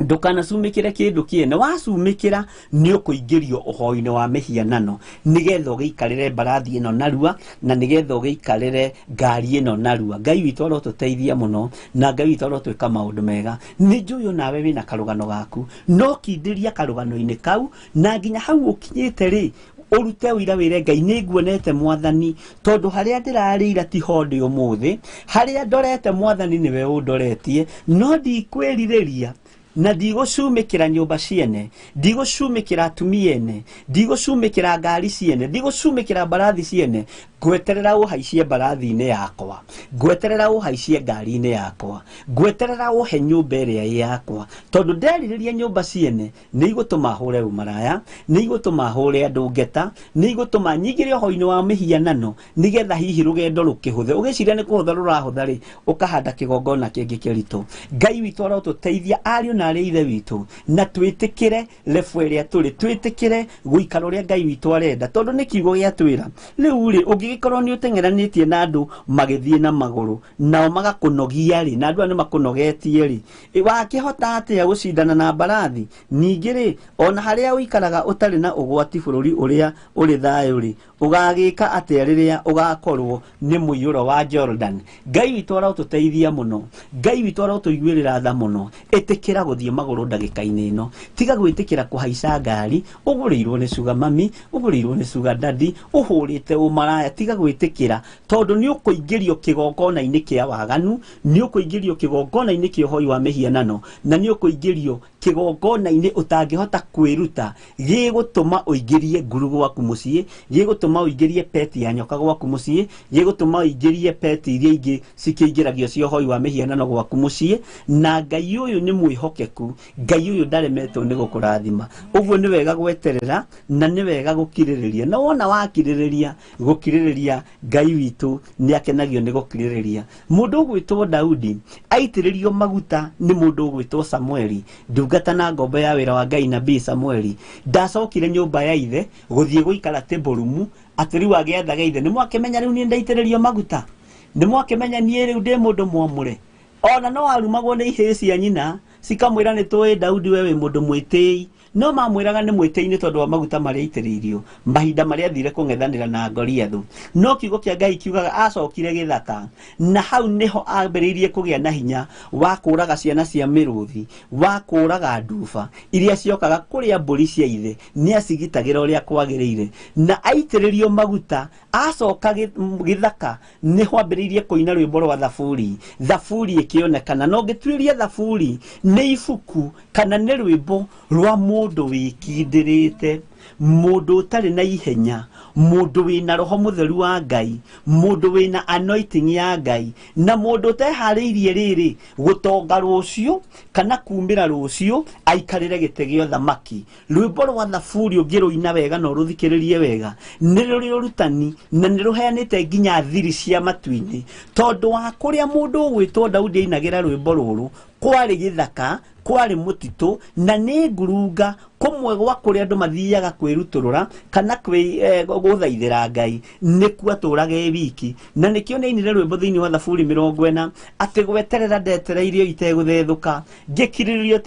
Ndukanacumĩkĩre kĩndũ kĩene. Wacumĩkĩra nĩ ũkũingĩrio ũhoi-inĩ wa mĩhianano, nĩgetha ũgĩikarĩre mbarathi ĩno narua, na nĩgetha ũgĩikarĩre ngari ĩno narua. Ngai witũ arotũteithia mũno, na Ngai witũ arotwĩka maũndũ mega. Nĩ njũĩ nawe wĩna karũgano gaku, no kindĩria karũgano-inĩ kau, na nginya hau ũkinyĩte rĩ, ũrute ũira wĩre Ngai nĩ nguonete Mwathani, tondũ harĩa ndĩrarĩira tiho ndĩ ũmũthĩ, harĩa ndorete Mwathani nĩwe ũndoretie, no ndikwĩrirĩria na ndigũcumĩkĩra nyũmba ciene, ndigũcumĩkĩra atumia ene, ndigũcumĩkĩra ngari ciene, ndigũcumĩkĩra mbarathi ciene. Ngweterera ũhaicie mbarathi-inĩ yakwa, ngweterera ũhaicie ngari-inĩ yakwa, ngweterera ũhe nyũmba ĩrĩa ĩ yakwa, tondũ nderirĩria nyũmba ciene nĩ igũtũma hũre ũmaraya, nĩ igũtũma hũre andũ ngeta, nĩ igũtũma nyingĩre ũhoi-inĩ wa mĩhianano, nĩgetha hihi rũgendo rũkĩhũthe. Ũgĩciria nĩ kũhũtha rũrahũtha rĩ, ũkahanda kĩgongona kĩngĩ kĩritũ. Ngai witũ arotũteithia ariũ na arĩ ithe witũ, na twĩtĩkĩre lebu ĩrĩa tũrĩ, twĩtĩkĩre gũikara ũrĩa Ngai witũ arenda, tondũ nĩ kiugo gĩatwĩra. Rĩu rĩ, ũngĩgĩkorwo nĩ ũteng'eranĩtie na andũ magĩthiĩ na magũrũ, nao magakũnogia rĩ, na andũ aya nĩ makũnogetie rĩ, wakĩhota atĩa gũcindana na mbarathi? Ningĩ rĩ, ona harĩa ũikaraga ũtarĩ na ũgwati bũrũri ũrĩa ũrĩ thayũ rĩ, ũgagĩka atĩa rĩrĩa ũgakorwo nĩ mũiyũro wa Jordan? Ngai witũ arotũteithia mũno, Ngai witũ arotũiguĩrĩra tha mũno. Ĩtĩkĩra gũthiĩ magũrũ ndagĩka-inĩ ĩno, tiga gwĩtĩkĩra kũhaica ngari, ũgũrĩirwo nĩ sugar mami, ũgũrĩirwo nĩ sugar daddy, ũhũrĩte ũmaraya, tiga gwĩtĩkĩra, tondũ nĩ ũkũingĩrio kĩgongona-inĩ kĩa waganu, nĩ ũkũingĩrio kĩgongona-inĩ kĩa ũhoi wa mĩhianano, na nĩ ũkũingĩrio kĩgongona-inĩ ũtangĩhota kwĩruta, gĩgũtũma ũingĩrie nguru gwaku mũciĩ, gĩgũtũma ũingĩrie peti ya nyoka gwaku mũciĩ, gĩgũtũma ũingĩrie peti iria ingĩ cikĩingĩragio cia ũhoi wa mĩhianano gwaku mũciĩ. Na Ngai ũyũ nĩ mwĩhokeku, Ngai ũyũ ndaremetwo nĩ gũkũrathima. Ũguo nĩ wega gweterera, na nĩ wega gũkirĩrĩria, na wona wakirĩrĩria, gũkirĩrĩria Ngai witũ nĩ akenagio nĩ gũkirĩrĩria. Mũndũ ũgwĩtwo Daudi aitĩrĩrio maguta nĩ mũndũ ũgwĩtwo Samueli, ndungata na ngombo ya wĩra wa Ngai, nabii Samueli, ndacokire nyũmba ya ithe gũthiĩ gũikara tĩmbũrumu atĩ rĩu agĩathaga ithe. Nĩ mwakĩmenya rĩu niĩ ndaitĩrĩrio maguta, nĩ mwakĩmenya niĩ rĩu ndĩ mũndũ mwamũre. Ona no arumagwo nĩ ihĩĩ cia nyina, cikamwĩra nĩ tũĩ Daudi we wĩ mũndũ mwĩtĩi, no mamwĩraga nĩ mwĩtĩi nĩ tondũ wa maguta marĩa aitĩrĩirio mahinda marĩa athire kũng'ethanĩra na Goliathũ. No kiugo kĩa Ngai kiugaga acokire gĩthaka, na hau nĩho ambĩrĩirie kũgĩa na hinya wa kũraga ciana cia mĩrũthi, wa kũraga nduba iria ciokaga kũrĩa mbũri cia ithe, nĩ acigitagĩra ũrĩa kwagĩrĩire. Na aitĩrĩrio maguta acoka gĩthaka, nĩho ambĩrĩirie kũina rwĩmbo rwa Thaburi. Thaburi ĩkĩonekana, na ũngĩtuĩria Thaburi nĩ ibuku kana nĩ rwĩmbo rwa mũndũ wĩkindĩrĩte, mũndũ ũtarĩ na ihenya, mũndũ wĩna roho mũtheru wa Ngai, mũndũ wĩna anointing ya Ngai, na mũndũ ũteharĩirie rĩrĩ gũtonga rũciũ kana kumĩra rũciũ aikarĩre gĩtĩ gĩa ũthamaki. Rwĩmbo rwa Thaburi ũngĩrũina wega na ũrũthikĩrĩrie wega, nĩ rũrĩ ũrutani na nĩ rũheanĩte nginya thiri cia matu-inĩ, tondũ wa kũrĩa mũndũ ũgwĩtwo Daudi ainagĩra rwĩmbo rũrũ kwarĩ gĩthaka, kwarĩ mũtitũ, na nĩ ngurunga kũmwe gwa kũrĩa andũ mathiaga kwĩrutũrũra kana gũthaithĩra Ngai, nĩkuo atũraga e wiki. Na nĩkĩo nĩainire rwĩmbo thĩinĩ wa Thaburi 40 atĩ gweterera ndetereirio itegũthethũka, ngĩkirĩrĩrio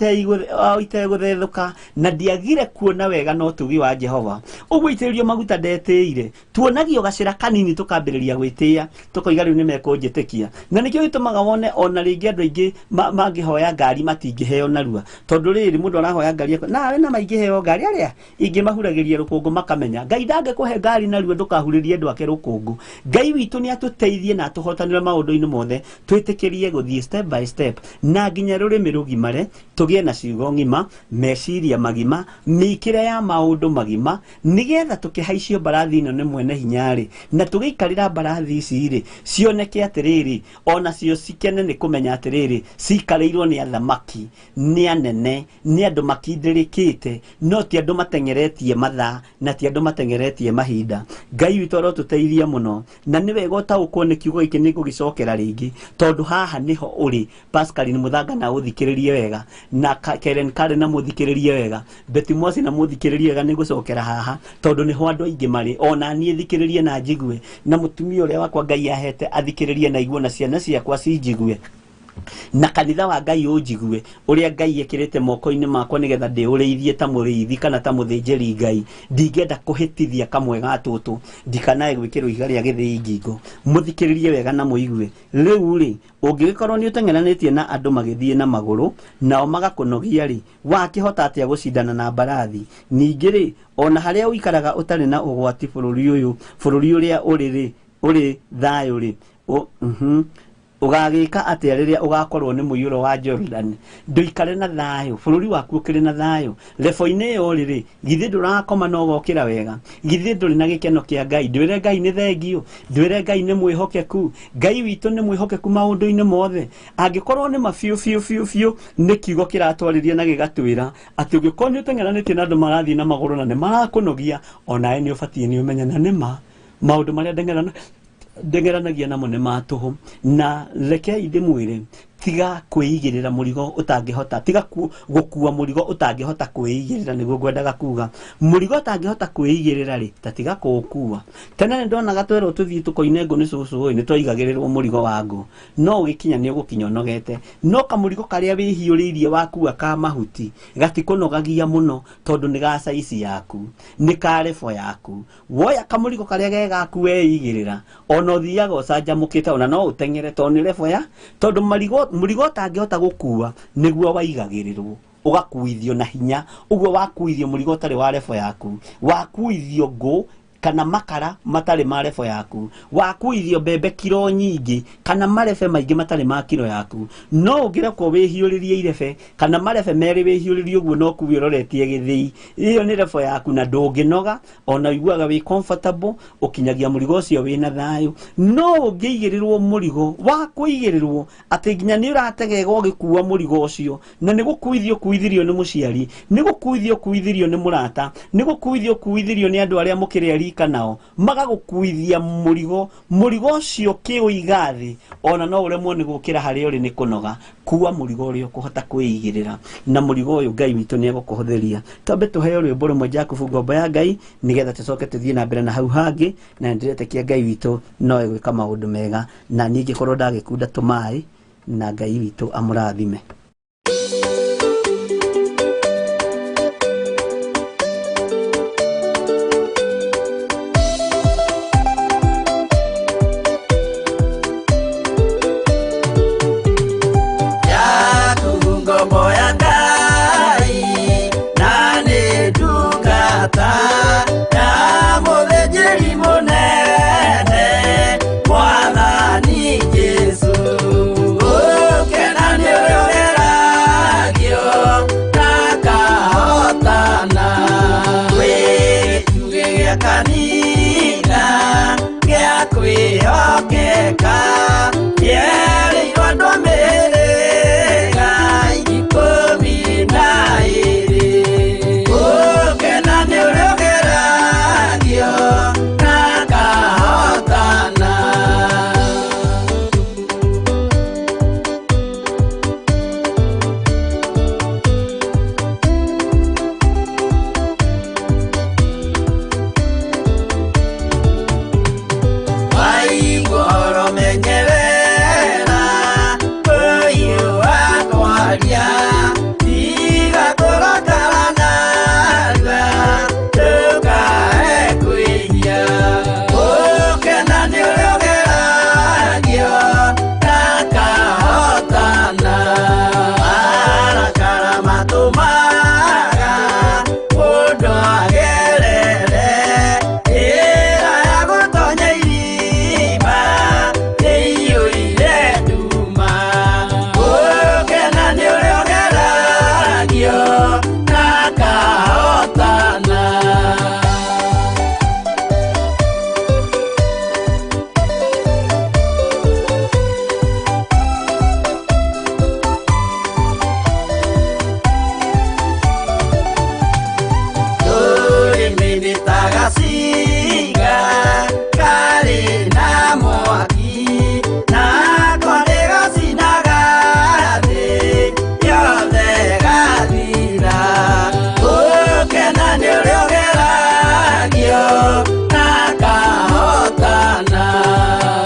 itegũthethũka, na ndiagire kuona wega na ũtugi wa Jehova. Ũguo itĩrĩrio maguta ndetĩire, tuonagio gacĩra kanini tũkambĩrĩria gwĩtĩĩa, tũkoiga rĩu nĩmekũnjĩtĩkia. Na nĩkĩo gĩtũmaga wone ona rĩngĩ andũ aingĩ mangĩhoya ngari matingĩheo narua, tondũ rĩrĩ mũndũ arahoya ngari nawe na maingĩheo ngari arĩa ingĩ mahuragĩria rũkũngũ makamenya Ngai ndangĩkũhe ngari narua, ndũkahurĩrie andũ ake rũkũngũ. Ngai witũ nĩ atũteithie na atũhotanĩre maũndũ-inĩ mothe, twĩtĩkĩrie gũthiĩ step by step, na nginya rũrĩmĩ rũgimare, tũgĩe na ciugo ng'ima, meciria magima, mĩikĩre ya maũndũ magima, nĩgetha tũkĩhaicio mbarathi ĩno nĩ mwene hinya rĩ, na tũgĩikarĩra mbarathi ici rĩ, cioneke atĩrĩrĩ, onacio cikene nĩ kũmenya atĩrĩrĩ, cikarĩirwo nĩ athamaki, nĩ anene, nĩ andũ makindĩrĩkĩte, no ti andũ mateng'eretie mathaa, na ti andũ mateng'eretie mahinda. Ngai witũ arotũteithia mũno, na nĩ wega ũtaũkwo nĩ kiugo gĩkĩ, nĩ ngũgĩcokera rĩngĩ, tondũ haha nĩho ũrĩ. Pascaline Mũthanga na ũthikĩrĩrie wega, na Karen Karen na mũthikĩrĩrie wega, Betty Mwasi na mũthikĩrĩrie wega, nĩ ngũcokera haha tondũ nĩho andũ aingĩ marĩ. Ona niĩ thikĩrĩrie na njigue, na mũtumia ũrĩa wakwa Ngai ahete athikĩrĩrie na igue, na ciana ciakwa cinjigue. Na kanitha wa Ngai ũnjigue ũrĩa Ngai ekĩrĩte moko-inĩ makwa nĩgetha ndĩũrĩithie ta mũrĩithi kana ta mũthĩnjĩri Ngai. Ndingĩenda kũhĩtithia kamwe ga tũtũ, ndikanae gwĩkĩrwo ihiga rĩa gĩthĩi ngingo. Mũthikĩrĩrie wega na mũigue. Rĩu rĩ, ũngĩgĩkorwo nĩ ũteng'eranĩtie na andũ magĩthiĩ na magũrũ nao magakũnogia rĩ, wakĩhota atĩa gũcindana na mbarathi? Ningĩ rĩ, ona harĩa ũikaraga ũtarĩ na ũgwati bũrũri ũyũ, bũrũri ũrĩa ũrĩ rĩ, ũrĩ thayũ rĩ, ũgagĩka atĩa rĩrĩa ũgakorwo nĩ mũiyũro wa Jordan? Ndũikare na thayũ, bũrũri waku ũkĩrĩ na thayũ. Lebo-inĩ ĩyo rĩ rĩ, githĩ ndũrakoma na ũgokĩra wega? Githĩ ndũrĩ na gĩkeno kĩa Ngai? Ndwĩre Ngai nĩ thengio, ndwĩre Ngai nĩ mwĩhokeku. Ngai witũ nĩ mwĩhokeku maũndũ-inĩ mothe. Angĩkorwo nĩ ma biũ biũ biũ biũ, nĩ kiugo kĩratwarĩria na gĩgatwĩra atĩ ũngĩkorwo nĩ ũteng'eranĩtie na andũ marathiĩ na magũrũ na nĩ marakũnogia, onawe nĩ ũbatiĩ nĩ ũmenye na nĩ ma maũndũ marĩa ndeng'eranagia namo nĩ ma tũhũ. Na rekei ndĩmwĩre, tiga kwĩigĩrĩra mũrigo ũtangĩhota, tiga gũkua mũrigo ũtangĩhota kwĩigĩrĩra, nĩguo ngwendaga kuga. Mũrigo ũtangĩhota kwĩigĩrĩra rĩ, ta tiga kũũkua. Tene nĩ ndonaga twerwo tũthiĩ tũkoine ngũ nĩ cũcũ ĩ, nĩ twaigagĩrĩrwo mũrigo wa ngũ, no ũgĩkinya nĩ ũgũkinya ũnogete. No kamũrigo karĩa wĩhiũrĩirie wakua ka mahuti gatikũnogagia mũno, tondũ nĩ ga caici yaku, nĩ ka rebo yaku. Woya kamũrigo karĩa ge gaku weigĩrĩra, ona ũthiaga ũcanjamũkĩte, ona no ũteng'ere tondũ nĩ rebo ya, tondũ mũrigo ũtangĩhota gũkua nĩguo waigagĩrĩrwo, ũgakuithio na hinya. Ũguo wakuithio mũrigo ũtarĩ wa rebo yaku, wakuithio ngũ kana makara matarĩ ma rebo yaku, wakuithio mbembe kiro nyingĩ kana marebe maingĩ matarĩ ma kiro yaku. No ũngĩrekwo wĩhiũrĩrie irebe kana marebe merĩ wĩhiũrĩrie ũguo no kuwe ũroretie gĩthĩi, ĩyo nĩ rebo yaku na ndũngĩnoga, ona ũiguaga wĩ comfortable, ũkinyagia mũrigo ũcio wĩna thayũ. No ũngĩigĩrĩrwo mũrigo wa kũigĩrĩrwo atĩ nginya nĩ ũrategega ũgĩkua mũrigo ũcio, na nĩ gũkuithio kuithirio nĩ mũciari, nĩ gũkuithio kuithirio nĩ mũrata, nĩ gũkuithio kuithirio nĩ andũ arĩa mũkĩrĩ a rika nao, magagũkuithia mũrigo, mũrigo ũcio kĩũiga thĩ, ona no ũremwo nĩ gũkĩra harĩa ũrĩ nĩ kũnoga. Kua mũrigo ũrĩa ũkũhota kwĩigĩrĩra, na mũrigo ũyũ Ngai witũ nĩ egũkũhũthĩria. Twambe tũheo rwĩmbo rũmwe Jakubu ngombo ya Ngai, nĩgetha tũcoke tũthiĩ na mbere na hau hangĩ, na nĩndĩretĩkia Ngai witũ no egwĩka maũndũ mega, na niĩ ingĩkorwo ndagĩkunda tũmaĩ, na Ngai witũ amũrathime.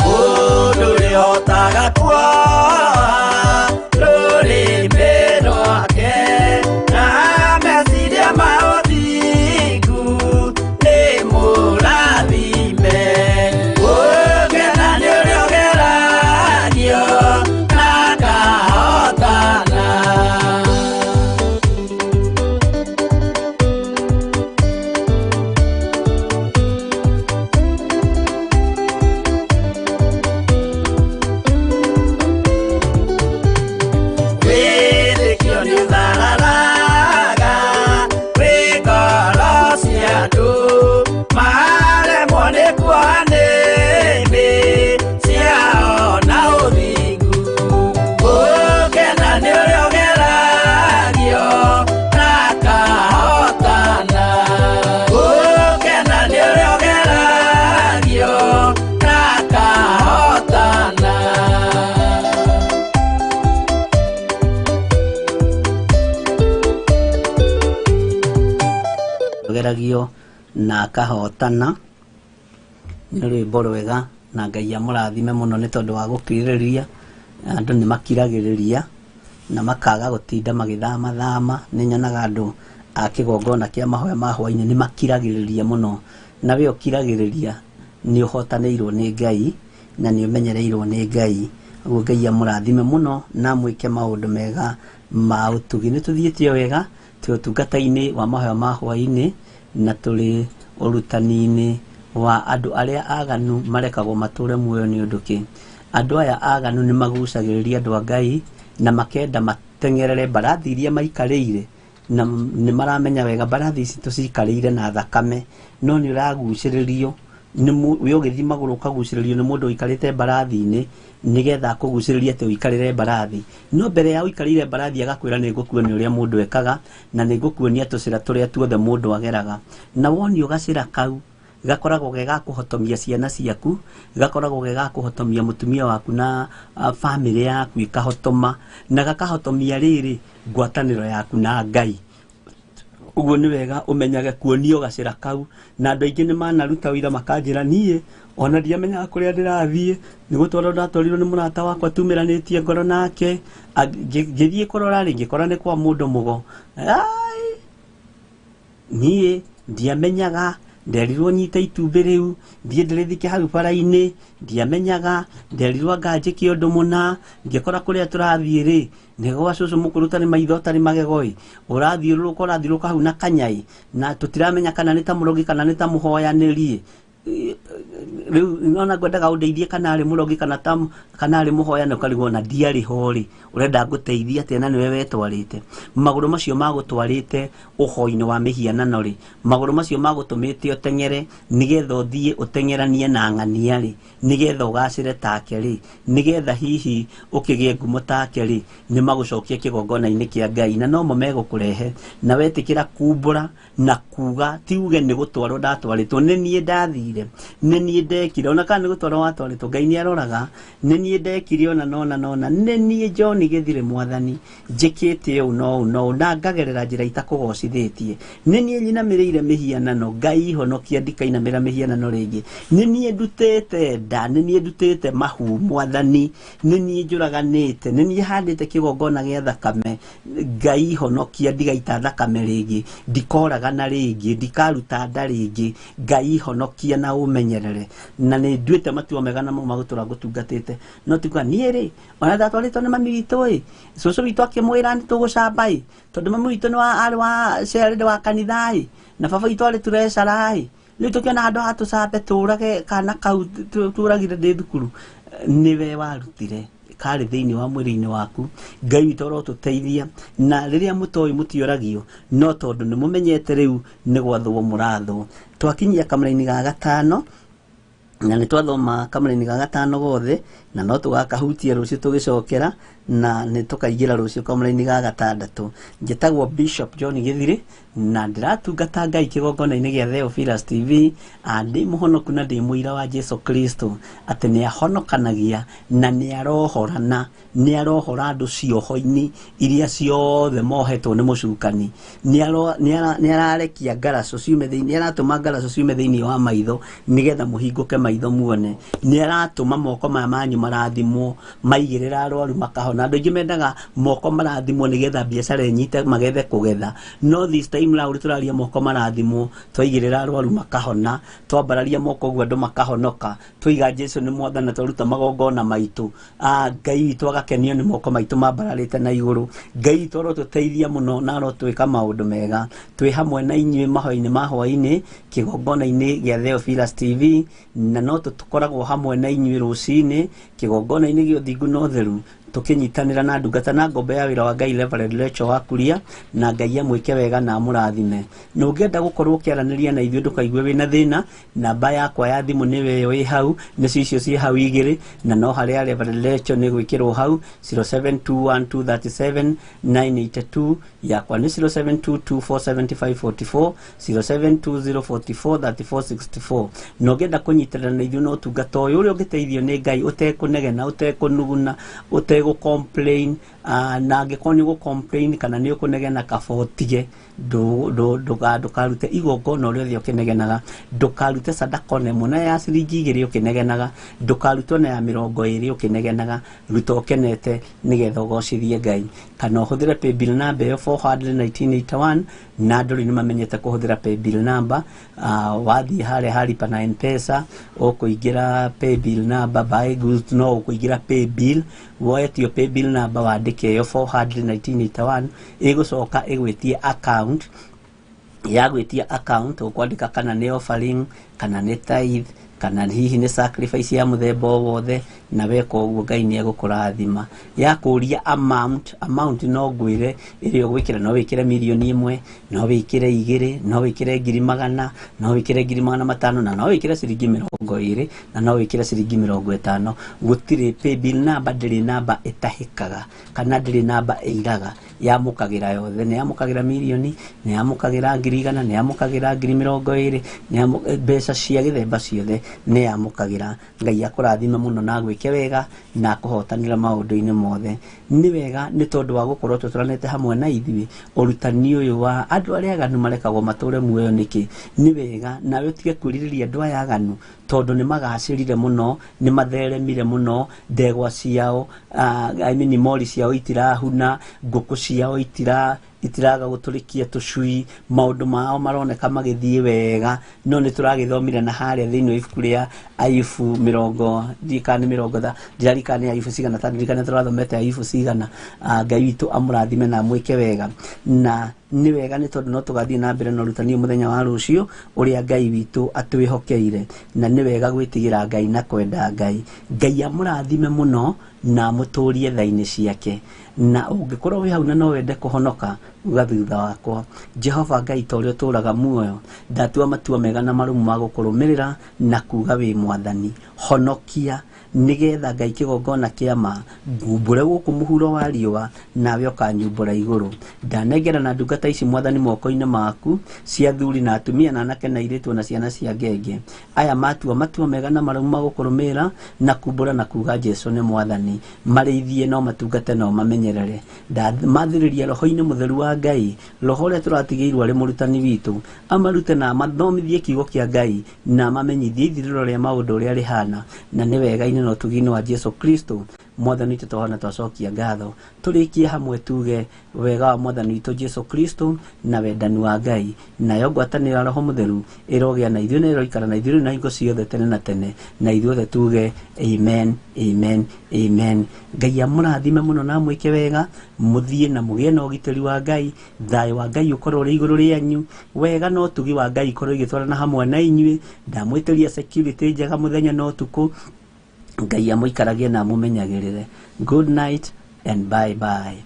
Ũndũ ũrĩa ũhotaga kuoha. Ageragio na akahotana. Nĩ rwĩmbo rwega na Ngai amũrathime mũno nĩ tondũ wa gũkirĩrĩria. Andũ nĩ makiragĩrĩria na makaga gũtinda magĩthamathama. Nĩ nyonaga andũ a kĩgongona kĩa mahoya ma hwaĩ-inĩ nĩ makiragĩrĩria mũno, na we ũkiragĩrĩria nĩ ũhotanĩirwo nĩ Ngai na nĩ ũmenyereirwo nĩ Ngai. Ũguo Ngai amũrathime mũno na amwĩke maũndũ mega ma ũtugi. Nĩ tũthiĩte o wega, twĩ ũtungata-inĩ wa mahoya ma hwaĩ-inĩ na tũrĩ ũrutani-inĩ wa andũ arĩa aganu marekagwo matũre muoyo nĩ ũndũ kĩ. Andũ aya aganu nĩ magucagĩrĩria andũ a Ngai na makenda mateng'erere mbarathi iria maikarĩire, na nĩ maramenya wega mbarathi ici tũcikarĩire na thakame, no nĩ ũragucĩrĩrio nĩ we ũgĩthiĩ magũrũ ũkagucĩrĩrio nĩ mũndũ ũikarĩte mbarathi-inĩ nĩgetha akũgucĩrĩrie atĩ ũikarĩre mbarathi. No mbere ya ũikarĩire mbarathi agakwĩra nĩ ngũkuonia ũrĩa mũndũ ekaga na nĩ ngũkuonia tũcĩra tũrĩa tuothe mũndũ ageraga. Na wonio gacĩra kau gakoragwo ge ga kũhotomia ciana ciaku, gakoragwo ge ga kũhotomia mũtumia waku na bamĩrĩ yaku ĩkahotoma, na gakahotomia rĩrĩ ngwatanĩro yaku na Ngai. Ũguo nĩ wega ũmenyage kuonio gacĩra kau. Na andũ aingĩ nĩ manaruta wĩra makanjĩra niĩ ona ndiamenyaga kũrĩa ndĩrathiĩ, nĩ gũtwarwo ndatwarirwo nĩ mũrata wakwa tumĩranĩtie ngoro nake. Ngĩthiĩ kũrora rĩ, ngĩkora nĩ kwa mũndũ mũgo. Ai, niĩ ndiamenyaga, nderirwo nyite itumbĩ rĩu thiĩ ndĩrĩthike hau bara-inĩ, ndiamenyaga, nderirwo anga njĩke ũndũ mũna, ngĩkora kũrĩa tũrathiĩ rĩ nĩ gwa cũcũ mũkũrũ ũtarĩ maitho ũtarĩ magego ĩ, ũrathiũrũrũka ũrathiũrũrũka hau na kanyai, na tũtiramenya kana nĩ ta mũrogi kana nĩ ta mũhoyanĩri. Rĩu ona ngwendaga ũndeithie kana arĩ mũrogi kana ta kana arĩ mũhoyani, ũkarigwo na ndiarĩ ho rĩ, ũrenda ngũteithie atĩa na nĩwe wetwarĩte. Magũrũ macio magũtwarĩte ũhoi-inĩ wa mĩhianano rĩ, magũrũ macio magũtũmĩte ũteng'ere nĩgetha ũthiĩ ũteng'eranie na ng'ania rĩ, nĩgetha ũgacĩre take rĩ, nĩgetha hihi ũkĩgĩe ngumo take rĩ, nĩ magũcokia kĩgongona-inĩ kĩa Ngai na nomo megũkũrehe. Na wetĩkĩra kumbũra na kuga, ti uge nĩ gũtwarwo ndatwarĩtwo, nĩ niĩ ndathire, nĩ niĩ ndekire, ona kana nĩ gũtwarwo watwarĩtwo, Ngai nĩ aroraga, nĩ niĩ ndekire ona nona nona, nĩ niĩ John Gĩthire mwathani njĩkĩte ũũ no ũũ no ũũ, na ngagerera njĩra itakũgocithĩtie, nĩ niĩ nyinamĩrĩire mĩhianano, Ngai honokia ndikainamĩra mĩhianano rĩngĩ, nĩ niĩ ndutĩte nda, nĩ niĩ ndutĩte mahu mwathani, nĩ niĩ njũraganĩte, nĩ niĩ handĩte kĩgongona gĩa thakame, Ngai honokia ndigaita thakame rĩngĩ, ndikoragana rĩngĩ, ndikaruta nda rĩngĩ, Ngai honokia na ũmenyerere. Na nĩ nduĩte matua mega namo magũtũra ngũtungatĩte. No ti kuga niĩ rĩ, ona ndatwarĩtwo nĩ mami witũ ĩ, cũcũ witũ akĩmwĩra nĩ tũgũcamba ĩ, tondũ mami witũ nĩ wa arĩ wa cerende wa kanitha ĩ, na baba witũ arĩ treasurer ĩ, rĩu tũkĩona handũ ha tũcambe tũrage kana kau tũragire ndĩ thukuru, nĩwe warutire karĩ thĩinĩ wa mwĩrĩ-inĩ waku. Ngai witũ arotũteithia. Na rĩrĩa mũtoĩ mũtioragio, no tondũ nĩ mũmenyete rĩu nĩ gwathwo mũrathwo. Twakinyia kamũraini ga gatano, na nĩ twathoma kamũraini ga gatano gothe, na no tũgakahutia rũciũ tũgĩcokera, na nĩ tũkaingĩra rũciũ kamũraini ga gatandatũ. Njĩtagwo Bishop John Gĩthire na ndĩratungata Ngai kĩgongona-inĩ gĩa Theophilus TV. Ndĩ mũhonoku na ndĩ mũira wa Jesu Kristo atĩ nĩ ahonokanagia na nĩ arohorana, nĩ arohora andũ cioho-inĩ iria ciothe mohetwo nĩ mũcukani. Nĩ ararekia ngaracũ ciume thĩinĩ, nĩ aratũma ngaracũ ciume thĩinĩ wa maitho nĩgetha mũhingũke maitho muone. Nĩ aratũma moko maya manyu marathimwo, maigĩrĩra arwaru makahona. Andũ aingĩ mendaga moko marathimwo nĩgetha biacara ĩnyite magethe kũgetha, no this time round tũraria moko marathimwo, twaigĩrĩra arwaru makahona, twambararia moko ũguo andũ makahonoka, twaiga Jesu nĩ mwathani na twaruta magongona maitũ. Ngai witũ agakenio nĩ moko maitũ mambararĩte na igũrũ. Ngai witũ arotũteithia mũno na arotwĩka maũndũ mega. Twĩ hamwe na inyuĩ mahoya-inĩ ma hwaĩ-inĩ kĩgongona-inĩ gĩa Theophilus TV, na no tũkoragwo hamwe na inyuĩ rũcinĩ kĩgongona-inĩ gĩa ũthingu na ũtheru, tũkĩnyitanĩra na ndungata na ngombo ya wĩra wa Ngai Reverend Rachel wa Kuria, na Ngai amwĩke wega na amũrathime. Na ũngĩenda gũkorwo ũkĩaranĩria na ithuĩ ndũkaigue wĩna thĩna, namba yakwa ya thimũ nĩwe ĩyo ĩ hau, nĩcio icio ciĩ hau igĩrĩ, na no harĩa Reverend Rachel nĩ gwĩkĩrwo hau 0721237982, yakwa nĩ 0722470544, 0720443464. Na ũngĩenda kũnyitanĩra na ithuĩ na ũtungata ũyũ ũrĩa ũngĩteithio nĩ Ngai ũtekũnegena, ũtekũnuguna, ũtegũ Ũtige gũ complain, na angĩkorwo nĩ ũgũ complain kana nĩ ũkũnegena, kaba ũtige. Ndũkarute igongona ũrĩa ũthiĩ ũkĩnegenaga, ndũkarute sadaka ona ĩmwe na ya ciringi 2 ũkĩnegenaga, ndũkarute ona ya 20 ũkĩnegenaga. Ruta ũkenete nĩgetha ũgocithie Ngai. Kana ũhũthĩre paybill number ĩyo 41981, na andũ rĩu nĩ mamenyete kũhũthĩra paybill number. Wathiĩ harĩa haripa na M-Pesa, ũkũingĩra paybill number, buy goods, no ũkũingĩra paybill, wetio paybill number wandĩke ĩyo 41981. Ĩgũcoka ĩgwĩtie account, yagwĩtia account ũkwandĩka kana nĩ offering, kana nĩ tithe, kana hihi nĩ sacrifice ya mũthemba o wothe. Na weka ũguo Ngai nĩ egũkũrathima. Yakũria amount, amount no ngwĩre ĩrĩa ũgwĩkĩra, no wĩkĩre 1 million, no wĩkĩre 2, no wĩkĩre 100,000, no wĩkĩre 500,000, na no wĩkĩre ciringi 20, na no wĩkĩre ciringi 50. Gũtirĩ paybill number, ndĩrĩ namba ĩtahĩkaga kana ndĩrĩ namba ĩiraga, yamũkagĩra yothe. Nĩ yamũkagĩra mirioni, nĩ yamũkagĩra 100,000, nĩ yamũkagĩra 20,000, mbeca cia gĩthemba ciothe nĩ yamũkagĩra. Ngai akũrathime mũno na agwĩke wega na akũhotanĩra maũndũ-inĩ mothe. Nĩ wega nĩ tondũ wa gũkorwo tũtũranĩte hamwe na ithuĩ ũrutani ũyũ wa andũ arĩa aganu marekagwo matũre muoyo nĩkĩ. Nĩ wega nawe ũtige kwĩrirĩria andũ aya aganu, tondũ nĩ magacĩrire mũno, nĩ matheremire mũno, ndegwa ciao, I mean, mori ciao itirahuna, ngũkũ ciao itiraga gũtũrĩkia tũcui, maũndũ mao maroneka magĩthiĩ wega. No nĩ tũragĩthomire na harĩa thĩinĩ wa ibuku rĩa Ayubu mĩrongo, ndirikana nĩ mĩrongo tha ndirarikana nĩ Ayubu cigana, ta ndirikana tũrathomete Ayubu cigana. Ngai witũ amũrathime na amwĩke wega. Na nĩ wega nĩ tondũ no tũgathiĩ na mbere na ũrutani ũyũ mũthenya wa rũciũ ũrĩa Ngai witũ atwĩhokeire. Na nĩ wega gwĩtigĩra Ngai na kwenda Ngai. Ngai amũrathime mũno na amũtũrie tha-inĩ ciake. Na ũngĩkorwo wĩ hau na no wende kũhonoka, uga thutha wakwa: Jehova Ngai, ta ũrĩa ũtũraga muoyo, ndatua matua mega na marũmu ma gũkũrũmĩrĩra na kuga wĩ mwathani. Honokia nĩgetha Ngai kĩgongona kĩa ma ngumbũre gũkũ mũhuro wa riũa, nawe ũkanyumbũra igũrũ. Ndanengera na ndungata ici, mwathani, moko-inĩ maku, cia athuri na atumia na anake na airĩtu na ciana cia ngenge. Aya matua matua mega na marũmu ma gũkũrũmĩrĩra na kumbũra na kuga Jesu nĩ mwathani, marĩithie no matungate no mamenyerere. Ndamathĩrĩria roho-inĩ mũtheru wa Ngai, roho ũrĩa tũratigĩirwo arĩ mũrutani witũ, amarute na amathomithie kiugo kĩa Ngai na amamenyithie ithirĩro rĩa maũndũ ũrĩa rĩhana. Na nĩ wega-inĩ na ũtugi-inĩ wa Jesu Kristo mwathani witũ twahona twacokia ngatho. Tũrĩkie hamwe tuge wega wa mwathani witũ Jesu Kristo na wendani wa Ngai nayo ngwatanĩro ya roho mũtheru ĩrogĩa na ithuĩ na ĩroikara na ithuĩ rĩu na hingo ciothe tene na tene. Na ithuothe tuge amen, amen, amen. Ngai amũrathime mũno na amwĩke wega. Mũthiĩ na mũgĩe na ũgitĩri wa Ngai. Thayũ wa Ngai ũkorwo ũrĩ igũrũ rĩanyu. Wega na ũtugi wa Ngai ikorwo igĩtwarana hamwe na inyuĩ. Ndamwĩtĩria security njega mũthenya na ũtukũ. Ngai amũikaragie na amũmenyagĩrĩre. Good night and bye bye.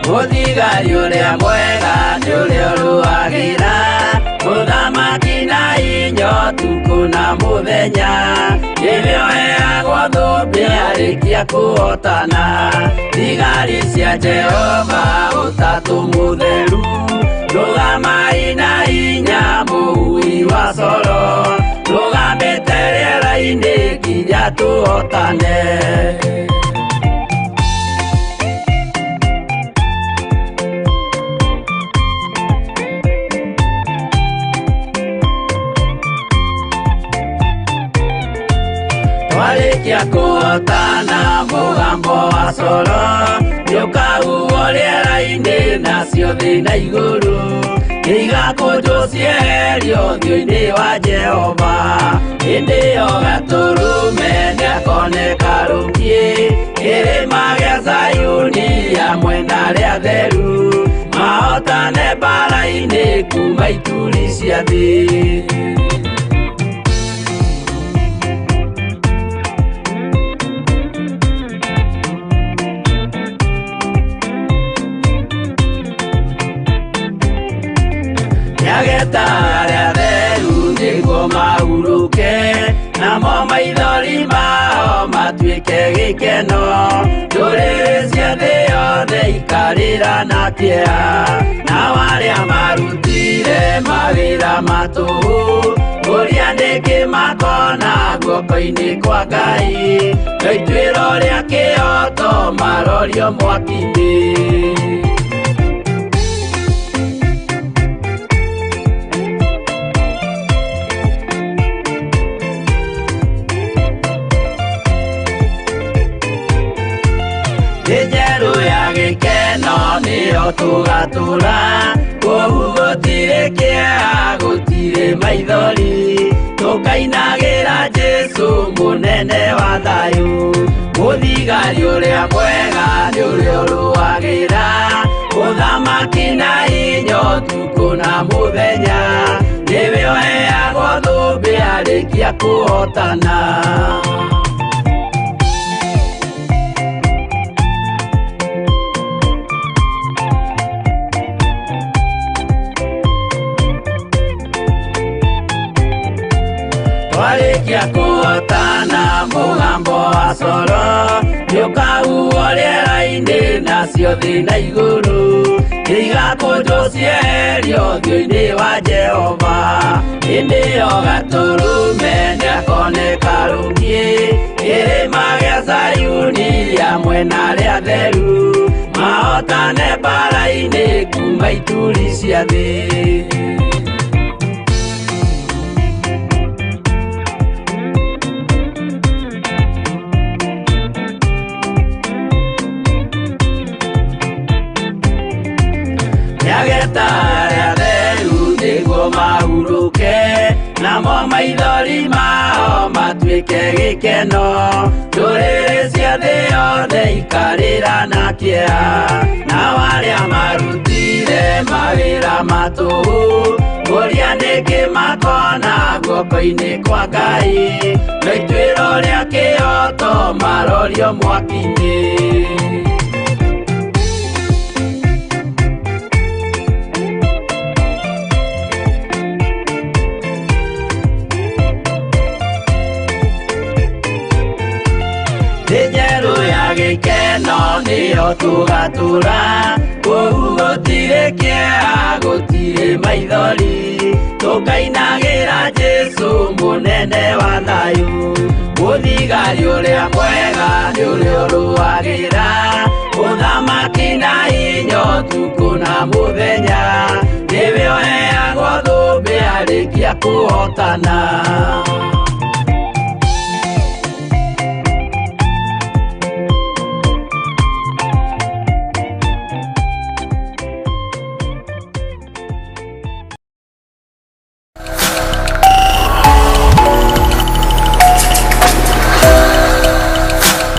Mũthigari ũrĩa mwega nĩ ũrĩa ũrũagĩra mũthamaki na inyo tukũ na mũthenya, nĩwe ũheagwo thũmbĩ arĩkia kũhotana. Thigari cia Jehova ũtatũ mũtheru, rũgamai na hinya, mũhui wa coro rũgamĩte rĩera-inĩ nginya tũhotane. Twarĩkia kũhotana, mũgambo wa coro nĩũkahuhwo rĩera-inĩ, nacio thĩ na igũrũ nĩigakũnjwo cieherio ũthiũ-inĩ wa Jehova. Hĩndĩ ĩyo Gatũrũme nĩakoneka rũkiĩ kĩrĩma gĩa Zayuni hamwe na arĩa atheru, mahotane mbara-inĩ kuma ituri cia thĩ. Nĩageta arĩa atheru nĩguo mahurũke, namo maithori mao matuĩke gĩkeno. Ndũrĩrĩ cia thĩ yothe ikarĩra na kĩeha nao arĩa marutire mawĩra ma tũhũ ũrĩa nĩkĩ makona guoko-inĩ kwa Ngai no ituĩro rĩa kĩhooto marorio mwaki-inĩ. Njeru ya gĩkeno nĩyo tũgatũra kũu gũtirĩ kĩeha gũtirĩ maithori tũkainagĩra Jesũ mũnene wa thayũ mũthigari ũrĩa mwega nĩ ũrĩa ũrũagĩra ũthamaki na hinya ũtukũ na mũthenya nĩwe ũheagwo thũmbĩ arĩkia kũhotana. Twarĩkia kũhotana mũgambo wa coro nĩũkahuhwo rĩera-inĩ nacio thĩ na igũrũ igakũnjwo cieherio ũthiũ-inĩ wa Jehova hĩndĩ ĩyo Gatũrũme nĩakoneka rũngĩ kĩrĩma gĩa Zayuni hamwe na arĩa atheru mahotane mbaara-inĩ kuma ituri cia thĩ. Nĩageta arĩa atheru nĩguo mahurũke namo maithori mao matuĩke gĩkeno ndũrĩrĩ cia thĩ yothe ikarĩra na kĩeha nao arĩa marutire mawĩra ma tũhũ ũrĩa nĩkĩ makona guoko-inĩ kwa Ngai no ituĩro rĩa kĩhooto marorio mwaki-inĩ. Njeru ya gĩkeno nĩyo tũgatũra kũu gũtirĩ kĩeha gũtirĩ maithori tũkainagĩra Jesũ mũnene wa thayũ mũthigari ũrĩa mwega nĩ ũrĩa ũrũagĩra ũthamaki na hinya ũtukũ na mũthenya nĩwe ũheagwo thũmbĩ arĩkia kũhotana.